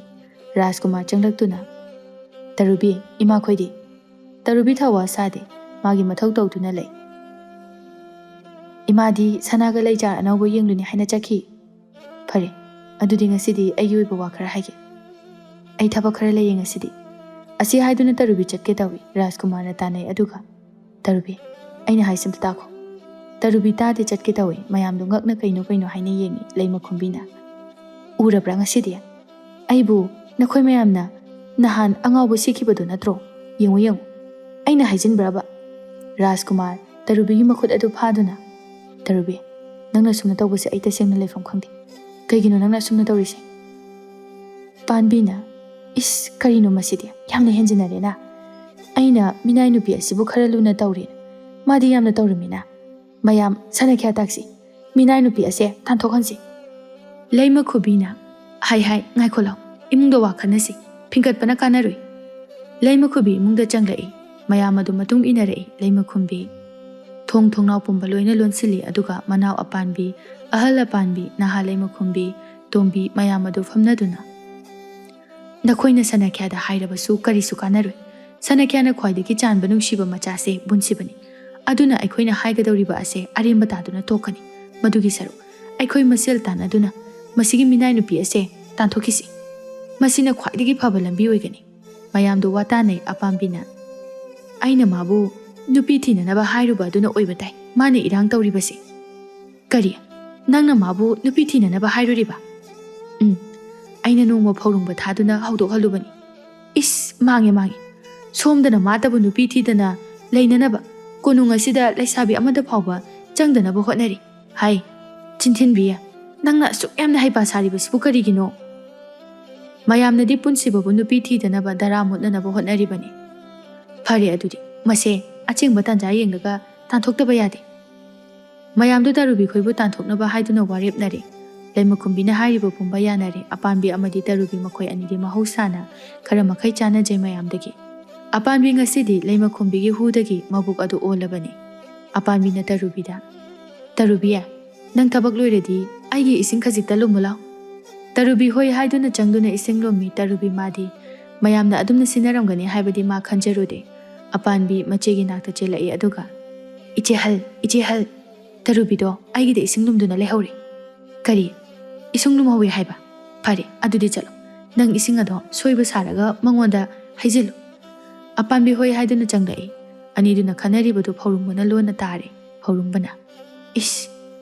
ꯔꯥꯖꯀꯨꯃꯥꯔ ꯆꯪꯂꯛꯇꯨꯅ, "ꯇꯔꯨꯕꯤ, ꯏꯃꯥꯈꯣꯏꯗꯤ?" ꯇꯔꯨꯕꯤ ꯊꯧꯋꯥ ꯁꯥꯗꯦ꯫ ꯃꯥꯒꯤ ꯃꯊꯧ ꯇꯧꯗꯨꯅ ꯂꯩ꯫ "ꯏꯃꯥꯗꯤ ꯁꯅꯥꯒ ꯂꯩꯆꯥꯔ ꯑꯅꯧꯕ ꯌꯦꯡꯂꯨꯅꯤ ꯍꯥꯏꯅ ꯆꯠꯈꯤ꯫" "ꯐꯔꯦ, ꯑꯗꯨꯗꯤ ꯉꯁꯤꯗꯤ ꯑꯩꯒꯤ ꯑꯣꯏꯕ ꯋꯥ ꯈꯔ ꯍꯥꯏꯒꯦ꯫ ꯑꯩ ꯊꯕꯛ ꯈꯔ ꯂꯩꯌꯦ ꯉꯁꯤꯗꯤ꯫" ꯑꯁꯤ ꯍꯥꯏꯗꯨꯅ ꯇꯔꯨꯕꯤ ꯆꯠꯀꯦ ꯇꯧꯏ꯫ ꯔꯥꯖꯀꯨꯃꯥꯔꯅ ꯇꯥꯟꯅꯩ, ꯑꯗꯨꯒ, "ꯇꯔꯨꯕꯤ, ꯑꯩꯅ ꯍꯥꯏꯁꯦ ꯑꯝꯇ ꯇꯥꯈꯣ꯫" ꯇꯔꯨꯕꯤ ꯇꯥꯗꯦ, ꯆꯠꯀꯦ ꯇꯧꯏ꯫ ꯃꯌꯥꯝꯗꯣ ꯉꯛꯅ ꯀꯩꯅꯣ ꯀꯩꯅꯣ ꯍꯥꯏꯅ ꯌꯦꯡꯏ꯫ ꯂꯩꯃꯈꯨꯝꯕꯤꯅ, "ꯎꯔꯕ꯭ꯔꯥ ꯉꯁꯤꯗꯤ? ꯑꯩꯕꯨ ꯅꯈꯣꯏ ꯃꯌꯥꯝꯅ ꯅꯍꯥꯟ ꯑꯉꯥꯎꯕ ꯁꯤꯈꯤꯕꯗꯨ ꯅꯠꯇ꯭ꯔꯣ? ꯌꯦꯡꯉꯨ, ꯌꯦꯡꯉꯨ꯫ ꯑꯩꯅ ꯍꯥꯏꯖꯤꯟꯕ꯭ꯔꯕ?" ꯔꯥꯖꯀꯨꯃꯥꯔ ꯇꯔꯨꯕꯤꯒꯤ ꯃꯈꯨꯠ ꯑꯗꯨ ꯐꯥꯗꯨꯅ, "ꯇꯔꯨꯕꯤ, ꯅꯪꯅ ꯁꯨꯝꯅ ꯇꯧꯕꯁꯦ ꯑꯩ ꯇꯁꯦꯡꯅ ꯂꯩꯐꯝ ꯈꯪꯗꯦ꯫ ꯀꯩꯒꯤꯅꯣ ꯅꯪꯅ ꯑꯁꯨꯝꯅ ꯇꯧꯔꯤꯁꯦ?" ꯄꯥꯟꯕꯤꯅ, "ꯏꯁ, ꯀꯔꯤꯅꯣ ꯃꯁꯤꯗꯤ? ꯌꯥꯝꯅ ꯍꯦꯟꯖꯤꯟꯅꯔꯦꯅ꯫ ꯑꯩꯅ ꯃꯤꯅꯥꯏ ꯅꯨꯄꯤ ꯑꯁꯤꯕꯨ ꯈꯔ ꯂꯨꯅ ꯇꯧꯔꯦ꯫ ꯃꯥꯗꯤ ꯌꯥꯝꯅ ꯇꯧꯔꯝꯃꯤꯅ꯫ ꯃꯌꯥꯝ ꯁꯥꯟꯅꯈꯤꯌꯥ ꯇꯥꯛꯁꯤ꯫ ꯃꯤꯅꯥꯏ ꯅꯨꯄꯤ ꯑꯁꯦ ꯇꯥꯟꯊꯣꯛꯍꯟꯁꯤ꯫" ꯂꯩꯃꯈꯨꯕꯤꯅ, "ꯍꯥꯏ ꯍꯥꯏ, ꯉꯥꯏꯈꯣ ꯂꯥꯎ, ꯏꯃꯨꯡꯗ ꯋꯥ ꯈꯟꯅꯁꯤ, ꯐꯤꯡꯒꯠꯄꯅ ꯀꯥꯟꯅꯔꯣꯏ꯫" ꯂꯩꯃꯈꯨꯕꯤ ꯏꯃꯨꯡꯗ ꯆꯪꯂꯛꯏ꯫ ꯃꯌꯥꯝ ꯑꯗꯨ ꯃꯇꯨꯡ ꯏꯟꯅꯔꯛꯏ꯫ ꯂꯩꯃꯈꯨꯝꯕꯤ ꯊꯣꯡ ꯊꯣꯡꯅꯥꯎ ꯄꯨꯝꯕ ꯂꯣꯏꯅ ꯂꯣꯟꯁꯤꯜꯂꯤ, ꯑꯗꯨꯒ ꯃꯅꯥꯎ ꯑꯄꯥꯟꯕꯤ, ꯑꯍꯜ ꯑꯄꯥꯟꯕꯤ, ꯅꯍꯥ ꯂꯩꯃꯈꯨꯝꯕꯤ, ꯇꯣꯝꯕꯤ ꯃꯌꯥꯝ ꯑꯗꯨ ꯐꯝꯅꯗꯨꯅ, "ꯅꯈꯣꯏꯅ ꯁꯥꯟꯅꯈꯤꯌꯥꯗ ꯍꯥꯏꯔꯕꯁꯨ ꯀꯔꯤꯁꯨ ꯀꯥꯟꯅꯔꯣꯏ꯫ ꯁꯅꯥꯈ꯭ꯌꯥꯅ ꯈ꯭ꯋꯥꯏꯗꯒꯤ ꯆꯥꯟꯕ ꯅꯨꯡꯁꯤꯕ ꯃꯆꯥꯁꯦ ꯕꯨꯟꯁꯤꯕꯅꯤ꯫ ꯑꯗꯨꯅ ꯑꯩꯈꯣꯏꯅ ꯍꯥꯏꯒꯗꯧꯔꯤꯕ ꯑꯁꯦ ꯑꯔꯦꯝꯕ ꯇꯥꯗꯨꯅ ꯇꯣꯛꯀꯅꯤ꯫ ꯃꯗꯨꯒꯤ ꯁꯔꯨꯛ ꯑꯩꯈꯣꯏ ꯃꯁꯦꯜ ꯇꯥꯟꯅꯗꯨꯅ ꯃꯁꯤꯒꯤ ꯃꯤꯅꯥꯏ ꯅꯨꯄꯤ ꯑꯁꯦ ꯇꯥꯟꯊꯣꯛꯈꯤꯁꯤ꯫ ꯃꯁꯤꯅ ꯈ꯭ꯋꯥꯏꯗꯒꯤ ꯐꯕ ꯂꯝꯕꯤ ꯑꯣꯏꯒꯅꯤ꯫ ꯃꯌꯥꯝꯗꯣ ꯋꯥ ꯇꯥꯅꯩ꯫ ꯑꯄꯥꯝꯕꯤꯅ, "ꯑꯩꯅ ꯃꯥꯕꯨ ꯅꯨꯄꯤ ꯊꯤꯅꯅꯕ ꯍꯥꯏꯔꯨꯕ ꯑꯗꯨꯅ ꯑꯣꯏꯕ ꯇꯥꯏ ꯃꯥꯅ ꯏꯔꯥꯡ ꯇꯧꯔꯤꯕꯁꯦ꯫" "ꯀꯔꯤ? ꯅꯪꯅ ꯃꯥꯕꯨ ꯅꯨꯄꯤ ꯊꯤꯅꯅꯕ ꯍꯥꯏꯔꯨꯔꯤꯕ?" "ꯎꯝ, ꯑꯩꯅ ꯅꯣꯡꯃ ꯐꯧꯔꯨꯡꯕ ꯊꯥꯗꯨꯅ ꯍꯧꯗꯣꯛꯍꯜꯂꯨꯕꯅꯤ꯫" "ꯏꯁ, ꯃꯥꯡꯉꯦ, ꯃꯥꯡꯉꯦ꯫ ꯁꯣꯝꯗꯅ ꯃꯥꯇꯕꯨ ꯅꯨꯄꯤ ꯊꯤꯗꯅ ꯂꯩꯅꯅꯕ ꯀꯣꯅꯨꯡ ꯑꯁꯤꯗ ꯂꯩꯁꯥꯕꯤ ꯑꯃꯗ ꯐꯥꯎꯕ ꯆꯪꯗꯅꯕ ꯍꯣꯠꯅꯔꯤ꯫ ꯍꯥꯏ, ꯆꯤꯟꯊꯤꯟꯕꯤ, ꯅꯪꯅ ꯑꯁꯨꯛ ꯌꯥꯝꯅ ꯍꯩꯄꯥ ꯁꯥꯔꯤꯕꯁꯤꯕꯨ ꯀꯔꯤꯒꯤꯅꯣ? ꯃꯌꯥꯝꯅꯗꯤ ꯄꯨꯟꯁꯤꯕꯕꯨ ꯅꯨꯄꯤ ꯊꯤꯗꯅꯕ ꯙꯔꯥ ꯃꯨꯠꯅꯅꯕ ꯍꯣꯠꯅꯔꯤꯕꯅꯤ꯫ ꯐꯔꯦ, ꯑꯗꯨꯗꯤ ꯃꯁꯦ ꯑꯆꯦꯡꯕ ꯇꯥꯟꯖꯥ ꯌꯦꯡꯂꯒ ꯇꯥꯟꯊꯣꯛꯇꯕ ꯌꯥꯗꯦ꯫" ꯃꯌꯥꯝꯗꯨ ꯇꯔꯨꯕꯤ ꯈꯣꯏꯕꯨ ꯇꯥꯟꯊꯣꯛꯅꯕ ꯍꯥꯏꯗꯨꯅ ꯋꯥꯔꯦꯞꯅꯔꯦ꯫ ꯂꯩꯃꯈꯨꯝꯕꯤꯅ ꯍꯥꯏꯔꯤꯕ ꯄꯨꯝꯕ ꯌꯥꯅꯔꯦ꯫ ꯑꯄꯥꯟꯕꯤ ꯑꯃꯗꯤ ꯇꯔꯨꯕꯤ ꯃꯈꯣꯏ ꯑꯅꯤꯗꯤ ꯃꯍꯧꯁꯥꯅ ꯈꯔ ꯃꯈꯩ ꯆꯥꯟꯅꯖꯩ ꯃꯌꯥꯝꯗꯒꯤ꯫ ꯑꯄꯥꯟꯕꯤ ꯉꯁꯤꯗꯤ ꯂꯩꯃꯈꯨꯝꯕꯤꯒꯤ ꯍꯨꯗꯒꯤ ꯃꯕꯨꯛ ꯑꯗꯨ ꯑꯣꯜꯂꯕꯅꯤ꯫ ꯑꯄꯥꯟꯕꯤꯅ ꯇꯔꯨꯕꯤꯗ, "ꯇꯔꯨꯕꯤ, ꯅꯪ ꯊꯕꯛ ꯂꯣꯏꯔꯗꯤ ꯑꯩꯒꯤ ꯏꯁꯤꯡ ꯈꯖꯤꯛꯇ ꯂꯨꯝꯃꯨ ꯂꯥꯎ꯫" ꯇꯔꯨꯕꯤ ꯍꯣꯏ ꯍꯥꯏꯗꯨꯅ ꯆꯪꯗꯨꯅ ꯏꯁꯤꯡ ꯂꯨꯝꯃꯤ꯫ ꯇꯔꯨꯕꯤ ꯃꯥꯗꯤ ꯃꯌꯥꯝꯅ ꯑꯗꯨꯝꯅ ꯁꯤꯟꯅꯔꯝꯒꯅꯤ ꯍꯥꯏꯕꯗꯤ ꯃꯥ ꯈꯟꯖꯔꯨꯗꯦ꯫ ꯑꯄꯥꯟꯕꯤ ꯃꯆꯦꯒꯤ ꯅꯥꯛꯇ ꯆꯦꯜꯂꯛꯏ ꯑꯗꯨꯒ, "ꯏꯆꯦꯍꯜ, ꯏꯆꯦꯍꯜ, ꯇꯔꯨꯕꯤꯗꯣ ꯑꯩꯒꯤꯗ ꯏꯁꯤꯡ ꯂꯨꯝꯗꯨꯅ ꯂꯩꯍꯧꯔꯦ꯫" "ꯀꯔꯤ? ꯏꯁꯤꯡ ꯂꯨꯝꯍꯧꯋꯤ ꯍꯥꯏꯕ? ꯐꯔꯦ, ꯑꯗꯨꯗꯤ ꯆꯠꯂꯣ꯫ ꯅꯪ ꯏꯁꯤꯡ ꯑꯗꯣ ꯁꯣꯏꯕ ꯁꯥꯔꯒ ꯃꯉꯣꯟꯗ ꯍꯩꯖꯤꯜꯂꯨ꯫" ꯑꯄꯥꯟꯕꯤ ꯍꯣꯏ ꯍꯥꯏꯗꯨꯅ ꯆꯪꯂꯛꯏ꯫ ꯑꯅꯤꯗꯨꯅ ꯈꯟꯅꯔꯤꯕꯗꯨ ꯐꯧꯔꯨꯡꯕꯅ ꯂꯣꯟꯅ ꯇꯥꯔꯦ꯫ ꯐꯧꯔꯨꯡꯕꯅ, "ꯏꯁ,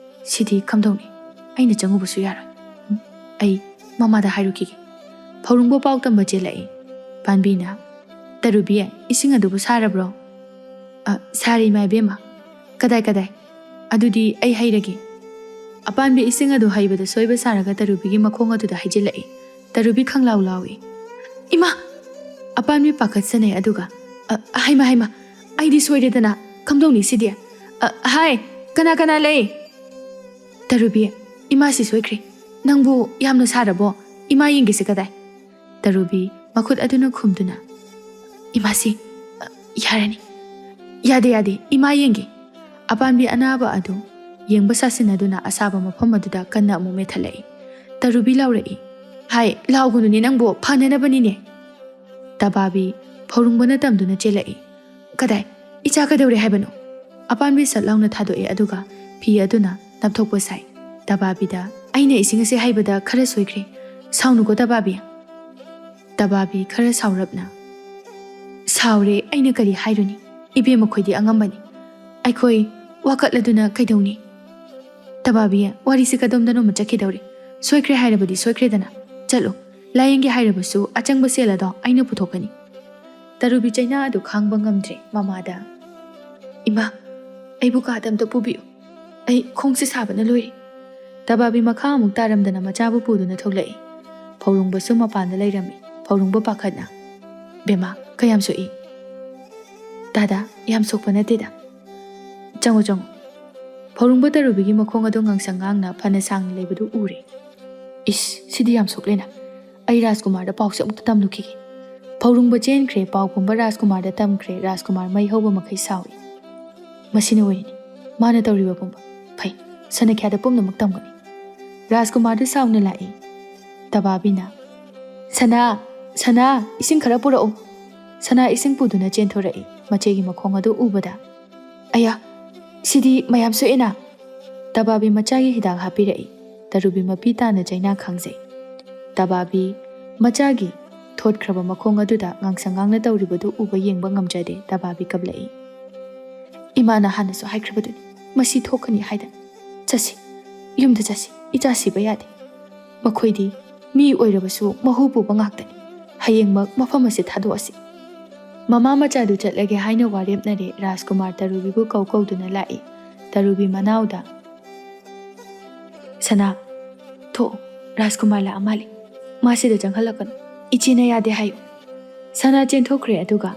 ꯁꯤꯗꯤ ꯀꯝꯗꯧꯅꯤ? ꯑꯩꯅ ꯆꯪꯉꯨꯕꯁꯨ ꯌꯥꯔꯣꯏ꯫ ꯎꯝ, ꯑꯩ ꯃꯃꯥꯗ ꯍꯥꯏꯔꯨꯈꯤꯒꯦ꯫" ꯐꯧꯔꯨꯡꯕ ꯄꯥꯎ ꯇꯝꯕ ꯆꯦꯜꯂꯛꯏ꯫ ꯄꯥꯟꯕꯤꯅ, "ꯇꯔꯨꯕꯤ, ꯏꯁꯤꯡ ꯑꯗꯨꯕꯨ ꯁꯥꯔꯕ꯭ꯔꯣ?" "ꯑ, ꯁꯥꯔꯦ, ꯏꯃꯥ ꯏꯕꯦꯝꯃ꯫" "ꯀꯗꯥꯏ, ꯀꯗꯥꯏ? ꯑꯗꯨꯗꯤ ꯑꯩ ꯍꯩꯔꯒꯦ꯫" ꯑꯄꯥꯟꯕꯤ ꯏꯁꯤꯡ ꯑꯗꯨ ꯍꯩꯕꯗ ꯁꯣꯏꯕ ꯁꯥꯔꯒ ꯇꯔꯨꯕꯤꯒꯤ ꯃꯈꯣꯡ ꯑꯗꯨꯗ ꯍꯩꯖꯤꯜꯂꯛꯏ꯫ ꯇꯔꯨꯕꯤ ꯈꯪꯂꯥꯎ ꯂꯥꯎꯏ꯫ "ꯏꯃꯥ!" ꯑꯄꯥꯟꯕꯤ ꯄꯥꯈꯠꯆꯅꯩ ꯑꯗꯨꯒ, "ꯑ, ꯍꯩꯃꯥ, ꯍꯩꯃꯥ, ꯑꯩꯗꯤ ꯁꯣꯏꯔꯦꯗꯅ, ꯀꯝꯗꯧꯅꯤ ꯁꯤꯗꯤ? ꯑ, ꯍꯥꯏ, ꯀꯅꯥ ꯀꯅꯥ ꯂꯩ?" ꯇꯔꯨꯕꯤ, "ꯏꯃꯥꯁꯤ ꯁꯣꯏꯈ꯭ꯔꯦ꯫ ꯅꯪꯕꯨ ꯌꯥꯝꯅ ꯁꯥꯔꯕꯣ? ꯏꯃꯥ ꯌꯦꯡꯒꯦꯁꯦ ꯀꯗꯥꯏ?" ꯇꯔꯨꯕꯤ ꯃꯈꯨꯠ ꯑꯗꯨꯅ ꯈꯨꯝꯗꯨꯅ, "ꯏꯃꯥꯁꯤ, ꯑ, ꯌꯥꯔꯅꯤ꯫" "ꯌꯥꯗꯦ, ꯌꯥꯗꯦ, ꯏꯃꯥ ꯌꯦꯡꯒꯦ꯫" ꯑꯄꯥꯟꯕꯤ ꯑꯅꯥꯕ ꯑꯗꯨ ꯌꯦꯡꯕ ꯁꯥꯁꯤꯟꯅꯗꯨꯅ ꯑꯁꯥꯕ ꯃꯐꯝ ꯑꯗꯨꯗ ꯀꯟꯅ ꯑꯃꯨꯛ ꯃꯦꯠꯊꯠꯂꯛꯏ꯫ ꯇꯔꯨꯕꯤ ꯂꯥꯎꯔꯛꯏ, "ꯍꯥꯏ, ꯂꯥꯎꯒꯅꯨꯅꯦ ꯅꯪꯕꯨ, ꯐꯅꯅꯕꯅꯤꯅꯦ꯫" ꯇꯕꯥꯕꯤ ꯐꯧꯔꯨꯡꯕꯅ ꯇꯝꯗꯨꯅ ꯆꯦꯜꯂꯛꯏ꯫ "ꯀꯗꯥꯏ? ꯏꯆꯥ ꯀꯩꯗꯧꯔꯦ ꯍꯥꯏꯕꯅꯣ?" ꯑꯄꯥꯟꯕꯤ ꯁꯠ ꯂꯥꯎꯅ ꯊꯥꯗꯣꯛꯑꯦ, ꯑꯗꯨꯒ ꯐꯤ ꯑꯗꯨꯅ ꯅꯞꯊꯣꯛꯄ ꯁꯥꯏ꯫ ꯇꯕꯥꯕꯤꯗ, "ꯑꯩꯅ ꯏꯁꯤꯡ ꯑꯁꯦ ꯍꯩꯕꯗ ꯈꯔ ꯁꯣꯏꯈ꯭ꯔꯦ꯫ ꯁꯥꯎꯅꯨꯀꯣ ꯇꯕꯥꯕꯤ꯫" ꯇꯕꯥꯕꯤ ꯈꯔ ꯁꯥꯎꯔꯞꯅ, "ꯁꯥꯎꯔꯦ, ꯑꯩꯅ ꯀꯔꯤ ꯍꯥꯏꯔꯨꯅꯤ? ꯏꯕꯦꯝꯃꯈꯣꯏꯗꯤ ꯑꯉꯝꯕꯅꯤ꯫ ꯑꯩꯈꯣꯏ ꯋꯥꯀꯠꯂꯗꯨꯅ ꯀꯩꯗꯧꯅꯤ?" "ꯇꯕꯥꯕꯤ, ꯋꯥꯔꯤꯁꯦ ꯀꯗꯣꯝꯗꯅꯣꯃ ꯆꯠꯈꯤꯗꯧꯔꯦ꯫ ꯁꯣꯏꯈ꯭ꯔꯦ ꯍꯥꯏꯔꯕꯗꯤ ꯁꯣꯏꯈ꯭ꯔꯦꯗꯅ꯫ ꯆꯠꯂꯣ, ꯂꯥꯌꯦꯡꯒꯦ ꯍꯥꯏꯔꯕꯁꯨ ꯑꯆꯪꯕ ꯁꯦꯜ ꯑꯗꯣ ꯑꯩꯅ ꯄꯨꯊꯣꯛꯀꯅꯤ꯫" ꯇꯔꯨꯕꯤ ꯆꯩꯅꯥ ꯑꯗꯨ ꯈꯥꯡꯕ ꯉꯝꯗ꯭ꯔꯦ, ꯃꯃꯥꯗ, "ꯏꯃꯥ, ꯑꯩꯕꯨ ꯀꯥꯗ ꯑꯝꯇ ꯄꯨꯕꯤꯌꯨ꯫ ꯑꯩ ꯈꯣꯡꯁꯦ ꯁꯥꯕꯅ ꯂꯣꯏꯔꯦ꯫" ꯇꯕꯥꯕꯤ ꯃꯈꯥ ꯑꯃꯨꯛ ꯇꯥꯔꯝꯗꯅ ꯃꯆꯥꯕꯨ ꯄꯨꯗꯨꯅ ꯊꯣꯛꯂꯛꯏ꯫ ꯐꯧꯔꯨꯡꯕꯁꯨ ꯃꯄꯥꯟꯗ ꯂꯩꯔꯝꯃꯤ꯫ ꯐꯧꯔꯨꯡꯕ ꯄꯥꯈꯠꯅ, "ꯕꯦꯝꯃ, ꯀꯌꯥꯝ ꯁꯣꯛꯏ?" "ꯗꯥꯗꯥ, ꯌꯥꯝ ꯁꯣꯛꯄ ꯅꯠꯇꯦꯗ꯫ ꯆꯪꯉꯣ, ꯆꯪꯉꯣ꯫" ꯐꯧꯔꯨꯡꯕ ꯇꯔꯨꯕꯤꯒꯤ ꯃꯈꯣꯡ ꯑꯗꯨ ꯉꯥꯡꯁꯪ ꯉꯥꯡꯅ ꯐꯅ ꯁꯥꯡꯅ ꯂꯩꯕꯗꯨ ꯎꯔꯦ꯫ "ꯏꯁ, ꯁꯤꯗꯤ ꯌꯥꯝ ꯁꯣꯛꯂꯦꯅ꯫ ꯑꯩ ꯔꯥꯖꯀꯨꯃꯥꯔꯗ ꯄꯥꯎꯁꯦ ꯑꯃꯨꯛꯇ ꯇꯝꯂꯨꯈꯤꯒꯦ꯫" ꯐꯧꯔꯨꯡꯕ ꯆꯦꯟꯈ꯭ꯔꯦ꯫ ꯄꯥꯎ ꯄꯨꯝꯕ ꯔꯥꯖꯀꯨꯃꯥꯔꯗ ꯇꯝꯈ꯭ꯔꯦ꯫ ꯔꯥꯖꯀꯨꯃꯥꯔ ꯃꯩ ꯍꯧꯕ ꯃꯈꯩ ꯁꯥꯎꯏ꯫ "ꯃꯁꯤꯅ ꯑꯣꯏꯔꯤꯅꯤ ꯃꯥꯅ ꯇꯧꯔꯤꯕ ꯄꯨꯝꯕ꯫ ꯐꯩ, ꯁꯅꯈ꯭ꯌꯥꯗ ꯄꯨꯝꯅꯃꯛ ꯇꯝꯒꯅꯤ꯫" ꯔꯥꯖꯀꯨꯃꯥꯔꯗꯨ ꯁꯥꯎꯅ ꯂꯥꯛꯏ꯫ ꯇꯕꯥꯕꯤꯅ, "ꯁꯅꯥ, ꯁꯅꯥ, ꯏꯁꯤꯡ ꯈꯔ ꯄꯨꯔꯛꯎ꯫" ꯁꯅꯥ ꯏꯁꯤꯡ ꯄꯨꯗꯨꯅ ꯆꯦꯟꯊꯣꯔꯛꯏ꯫ ꯃꯆꯦꯒꯤ ꯃꯈꯣꯡ ꯑꯗꯨ ꯎꯕꯗ, "ꯑꯌꯥ, ꯁꯤꯗꯤ ꯃꯌꯥꯝ ꯁꯣꯛꯑꯦꯅ꯫" ꯇꯕꯥꯕꯤ ꯃꯆꯥꯒꯤ ꯍꯤꯗꯥꯛ ꯍꯥꯞꯄꯤꯔꯛꯏ꯫ ꯇꯔꯨꯕꯤ ꯃꯄꯤ ꯇꯥꯅ ꯆꯩꯅꯥ ꯈꯥꯡꯖꯩ꯫ ꯇꯕꯥꯕꯤ ꯃꯆꯥꯒꯤ ꯊꯣꯠꯈ꯭ꯔꯕ ꯃꯈꯣꯡ ꯑꯗꯨꯗ ꯉꯥꯡꯁꯪ ꯉꯥꯡꯅ ꯇꯧꯔꯤꯕꯗꯨ ꯎꯕ ꯌꯦꯡꯕ ꯉꯝꯖꯗꯦ꯫ ꯇꯕꯥꯕꯤ ꯀꯞꯂꯛꯏ꯫ "ꯏꯃꯥꯅ ꯍꯥꯟꯅꯁꯨ ꯍꯥꯏꯈ꯭ꯔꯕꯗꯨꯅꯤ, ꯃꯁꯤ ꯊꯣꯛꯀꯅꯤ ꯍꯥꯏꯗꯅ꯫ ꯆꯠꯁꯤ, ꯌꯨꯝꯗ ꯆꯠꯁꯤ, ꯏꯆꯥ ꯁꯤꯕ ꯌꯥꯗꯦ꯫ ꯃꯈꯣꯏꯗꯤ ꯃꯤ ꯑꯣꯏꯔꯕꯁꯨ ꯃꯍꯨ ꯄꯨꯕ ꯉꯥꯛꯇꯅꯤ꯫ ꯍꯌꯦꯡꯃꯛ ꯃꯐꯝ ꯑꯁꯤ ꯊꯥꯗꯣꯛꯑꯁꯤ꯫" ꯃꯃꯥ ꯃꯆꯥꯗꯨ ꯆꯠꯂꯒꯦ ꯍꯥꯏꯅ ꯋꯥꯔꯦꯞꯅꯔꯦ꯫ ꯔꯥꯖꯀꯨꯃꯥꯔ ꯇꯔꯨꯕꯤꯕꯨ ꯀꯧ ꯀꯧꯗꯨꯅ ꯂꯥꯛꯏ꯫ ꯇꯔꯨꯕꯤ ꯃꯅꯥꯎꯗ, "ꯁꯅꯥ, ꯊꯣꯛꯑꯣ, ꯔꯥꯖꯀꯨꯃꯥꯔ ꯂꯥꯛꯑ ꯃꯥꯜꯂꯦ꯫ ꯃꯥꯁꯤꯗ ꯆꯪꯍꯜꯂꯛꯀꯅꯨ꯫ ꯏꯆꯦꯅ ꯌꯥꯗꯦ ꯍꯥꯏꯌꯨ꯫" ꯁꯅꯥ ꯆꯦꯟꯊꯣꯛꯈ꯭ꯔꯦ꯫ ꯑꯗꯨꯒ,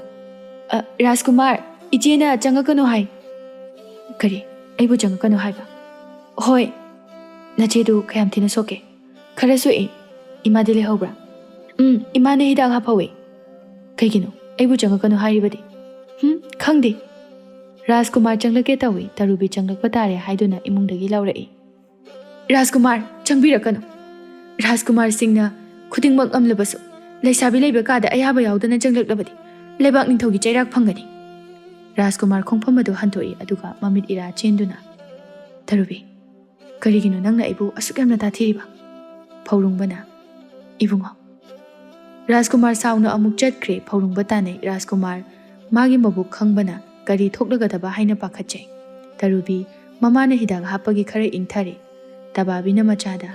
"ꯑ, ꯔꯥꯖꯀꯨꯃꯥꯔ, ꯏꯆꯦꯅ ꯆꯪꯉꯛꯀꯅꯨ ꯍꯥꯏ꯫" "ꯀꯔꯤ? ꯑꯩꯕꯨ ꯆꯪꯉꯛꯀꯅꯨ ꯍꯥꯏꯕ?" "ꯍꯣꯏ꯫ ꯅꯆꯦꯗꯨ ꯀꯌꯥꯝ ꯊꯤꯅ ꯁꯣꯛꯀꯦ?" "ꯈꯔ ꯁꯣꯛꯑꯦ꯫" "ꯏꯃꯥꯗꯤ ꯂꯩꯍꯧꯕ꯭ꯔꯥ?" "ꯎꯝ, ꯏꯃꯥꯅ ꯍꯤꯗꯥꯛ ꯍꯥꯞꯍꯧꯋꯦ꯫" "ꯀꯩꯒꯤꯅꯣ ꯑꯩꯕꯨ ꯆꯪꯉꯛꯀꯅꯨ ꯍꯥꯏꯔꯤꯕꯗꯤ?" "ꯍꯨꯝ, ꯈꯪꯗꯦ꯫" ꯔꯥꯖꯀꯨꯃꯥꯔ ꯆꯪꯂꯛꯀꯦ ꯇꯧꯏ꯫ ꯇꯔꯨꯕꯤ ꯆꯪꯂꯛꯄ ꯇꯥꯔꯦ ꯍꯥꯏꯗꯨꯅ ꯏꯃꯨꯡꯗꯒꯤ ꯂꯥꯎꯔꯛꯏ꯫ "ꯔꯥꯖꯀꯨꯃꯥꯔ, ꯆꯪꯕꯤꯔꯛꯀꯅꯨ꯫ ꯔꯥꯖꯀꯨꯃꯥꯔꯁꯤꯡꯅ ꯈꯨꯗꯤꯡꯃꯛ ꯉꯝꯂꯕꯁꯨ, ꯂꯩꯁꯥꯕꯤ ꯂꯩꯕ ꯀꯥꯗ ꯑꯌꯥꯕ ꯌꯥꯎꯗꯅ ꯆꯪꯂꯛꯂꯕꯗꯤ ꯂꯩꯕꯥꯛ ꯅꯤꯡꯊꯧꯒꯤ ꯆꯩꯔꯥꯛ ꯐꯪꯒꯅꯤ꯫ ꯔꯥꯖꯀꯨꯃꯥꯔ ꯈꯣꯡꯐꯝ ꯑꯗꯨ ꯍꯟꯗꯣꯛꯏ, ꯑꯗꯨꯒ ꯃꯃꯤꯠ ꯏꯔꯥ ꯆꯦꯟꯗꯨꯅ, "ꯇꯔꯨꯕꯤ, ꯀꯔꯤꯒꯤꯅꯣ ꯅꯪꯅ ꯑꯩꯕꯨ ꯑꯁꯨꯛ ꯌꯥꯝꯅ ꯇꯥꯊꯤꯔꯤꯕ?" ꯐꯧꯔꯨꯡꯕꯅ, "ꯏꯕꯨꯡꯉꯣ꯫" ꯔꯥꯖꯀꯨꯃꯥꯔ ꯁꯥꯎꯅ ꯑꯃꯨꯛ ꯆꯠꯈ꯭ꯔꯦ꯫ ꯐꯧꯔꯨꯡꯕ ꯇꯥꯅꯩ꯫ ꯔꯥꯖꯀꯨꯃꯥꯔ ꯃꯥꯒꯤ ꯃꯕꯨꯛ ꯈꯪꯕꯅ ꯀꯔꯤ ꯊꯣꯛꯂꯒꯗꯕ ꯍꯥꯏꯅ ꯄꯥꯈꯠꯆꯩ꯫ ꯇꯔꯨꯕꯤ ꯃꯃꯥꯅ ꯍꯤꯗꯥꯛ ꯍꯥꯞꯄꯒꯤ ꯈꯔ ꯏꯪꯊꯔꯦ꯫ ꯇꯕꯥꯕꯤꯅ ꯃꯆꯥꯗ,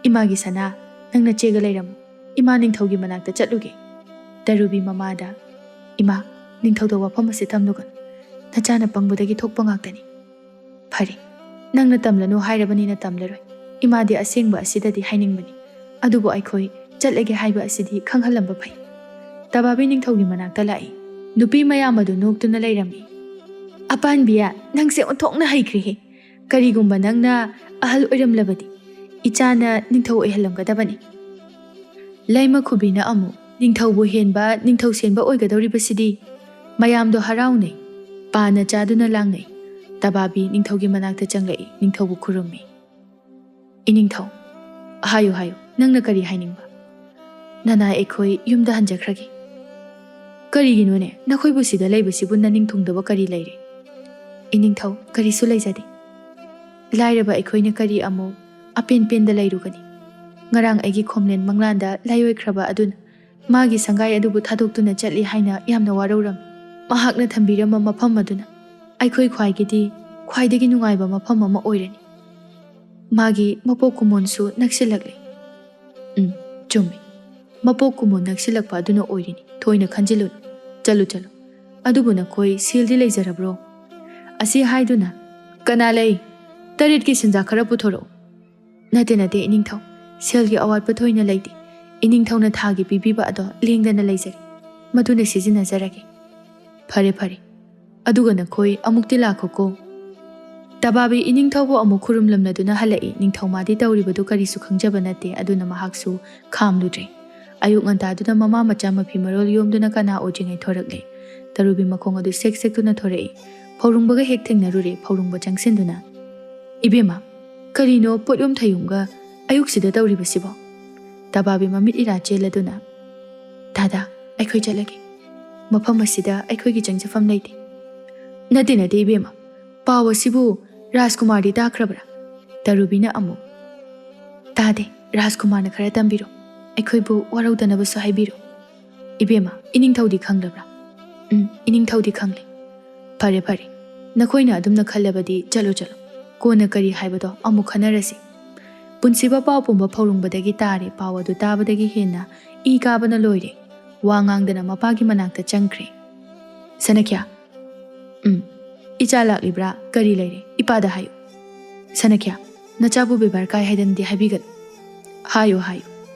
"ꯏꯃꯥꯒꯤ ꯁꯅꯥ, ꯅꯪ ꯅꯆꯦꯒ ꯂꯩꯔꯝꯃꯨ꯫ ꯏꯃꯥ ꯅꯤꯡꯊꯧꯒꯤ ꯃꯅꯥꯛꯇ ꯆꯠꯂꯨꯒꯦ꯫" ꯇꯔꯨꯕꯤ ꯃꯃꯥꯗ, "ꯏꯃꯥ, ꯅꯤꯡꯊꯧꯗ ꯋꯥꯐꯝ ꯑꯁꯤ ꯇꯝꯂꯨꯒꯅꯨ꯫ ꯅꯆꯥꯅ ꯄꯪꯕꯗꯒꯤ ꯊꯣꯛꯄ ꯉꯥꯛꯇꯅꯤ꯫" "ꯐꯔꯦ, ꯅꯪꯅ ꯇꯝꯂꯅꯨ ꯍꯥꯏꯔꯕꯅꯤꯅ ꯇꯝꯂꯔꯣꯏ꯫ ꯏꯃꯥꯗꯤ ꯑꯁꯦꯡꯕ ꯑꯁꯤꯗꯗꯤ ꯍꯥꯏꯅꯤꯡꯕꯅꯤ꯫ ꯑꯗꯨꯕꯨ ꯑꯩꯈꯣꯏ ꯆꯠꯂꯒꯦ ꯍꯥꯏꯕ ꯑꯁꯤꯗꯤ ꯈꯪꯍꯜꯂꯝꯕ ꯐꯩ꯫" ꯇꯕꯥꯕꯤ ꯅꯤꯡꯊꯧꯒꯤ ꯃꯅꯥꯛꯇ ꯂꯥꯛꯏ꯫ ꯅꯨꯄꯤ ꯃꯌꯥꯝ ꯑꯗꯨ ꯅꯣꯛꯇꯨꯅ ꯂꯩꯔꯝꯃꯤ꯫ "ꯑꯄꯥꯟꯕꯤꯌꯥ, ꯅꯪꯁꯦ ꯑꯣꯟꯊꯣꯛꯅ ꯍꯩꯈ꯭ꯔꯦꯍꯦ꯫ ꯀꯔꯤꯒꯨꯝꯕ ꯅꯪꯅ ꯑꯍꯜ ꯑꯣꯏꯔꯝꯂꯕꯗꯤ ꯏꯆꯥꯅ ꯅꯤꯡꯊꯧ ꯑꯣꯏꯍꯜꯂꯝꯒꯗꯕꯅꯤ꯫" ꯂꯩꯃ ꯈꯨꯕꯤꯅ ꯑꯃꯨꯛ, "ꯅꯤꯡꯊꯧꯕꯨ ꯍꯦꯟꯕ ꯅꯤꯡꯊꯧ ꯁꯦꯟꯕ ꯑꯣꯏꯒꯗꯧꯔꯤꯕꯁꯤꯗꯤ?" ꯃꯌꯥꯝꯗꯣ ꯍꯔꯥꯎꯅꯩ꯫ ꯄꯥꯅ ꯆꯥꯗꯨꯅ ꯂꯥꯡꯅꯩ꯫ ꯇꯕꯥꯕꯤ ꯅꯤꯡꯊꯧꯒꯤ ꯃꯅꯥꯛꯇ ꯆꯪꯂꯛꯏ, ꯅꯤꯡꯊꯧꯕꯨ ꯈꯨꯔꯨꯝꯃꯤ꯫ "ꯏꯅꯤꯡꯊꯧ, ꯍꯥꯏꯌꯨ, ꯍꯥꯏꯌꯨ, ꯅꯪꯅ ꯀꯔꯤ ꯍꯥꯏꯅꯤꯡꯕ?" "ꯅꯅꯥꯏ ꯑꯩꯈꯣꯏ ꯌꯨꯝꯗ ꯍꯟꯖꯈ꯭ꯔꯒꯦ꯫" "ꯀꯔꯤꯒꯤꯅꯣꯅꯦ? ꯅꯈꯣꯏꯕꯨ ꯁꯤꯗ ꯂꯩꯕꯁꯤꯕꯨ ꯅꯅꯤꯡ ꯊꯨꯡꯗꯕ ꯀꯔꯤ ꯂꯩꯔꯦ?" "ꯏꯅꯤꯡꯊꯧ, ꯀꯔꯤꯁꯨ ꯂꯩꯖꯗꯦ꯫ ꯂꯥꯏꯔꯕ ꯑꯩꯈꯣꯏꯅ ꯀꯔꯤ ꯑꯃꯨꯛ ꯑꯄꯦꯟ ꯄꯦꯟꯗ ꯂꯩꯔꯨꯒꯅꯤ? ꯉꯔꯥꯡ ꯑꯩꯒꯤ ꯈꯣꯝꯂꯦꯟ ꯃꯪꯂꯥꯟꯗ ꯂꯥꯏꯑꯣꯏꯈ꯭ꯔꯕ ꯑꯗꯨꯅ ꯃꯥꯒꯤ ꯁꯪꯒꯥꯏ ꯑꯗꯨꯕꯨ ꯊꯥꯗꯣꯛꯇꯨꯅ ꯆꯠꯂꯤ ꯍꯥꯏꯅ ꯌꯥꯝꯅ ꯋꯥꯔꯧꯔꯝꯃꯤ꯫ ꯃꯍꯥꯛꯅ ꯊꯝꯕꯤꯔꯝꯕ ꯃꯐꯝ ꯑꯗꯨꯅ ꯑꯩꯈꯣꯏ ꯈ꯭ꯋꯥꯏꯒꯤꯗꯤ ꯈ꯭ꯋꯥꯏꯗꯒꯤ ꯅꯨꯡꯉꯥꯏꯕ ꯃꯐꯝ ꯑꯃ ꯑꯣꯏꯔꯅꯤ꯫ ꯃꯥꯒꯤ ꯃꯄꯣꯛ ꯀꯨꯝꯑꯣꯟꯁꯨ ꯅꯛꯁꯤꯜꯂꯛꯂꯦ꯫" "ꯎꯝ, ꯆꯨꯝꯃꯤ꯫ ꯃꯄꯣꯛ ꯀꯨꯝꯑꯣꯟ ꯅꯛꯁꯤꯜꯂꯛꯄ ꯑꯗꯨꯅ ꯑꯣꯏꯔꯤꯅꯤ꯫ ꯊꯣꯏꯅ ꯈꯟꯖꯤꯜꯂꯨꯅꯨ꯫ ꯆꯠꯂꯨ, ꯆꯠꯂꯨ꯫ ꯑꯗꯨꯕꯨ ꯅꯈꯣꯏ ꯁꯦꯜꯗꯤ ꯂꯩꯖꯔꯕ꯭ꯔꯣ?" ꯑꯁꯤ ꯍꯥꯏꯗꯨꯅ, "ꯀꯅꯥ ꯂꯩ? ꯇꯔꯦꯠꯀꯤ ꯁꯦꯟꯖꯥ ꯈꯔ ꯄꯨꯊꯣꯔꯛꯎ꯫" "ꯅꯠꯇꯦ, ꯅꯠꯇꯦ, ꯏꯅꯤꯡꯊꯧ꯫ ꯁꯦꯜꯒꯤ ꯑꯋꯥꯠꯄ ꯊꯣꯏꯅ ꯂꯩꯇꯦ꯫ ꯏꯅꯤꯡꯊꯧꯅ ꯊꯥꯒꯤ ꯄꯤꯕꯤꯕ ꯑꯗꯣ ꯂꯦꯡꯗꯅ ꯂꯩꯖꯔꯤ꯫ ꯃꯗꯨꯅ ꯁꯤꯖꯤꯟꯅꯖꯔꯒꯦ꯫" "ꯐꯔꯦ, ꯐꯔꯦ꯫ ꯑꯗꯨꯒ ꯅꯈꯣꯏ ꯑꯃꯨꯛꯇꯤ ꯂꯥꯛꯈꯣꯀꯣ꯫" ꯇꯕꯥꯕꯤ ꯏꯅꯤꯡꯊꯧꯕꯨ ꯑꯃꯨꯛ ꯈꯨꯔꯨꯝꯂꯝꯂꯗꯨꯅ ꯍꯜꯂꯛꯏ꯫ ꯅꯤꯡꯊꯧ ꯃꯥꯗꯤ ꯇꯧꯔꯤꯕꯗꯨ ꯀꯔꯤꯁꯨ ꯈꯪꯖꯕ ꯅꯠꯇꯦ, ꯑꯗꯨꯅ ꯃꯍꯥꯛꯁꯨ ꯈꯥꯝꯂꯨꯗ꯭ꯔꯦ꯫ ꯑꯌꯨꯛ ꯉꯟꯇꯥꯗꯨꯗ ꯃꯃꯥ ꯃꯆꯥ ꯃꯐꯤ ꯃꯔꯣꯜ ꯌꯣꯝꯗꯨꯅ ꯀꯅꯥ ꯑꯣꯏꯗ꯭ꯔꯤꯉꯩ ꯊꯣꯔꯛꯂꯦ꯫ ꯇꯔꯨꯕꯤ ꯃꯈꯣꯡ ꯑꯗꯨ ꯁꯦꯛ ꯁꯦꯛꯇꯨꯅ ꯊꯣꯔꯛꯏ꯫ ꯐꯧꯔꯨꯡꯕꯒ ꯍꯦꯛ ꯊꯦꯡꯅꯔꯨꯔꯦ꯫ ꯐꯧꯔꯨꯡꯕ ꯆꯪꯁꯤꯟꯗꯨꯅ, "ꯏꯕꯦꯝꯃ, ꯀꯔꯤꯅꯣ ꯄꯣꯠꯌꯣꯝ ꯊꯌꯣꯝꯒ ꯑꯌꯨꯛꯁꯤꯗ ꯇꯧꯔꯤꯕꯁꯤꯕꯣ?" ꯇꯕꯥꯕꯤ ꯃꯃꯤꯠ ꯏꯔꯥ ꯆꯦꯜꯂꯗꯨꯅ, "ꯗꯥꯗꯥ, ꯑꯩꯈꯣꯏ ꯆꯠꯂꯒꯦ꯫" ꯃꯐꯝ ꯑꯁꯤꯗ ꯑꯩꯈꯣꯏꯒꯤ ꯆꯪꯖꯐꯝ ꯂꯩꯇꯦ꯫ ꯅꯠꯇꯦ, ꯅꯠꯇꯦ, ꯏꯕꯦꯝꯃ, ꯄꯥꯎ ꯑꯁꯤꯕꯨ ꯔꯥꯖꯀꯨꯃꯥꯔꯗꯤ ꯇꯥꯈ꯭ꯔꯕ꯭ꯔꯥ? ꯇꯔꯨꯕꯤꯅ ꯑꯃꯨꯛ, ꯇꯥꯗꯦ, ꯔꯥꯖꯀꯨꯃꯥꯔꯅ ꯈꯔ ꯇꯝꯕꯤꯔꯣ, ꯑꯩꯈꯣꯏꯕꯨ ꯋꯥꯔꯧꯗꯅꯕꯁꯨ ꯍꯥꯏꯕꯤꯔꯣ꯫ ꯏꯕꯦꯝꯃ, ꯏꯅꯤꯡꯊꯧꯗꯤ ꯈꯪꯂꯕ꯭ꯔꯥ? ꯎꯝ, ꯏꯅꯤꯡꯊꯧꯗꯤ ꯈꯪꯂꯦ꯫ ꯐꯔꯦ, ꯐꯔꯦ, ꯅꯈꯣꯏꯅ ꯑꯗꯨꯝꯅ ꯈꯜꯂꯕꯗꯤ ꯆꯠꯂꯣ, ꯆꯠꯂꯣ, ꯀꯣꯟꯅ ꯀꯔꯤ ꯍꯥꯏꯕꯗꯣ ꯑꯃꯨꯛ ꯈꯟꯅꯔꯁꯤ꯫ ꯄꯨꯟꯁꯤꯕ ꯄꯥꯎ ꯄꯨꯝꯕ ꯐꯧꯔꯨꯡꯕꯗꯒꯤ ꯇꯥꯔꯦ꯫ ꯄꯥꯎ ꯑꯗꯨ ꯇꯥꯕꯗꯒꯤ ꯍꯦꯟꯅ ꯏ ꯀꯥꯕꯅ ꯂꯣꯏꯔꯦ꯫ ꯋꯥ ꯉꯥꯡꯗꯅ ꯃꯄꯥꯒꯤ ꯃꯅꯥꯛꯇ ꯆꯪꯈ꯭ꯔꯦ꯫ ꯁꯅꯈ꯭ꯌꯥ, ꯎꯝ, ꯏꯆꯥ ꯂꯥꯛꯂꯤꯕ꯭ꯔꯥ? ꯀꯔꯤ ꯂꯩꯔꯦ? ꯏꯄꯥꯗ ꯍꯥꯏꯌꯨ꯫ ꯁꯅꯈ꯭ꯌꯥ, ꯅꯆꯥꯕꯨ ꯕꯦꯕꯥꯔ ꯀꯥꯏ ꯍꯥꯏꯗꯅꯗꯤ ꯍꯥꯏꯕꯤꯒꯅꯨ꯫ ꯍꯥꯏꯌꯨ, ꯍꯥꯏꯌꯨ,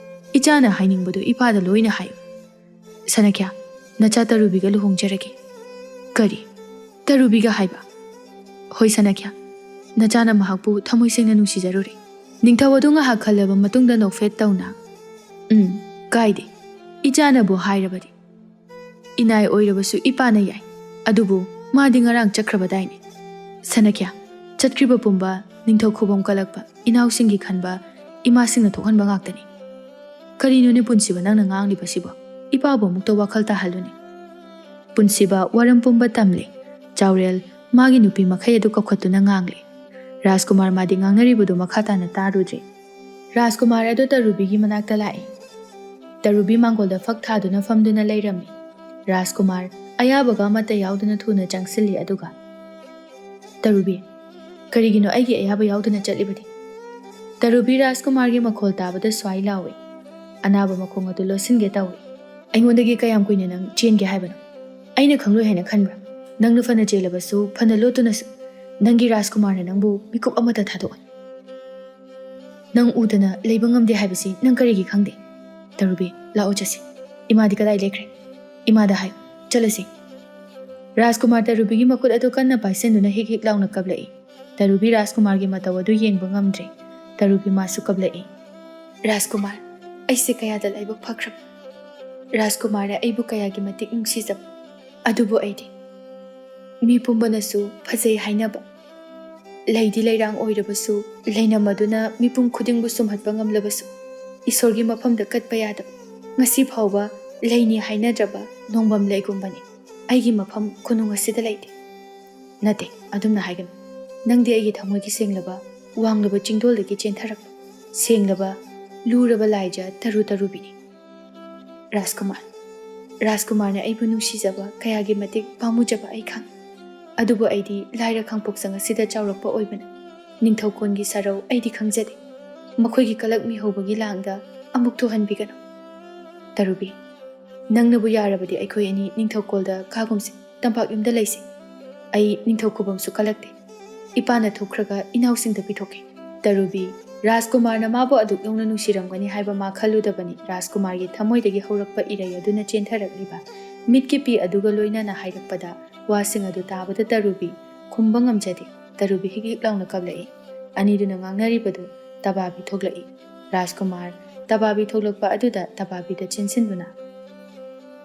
ꯏꯆꯥꯅ ꯍꯥꯏꯅꯤꯡꯕꯗꯨ ꯏꯄꯥꯗ ꯂꯣꯏꯅ ꯍꯥꯏꯌꯨ꯫ ꯁꯅꯈ꯭ꯌꯥ, ꯅꯆꯥ ꯇꯔꯨꯕꯤꯒ ꯂꯨꯍꯣꯡꯖꯔꯒꯦ꯫ ꯀꯔꯤ? ꯇꯔꯨꯕꯤꯒ ꯍꯥꯏꯕ? ꯍꯣꯏ ꯁꯅꯈ꯭ꯌꯥ, ꯅꯆꯥꯅ ꯃꯍꯥꯛꯄꯨ ꯊꯃꯣꯏ ꯁꯦꯡꯅ ꯅꯨꯡꯁꯤꯖꯔꯨꯔꯦ꯫ ꯅꯤꯡꯊꯧ ꯑꯗꯨ ꯉꯥꯏꯍꯥꯛ ꯈꯜꯂꯕ ꯃꯇꯨꯡꯗ ꯅꯣꯛꯐꯦꯠ ꯇꯧꯅ, ꯎꯝ, ꯀꯥꯏꯗꯦ, ꯏꯆꯥꯅꯕꯨ ꯍꯥꯏꯔꯕꯗꯤ꯫ ꯏꯅꯥꯏ ꯑꯣꯏꯔꯕꯁꯨ ꯏꯄꯥꯅ ꯌꯥꯏ꯫ ꯑꯗꯨꯕꯨ ꯃꯥꯗꯤ ꯉꯔꯥꯡ ꯆꯠꯈ꯭ꯔꯕꯗꯥꯏꯅꯦ꯫ ꯁꯅꯈ꯭ꯌꯥ, ꯆꯠꯈ꯭ꯔꯤꯕ ꯄꯨꯝꯕ ꯅꯤꯡꯊꯧ ꯈꯨꯕꯝ ꯀꯜꯂꯛꯄ ꯏꯅꯥꯎꯁꯤꯡꯒꯤ ꯈꯟꯕ ꯏꯃꯥꯁꯤꯡꯅ ꯊꯣꯛꯍꯟꯕ ꯉꯥꯛꯇꯅꯤ꯫ ꯀꯔꯤꯅꯣꯅꯦ ꯄꯨꯟꯁꯤꯕ ꯅꯪꯅ ꯉꯥꯡꯂꯤꯕꯁꯤꯕꯣ? ꯏꯄꯥꯕꯨ ꯑꯃꯨꯛꯇ ꯋꯥꯈꯜ ꯇꯥꯍꯜꯂꯨꯅꯦ꯫ ꯄꯨꯟꯁꯤꯕ ꯋꯥꯔꯝ ꯄꯨꯝꯕ ꯇꯝꯂꯦ꯫ ꯆꯥꯎꯔꯦꯜ ꯃꯥꯒꯤ ꯅꯨꯄꯤ ꯃꯈꯩ ꯑꯗꯨ ꯀꯧꯈꯠꯇꯨꯅ ꯉꯥꯡꯂꯦ꯫ ꯔꯥꯖꯀꯨꯃꯥꯔ ꯃꯥꯗꯤ ꯉꯥꯡꯅꯔꯤꯕꯗꯨ ꯃꯈꯥ ꯇꯥꯅ ꯇꯥꯔꯨꯗ꯭ꯔꯦ꯫ ꯔꯥꯖꯀꯨꯃꯥꯔ ꯑꯗꯨ ꯇꯔꯨꯕꯤꯒꯤ ꯃꯅꯥꯛꯇ ꯂꯥꯛꯏ꯫ ꯇꯔꯨꯕꯤ ꯃꯥꯡꯒꯣꯜꯗ ꯐꯛ ꯊꯥꯗꯨꯅ ꯐꯝꯗꯨꯅ ꯂꯩꯔꯝꯃꯤ꯫ ꯔꯥꯖꯀꯨꯃꯥꯔ ꯑꯌꯥꯕꯒ ꯑꯃꯠꯇ ꯌꯥꯎꯗꯅ ꯊꯨꯅ ꯆꯪꯁꯤꯜꯂꯤ, ꯑꯗꯨꯒ, "ꯇꯔꯨꯕꯤ, ꯀꯔꯤꯒꯤꯅꯣ ꯑꯩꯒꯤ ꯑꯌꯥꯕ ꯌꯥꯎꯗꯅ ꯆꯠꯂꯤꯕꯗꯤ?" ꯇꯔꯨꯕꯤ ꯔꯥꯖꯀꯨꯃꯥꯔꯒꯤ ꯃꯈꯣꯜ ꯇꯥꯕꯗ ꯁ꯭ꯋꯥꯏ ꯂꯥꯎꯏ꯫ ꯑꯅꯥꯕ ꯃꯈꯣꯡ ꯑꯗꯨ ꯂꯣꯠꯁꯤꯟꯒꯦ ꯇꯧꯏ꯫ "ꯑꯩꯉꯣꯟꯗꯒꯤ ꯀꯌꯥꯝ ꯀꯨꯏꯅ ꯅꯪ ꯆꯦꯟꯒꯦ ꯍꯥꯏꯕꯅꯣ? ꯑꯩꯅ ꯈꯪꯂꯣꯏ ꯍꯥꯏꯅ ꯈꯟꯕ꯭ꯔꯥ? ꯅꯪꯅ ꯐꯅ ꯆꯦꯜꯂꯕꯁꯨ, ꯐꯅ ꯂꯣꯠꯇꯨꯅꯁꯨ, ꯅꯪꯒꯤ ꯔꯥꯖꯀꯨꯃꯥꯔꯅ ꯅꯪꯕꯨ ꯃꯤꯀꯨꯞ ꯑꯃꯠꯇ ꯊꯥꯗꯣꯛꯑꯣꯏ꯫ ꯅꯪ ꯎꯗꯅ ꯂꯩꯕ ꯉꯝꯗꯦ ꯍꯥꯏꯕꯁꯤ ꯅꯪ ꯀꯔꯤꯒꯤ ꯈꯪꯗꯦ? ꯇꯔꯨꯕꯤ, ꯂꯥꯛꯑꯣ ꯆꯠꯁꯤ꯫ ꯏꯃꯥꯗꯤ ꯀꯗꯥꯏ ꯂꯩꯈ꯭ꯔꯦ? ꯏꯃꯥꯗ ꯍꯥꯏ, ꯆꯠꯂꯁꯤ꯫" ꯔꯥꯖꯀꯨꯃꯥꯔ ꯇꯔꯨꯕꯤꯒꯤ ꯃꯈꯨꯠ ꯑꯗꯨ ꯀꯟꯅ ꯄꯥꯏꯁꯤꯟꯗꯨꯅ ꯍꯤꯛ ꯍꯤꯛ ꯂꯥꯎꯅ ꯀꯞꯂꯛꯏ꯫ ꯇꯔꯨꯕꯤ ꯔꯥꯖꯀꯨꯃꯥꯔꯒꯤ ꯃꯇꯧ ꯑꯗꯨ ꯌꯦꯡꯕ ꯉꯝꯗ꯭ꯔꯦ꯫ ꯇꯔꯨꯕꯤ ꯃꯥꯁꯨ ꯀꯞꯂꯛꯏ꯫ "ꯔꯥꯖꯀꯨꯃꯥꯔ, ꯑꯩꯁꯦ ꯀꯌꯥꯗ ꯂꯥꯏꯕꯛ ꯐꯈ꯭ꯔꯕ! ꯔꯥꯖꯀꯨꯃꯥꯔꯅ ꯑꯩꯕꯨ ꯀꯌꯥꯒꯤ ꯃꯇꯤꯛ ꯅꯨꯡꯁꯤꯖꯕ! ꯑꯗꯨꯕꯨ ꯑꯩꯗꯤ ꯃꯤ ꯄꯨꯝꯕꯅꯁꯨ ꯐꯖꯩ ꯍꯥꯏꯅꯕ, ꯂꯩꯗꯤ ꯂꯩꯔꯥꯡ ꯑꯣꯏꯔꯕꯁꯨ, ꯂꯩꯅꯝ ꯑꯗꯨꯅ ꯃꯤꯄꯨꯝ ꯈꯨꯗꯤꯡꯕꯨ ꯁꯨꯝꯍꯠꯄ ꯉꯝꯂꯕꯁꯨ, ꯏꯁꯣꯔꯒꯤ ꯃꯐꯝꯗ ꯀꯠꯄ ꯌꯥꯗꯕ, ꯉꯁꯤ ꯐꯥꯎꯕ ꯂꯩꯅꯤ ꯍꯥꯏꯅꯗ꯭ꯔꯕ ꯅꯣꯡꯕꯝ ꯂꯩꯒꯨꯝꯕꯅꯤ꯫ ꯑꯩꯒꯤ ꯃꯐꯝ ꯀꯣꯅꯨꯡ ꯑꯁꯤꯗ ꯂꯩꯇꯦ꯫ ꯅꯠꯇꯦ, ꯑꯗꯨꯝꯅ ꯍꯥꯏꯒꯅꯨ꯫ ꯅꯪꯗꯤ ꯑꯩꯒꯤ ꯊꯃꯣꯏꯒꯤ ꯁꯦꯡꯂꯕ, ꯋꯥꯡꯂꯕ ꯆꯤꯡꯗꯣꯜꯗꯒꯤ ꯆꯦꯟꯊꯔꯛꯄ, ꯁꯦꯡꯂꯕ, ꯂꯨꯔꯕ ꯂꯥꯏꯖ ꯇꯔꯨ ꯇꯔꯨꯕꯤꯅꯤ꯫ ꯔꯥꯖꯀꯨꯃꯥꯔ, ꯔꯥꯖꯀꯨꯃꯥꯔꯅ ꯑꯩꯕꯨ ꯅꯨꯡꯁꯤꯖꯕ ꯀꯌꯥꯒꯤ ꯃꯇꯤꯛ ꯄꯥꯝꯃꯨꯖꯕ ꯑꯩ ꯈꯪꯏ꯫ ꯑꯗꯨꯕꯨ ꯑꯩꯗꯤ ꯂꯥꯏꯔ ꯈꯥꯡꯄꯣꯛꯆꯪ ꯑꯁꯤꯗ ꯆꯥꯎꯔꯛꯄ ꯑꯣꯏꯕꯅ ꯅꯤꯡꯊꯧꯀꯣꯟꯒꯤ ꯁꯔꯧ ꯑꯩꯗꯤ ꯈꯪꯖꯗꯦ꯫ ꯃꯈꯣꯏꯒꯤ ꯀꯂꯛ ꯃꯤꯍꯧꯕꯒꯤ ꯂꯥꯡꯗ ꯑꯃꯨꯛ ꯊꯨꯍꯟꯕꯤꯒꯅꯨ꯫ ꯇꯔꯨꯕꯤ, ꯅꯪꯅꯕꯨ ꯌꯥꯔꯕꯗꯤ ꯑꯩꯈꯣꯏ ꯑꯅꯤ ꯅꯤꯡꯊꯧꯀꯣꯜꯗ ꯀꯥꯒꯨꯝꯁꯦ, ꯇꯝꯄꯥꯛ ꯌꯨꯝꯗ ꯂꯩꯁꯦ꯫ ꯑꯩ ꯅꯤꯡꯊꯧ ꯈꯨꯕꯝꯁꯨ ꯀꯜꯂꯛꯇꯦ꯫ ꯏꯄꯥꯅ ꯊꯣꯛꯈ꯭ꯔꯒ ꯏꯅꯥꯎꯁꯤꯡꯗ ꯄꯤꯊꯣꯛꯀꯦ꯫ ꯇꯔꯨꯕꯤ, ꯔꯥꯖꯀꯨꯃꯥꯔꯅ ꯃꯥꯕꯨ ꯑꯗꯨꯛ ꯌꯧꯅ ꯅꯨꯡꯁꯤꯔꯝꯒꯅꯤ ꯍꯥꯏꯕ ꯃꯥ ꯈꯜꯂꯨꯗꯕꯅꯤ꯫ ꯔꯥꯖꯀꯨꯃꯥꯔꯒꯤ ꯊꯃꯣꯏꯗꯒꯤ ꯍꯧꯔꯛꯄ ꯏꯔꯩ ꯑꯗꯨꯅ ꯆꯦꯟꯊꯔꯛꯂꯤꯕ ꯃꯤꯠꯀꯤ ꯄꯤ ꯑꯗꯨꯒ ꯂꯣꯏꯅꯅ ꯍꯥꯏꯔꯛꯄꯗ ꯋꯥꯁꯤꯡ ꯑꯗꯨ ꯇꯥꯕꯗ ꯇꯔꯨꯕꯤ ꯈꯨꯝꯕ ꯉꯝꯖꯗꯦ꯫ ꯇꯔꯨꯕꯤ ꯍꯤꯛ ꯍꯤꯛ ꯂꯥꯎꯅ ꯀꯞꯂꯛꯏ꯫ ꯑꯅꯤꯗꯨꯅ ꯉꯥꯡꯅꯔꯤꯕꯗꯨ ꯇꯕꯥꯕꯤ ꯊꯣꯛꯂꯛꯏ꯫ ꯔꯥꯖꯀꯨꯃꯥꯔ ꯇꯕꯥꯕꯤ ꯊꯣꯛꯂꯛꯄ ꯑꯗꯨꯗ ꯇꯕꯥꯕꯤꯗ ꯆꯦꯟꯁꯤꯟꯗꯨꯅ,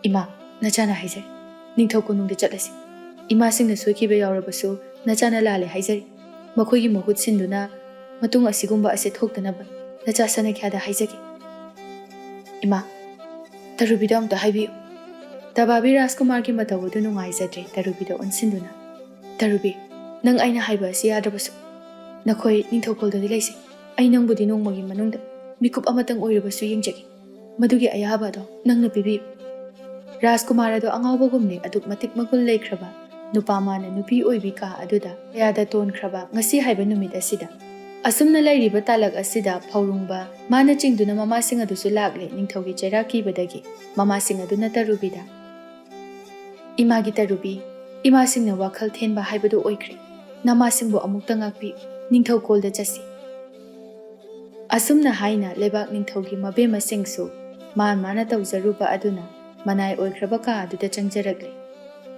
"ꯏꯃꯥ, ꯅꯆꯥꯅ ꯍꯥꯏꯖꯔꯤ, ꯅꯤꯡꯊꯧ ꯀꯣꯅꯨꯡꯗ ꯆꯠꯂꯁꯤ꯫ ꯏꯃꯥꯁꯤꯡꯅ ꯁꯣꯏꯈꯤꯕ ꯌꯥꯎꯔꯕꯁꯨ ꯅꯆꯥꯅ ꯂꯥꯜꯂꯦ ꯍꯥꯏꯖꯔꯤ꯫ ꯃꯈꯣꯏꯒꯤ ꯃꯍꯨꯠ ꯁꯤꯟꯗꯨꯅ ꯃꯇꯨꯡ ꯑꯁꯤꯒꯨꯝꯕ ꯑꯁꯦ ꯊꯣꯛꯇꯅꯕ ꯅꯆꯥ ꯁꯅꯥꯈ꯭ꯌꯥꯗ ꯍꯥꯏꯖꯒꯦ꯫ ꯏꯃꯥ, ꯇꯔꯨꯕꯤꯗ ꯑꯝꯇ ꯍꯥꯏꯕꯤꯌꯨ꯫" ꯇꯕꯥꯕꯤ ꯔꯥꯖꯀꯨꯃꯥꯔꯒꯤ ꯃꯇꯧ ꯑꯗꯨ ꯅꯨꯡꯉꯥꯏꯖꯗ꯭ꯔꯦ꯫ ꯇꯔꯨꯕꯤꯗ ꯑꯣꯟꯁꯤꯟꯗꯨꯅ, "ꯇꯔꯨꯕꯤ, ꯅꯪ ꯑꯩꯅ ꯍꯥꯏꯕ ꯑꯁꯤ ꯌꯥꯗ꯭ꯔꯕꯁꯨ ꯅꯈꯣꯏ ꯅꯤꯡꯊꯧꯀꯣꯜꯗꯗꯤ ꯂꯩꯁꯤ꯫ ꯑꯩ ꯅꯪꯕꯨꯗꯤ ꯅꯣꯡꯃꯒꯤ ꯃꯅꯨꯡꯗ ꯃꯤꯀꯨꯞ ꯑꯃꯇꯪ ꯑꯣꯏꯔꯕꯁꯨ ꯌꯦꯡꯖꯒꯦ꯫ ꯃꯗꯨꯒꯤ ꯑꯌꯥꯕ ꯑꯗꯣ ꯅꯪꯅ ꯄꯤꯕꯤꯌꯨ꯫" ꯔꯥꯖꯀꯨꯃꯥꯔ ꯑꯗꯣ ꯑꯉꯥꯎꯕꯒꯨꯝꯅꯤ꯫ ꯑꯗꯨꯛ ꯃꯇꯤꯛ ꯃꯒꯨꯟ ꯂꯩꯈ꯭ꯔꯕ ꯅꯨꯄꯥ ꯃꯥꯅ ꯅꯨꯄꯤ ꯑꯣꯏꯕꯤ ꯀꯥ ꯑꯗꯨꯗ ꯀꯌꯥꯗ ꯇꯣꯟꯈ꯭ꯔꯕ ꯉꯁꯤ ꯍꯥꯏꯕ ꯅꯨꯃꯤꯠ ꯑꯁꯤꯗ꯫ ꯑꯁꯨꯝꯅ ꯂꯩꯔꯤꯕ ꯇꯥꯂꯛ ꯑꯁꯤꯗ ꯐꯧꯔꯨꯡꯕ ꯃꯥꯅ ꯆꯤꯡꯗꯨꯅ ꯃꯃꯥꯁꯤꯡ ꯑꯗꯨꯁꯨ ꯂꯥꯛꯂꯦ꯫ ꯅꯤꯡꯊꯧꯒꯤ ꯆꯩꯔꯥꯛ ꯀꯤꯕꯗꯒꯤ ꯃꯃꯥꯁꯤꯡ ꯑꯗꯨꯅ ꯇꯔꯨꯕꯤꯗ, "ꯏꯃꯥꯒꯤ ꯇꯔꯨꯕꯤ, ꯏꯃꯥꯁꯤꯡꯅ ꯋꯥꯈꯜ ꯊꯦꯟꯕ ꯍꯥꯏꯕꯗꯨ ꯑꯣꯏꯈ꯭ꯔꯦ꯫ ꯅꯃꯥꯁꯤꯡꯕꯨ ꯑꯃꯨꯛꯇ ꯉꯥꯛꯄꯤꯌꯨ꯫ ꯅꯤꯡꯊꯧꯀꯣꯜꯗ ꯆꯠꯁꯤ꯫" ꯑꯁꯨꯝꯅ ꯍꯥꯏꯅ ꯂꯩꯕꯥꯛ ꯅꯤꯡꯊꯧꯒꯤ ꯃꯕꯦꯝꯃꯁꯤꯡꯁꯨ ꯃꯥ ꯃꯥꯅ ꯇꯧꯖꯔꯨꯕ ꯑꯗꯨꯅ ꯃꯅꯥꯏ ꯑꯣꯏꯈ꯭ꯔꯕ ꯀꯥ ꯑꯗꯨꯗ ꯆꯪꯖꯔꯛꯂꯦ꯫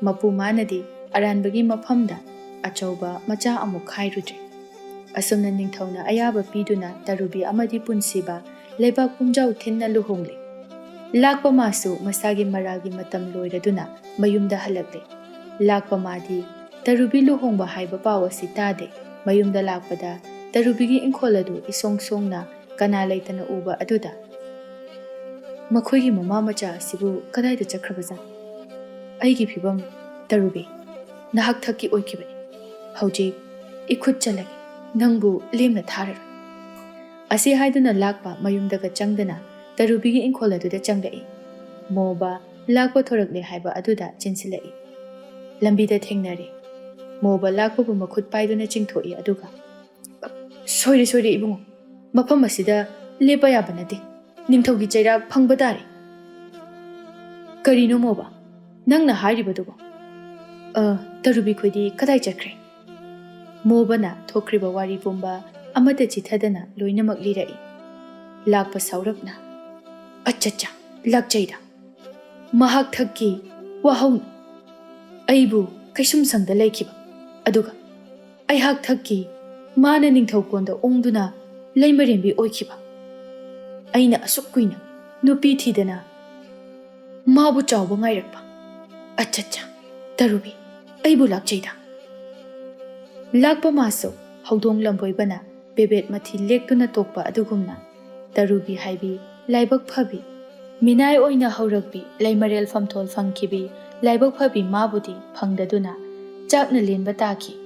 ꯃꯄꯨ ꯃꯥꯅꯗꯤ ꯑꯔꯥꯟꯕꯒꯤ ꯃꯐꯝꯗ ꯑꯆꯧꯕ ꯃꯆꯥ ꯑꯃꯨꯛ ꯈꯥꯏꯔꯨꯗ꯭ꯔꯦ꯫ ꯑꯁꯨꯝꯅ ꯅꯤꯡꯊꯧꯅ ꯑꯌꯥꯕ ꯄꯤꯗꯨꯅ ꯇꯔꯨꯕꯤ ꯑꯃꯗꯤ ꯄꯨꯟꯁꯤꯕ ꯂꯩꯕꯥꯛ ꯄꯨꯝꯖꯥꯎ ꯊꯤꯟꯅ ꯂꯨꯍꯣꯡꯂꯦ꯫ ꯂꯥꯛꯄ ꯃꯥꯁꯨ ꯃꯁꯥꯒꯤ ꯃꯔꯥꯜꯒꯤ ꯃꯇꯝ ꯂꯣꯏꯔꯗꯨꯅ ꯃꯌꯨꯝꯗ ꯍꯜꯂꯛꯂꯦ꯫ ꯂꯥꯛꯄ ꯃꯥꯗꯤ ꯇꯔꯨꯕꯤ ꯂꯨꯍꯣꯡꯕ ꯍꯥꯏꯕ ꯄꯥꯎ ꯑꯁꯤ ꯇꯥꯗꯦ꯫ ꯃꯌꯨꯝꯗ ꯂꯥꯛꯄꯗ ꯇꯔꯨꯕꯤꯒꯤ ꯏꯪꯈꯣꯜ ꯑꯗꯨ ꯏꯁꯣꯡ ꯁꯣꯡꯅ ꯀꯅꯥ ꯂꯩꯇꯅ ꯎꯕ ꯑꯗꯨꯗ, ꯃꯈꯣꯏꯒꯤ ꯃꯃꯥ ꯃꯆꯥ ꯑꯁꯤꯕꯨ ꯀꯗꯥꯏꯗ ꯆꯠꯈ꯭ꯔꯕꯖꯥꯠꯅꯣ? ꯑꯩꯒꯤ ꯐꯤꯕꯝ, ꯇꯔꯨꯕꯤ, ꯅꯍꯥꯛ ꯊꯛꯀꯤ ꯑꯣꯏꯈꯤꯕꯅꯤ꯫ ꯍꯧꯖꯤꯛ ꯏꯈꯨꯠ ꯆꯜꯂꯒꯦ, ꯅꯪꯕꯨ ꯂꯦꯝꯅ ꯊꯥꯔꯔꯣꯏ꯫ ꯑꯁꯤ ꯍꯥꯏꯗꯨꯅ ꯂꯥꯛꯄ ꯃꯌꯨꯝꯗꯒ ꯆꯪꯗꯅ ꯇꯔꯨꯕꯤꯒꯤ ꯏꯪꯈꯣꯜ ꯑꯗꯨꯗ ꯆꯪꯂꯛꯏ꯫ ꯃꯣꯕ ꯂꯥꯛꯄ ꯊꯣꯔꯛꯂꯦ ꯍꯥꯏꯕ ꯑꯗꯨꯗ ꯆꯦꯟꯁꯤꯜꯂꯛꯏ꯫ ꯂꯝꯕꯤꯗ ꯊꯦꯡꯅꯔꯦ꯫ ꯃꯣꯕ ꯂꯥꯛꯄꯕꯨ ꯃꯈꯨꯠ ꯄꯥꯏꯗꯨꯅ ꯆꯤꯡꯊꯣꯛꯏ, ꯑꯗꯨꯒ, "ꯁꯣꯏꯔꯦ, ꯁꯣꯏꯔꯦ ꯏꯕꯨꯡꯉꯣ, ꯃꯐꯝ ꯑꯁꯤꯗ ꯂꯦꯞꯄ ꯌꯥꯕ ꯅꯠꯇꯦ꯫ ꯅꯤꯡꯊꯧꯒꯤ ꯆꯩꯔꯥꯛ ꯐꯪꯕ ꯇꯥꯔꯦ꯫" "ꯀꯔꯤꯅꯣ ꯃꯣꯕ, ꯅꯪꯅ ꯍꯥꯏꯔꯤꯕꯗꯨꯕꯣ? ꯑ, ꯇꯔꯨꯕꯤ ꯈꯣꯏꯗꯤ ꯀꯗꯥꯏ ꯆꯠꯈ꯭ꯔꯦ?" ꯃꯣꯕꯅ ꯊꯣꯛꯈ꯭ꯔꯤꯕ ꯋꯥꯔꯤ ꯄꯨꯝꯕ ꯑꯃꯠꯇ ꯆꯤꯊꯗꯅ ꯂꯣꯏꯅꯃꯛ ꯂꯤꯔꯛꯏ꯫ ꯂꯥꯛꯄ ꯁꯥꯎꯔꯞꯅ, "ꯑꯠꯆꯥ, ꯂꯥꯛꯆꯩꯗ꯫ ꯃꯍꯥꯛ ꯊꯛꯀꯤ ꯋꯥꯍꯧꯅ ꯑꯩꯕꯨ ꯀꯩꯁꯨꯝꯁꯪꯗ ꯂꯩꯈꯤꯕ, ꯑꯗꯨꯒ ꯑꯩꯍꯥꯛ ꯊꯛꯀꯤ ꯃꯥꯅ ꯅꯤꯡꯊꯧꯀꯣꯟꯗ ꯑꯣꯡꯗꯨꯅ ꯂꯩꯃꯔꯦꯝꯕꯤ ꯑꯣꯏꯈꯤꯕ꯫ ꯑꯩꯅ ꯑꯁꯨꯛ ꯀꯨꯏꯅ ꯅꯨꯄꯤ ꯊꯤꯗꯅ ꯃꯥꯕꯨ ꯆꯥꯎꯕ ꯉꯥꯏꯔꯛꯄ꯫ ꯑꯠꯆꯥ, ꯇꯔꯨꯕꯤ, ꯑꯩꯕꯨ ꯂꯥꯛꯆꯩꯗ꯫" ꯂꯥꯛꯄ ꯃꯥꯁꯨ ꯍꯧꯗꯣꯡ ꯂꯝꯕꯣꯏꯕꯅ ꯕꯦꯕꯦꯠ ꯃꯊꯤ ꯂꯦꯛꯇꯨꯅ ꯇꯣꯛꯄ ꯑꯗꯨꯒꯨꯝꯅ, ꯇꯔꯨꯕꯤ ꯍꯥꯏꯕꯤ ꯂꯥꯏꯕꯛ ꯐꯕꯤ, ꯃꯤꯅꯥꯏ ꯑꯣꯏꯅ ꯍꯧꯔꯛꯄꯤ, ꯂꯩꯃꯔꯦꯜ ꯐꯝꯊꯣꯜ ꯐꯪꯈꯤꯕꯤ ꯂꯥꯏꯕꯛ ꯐꯕꯤ ꯃꯥꯕꯨꯗꯤ ꯐꯪꯗꯗꯨꯅ ꯆꯥꯛꯅ ꯂꯦꯟꯕ ꯇꯥꯈꯤ꯫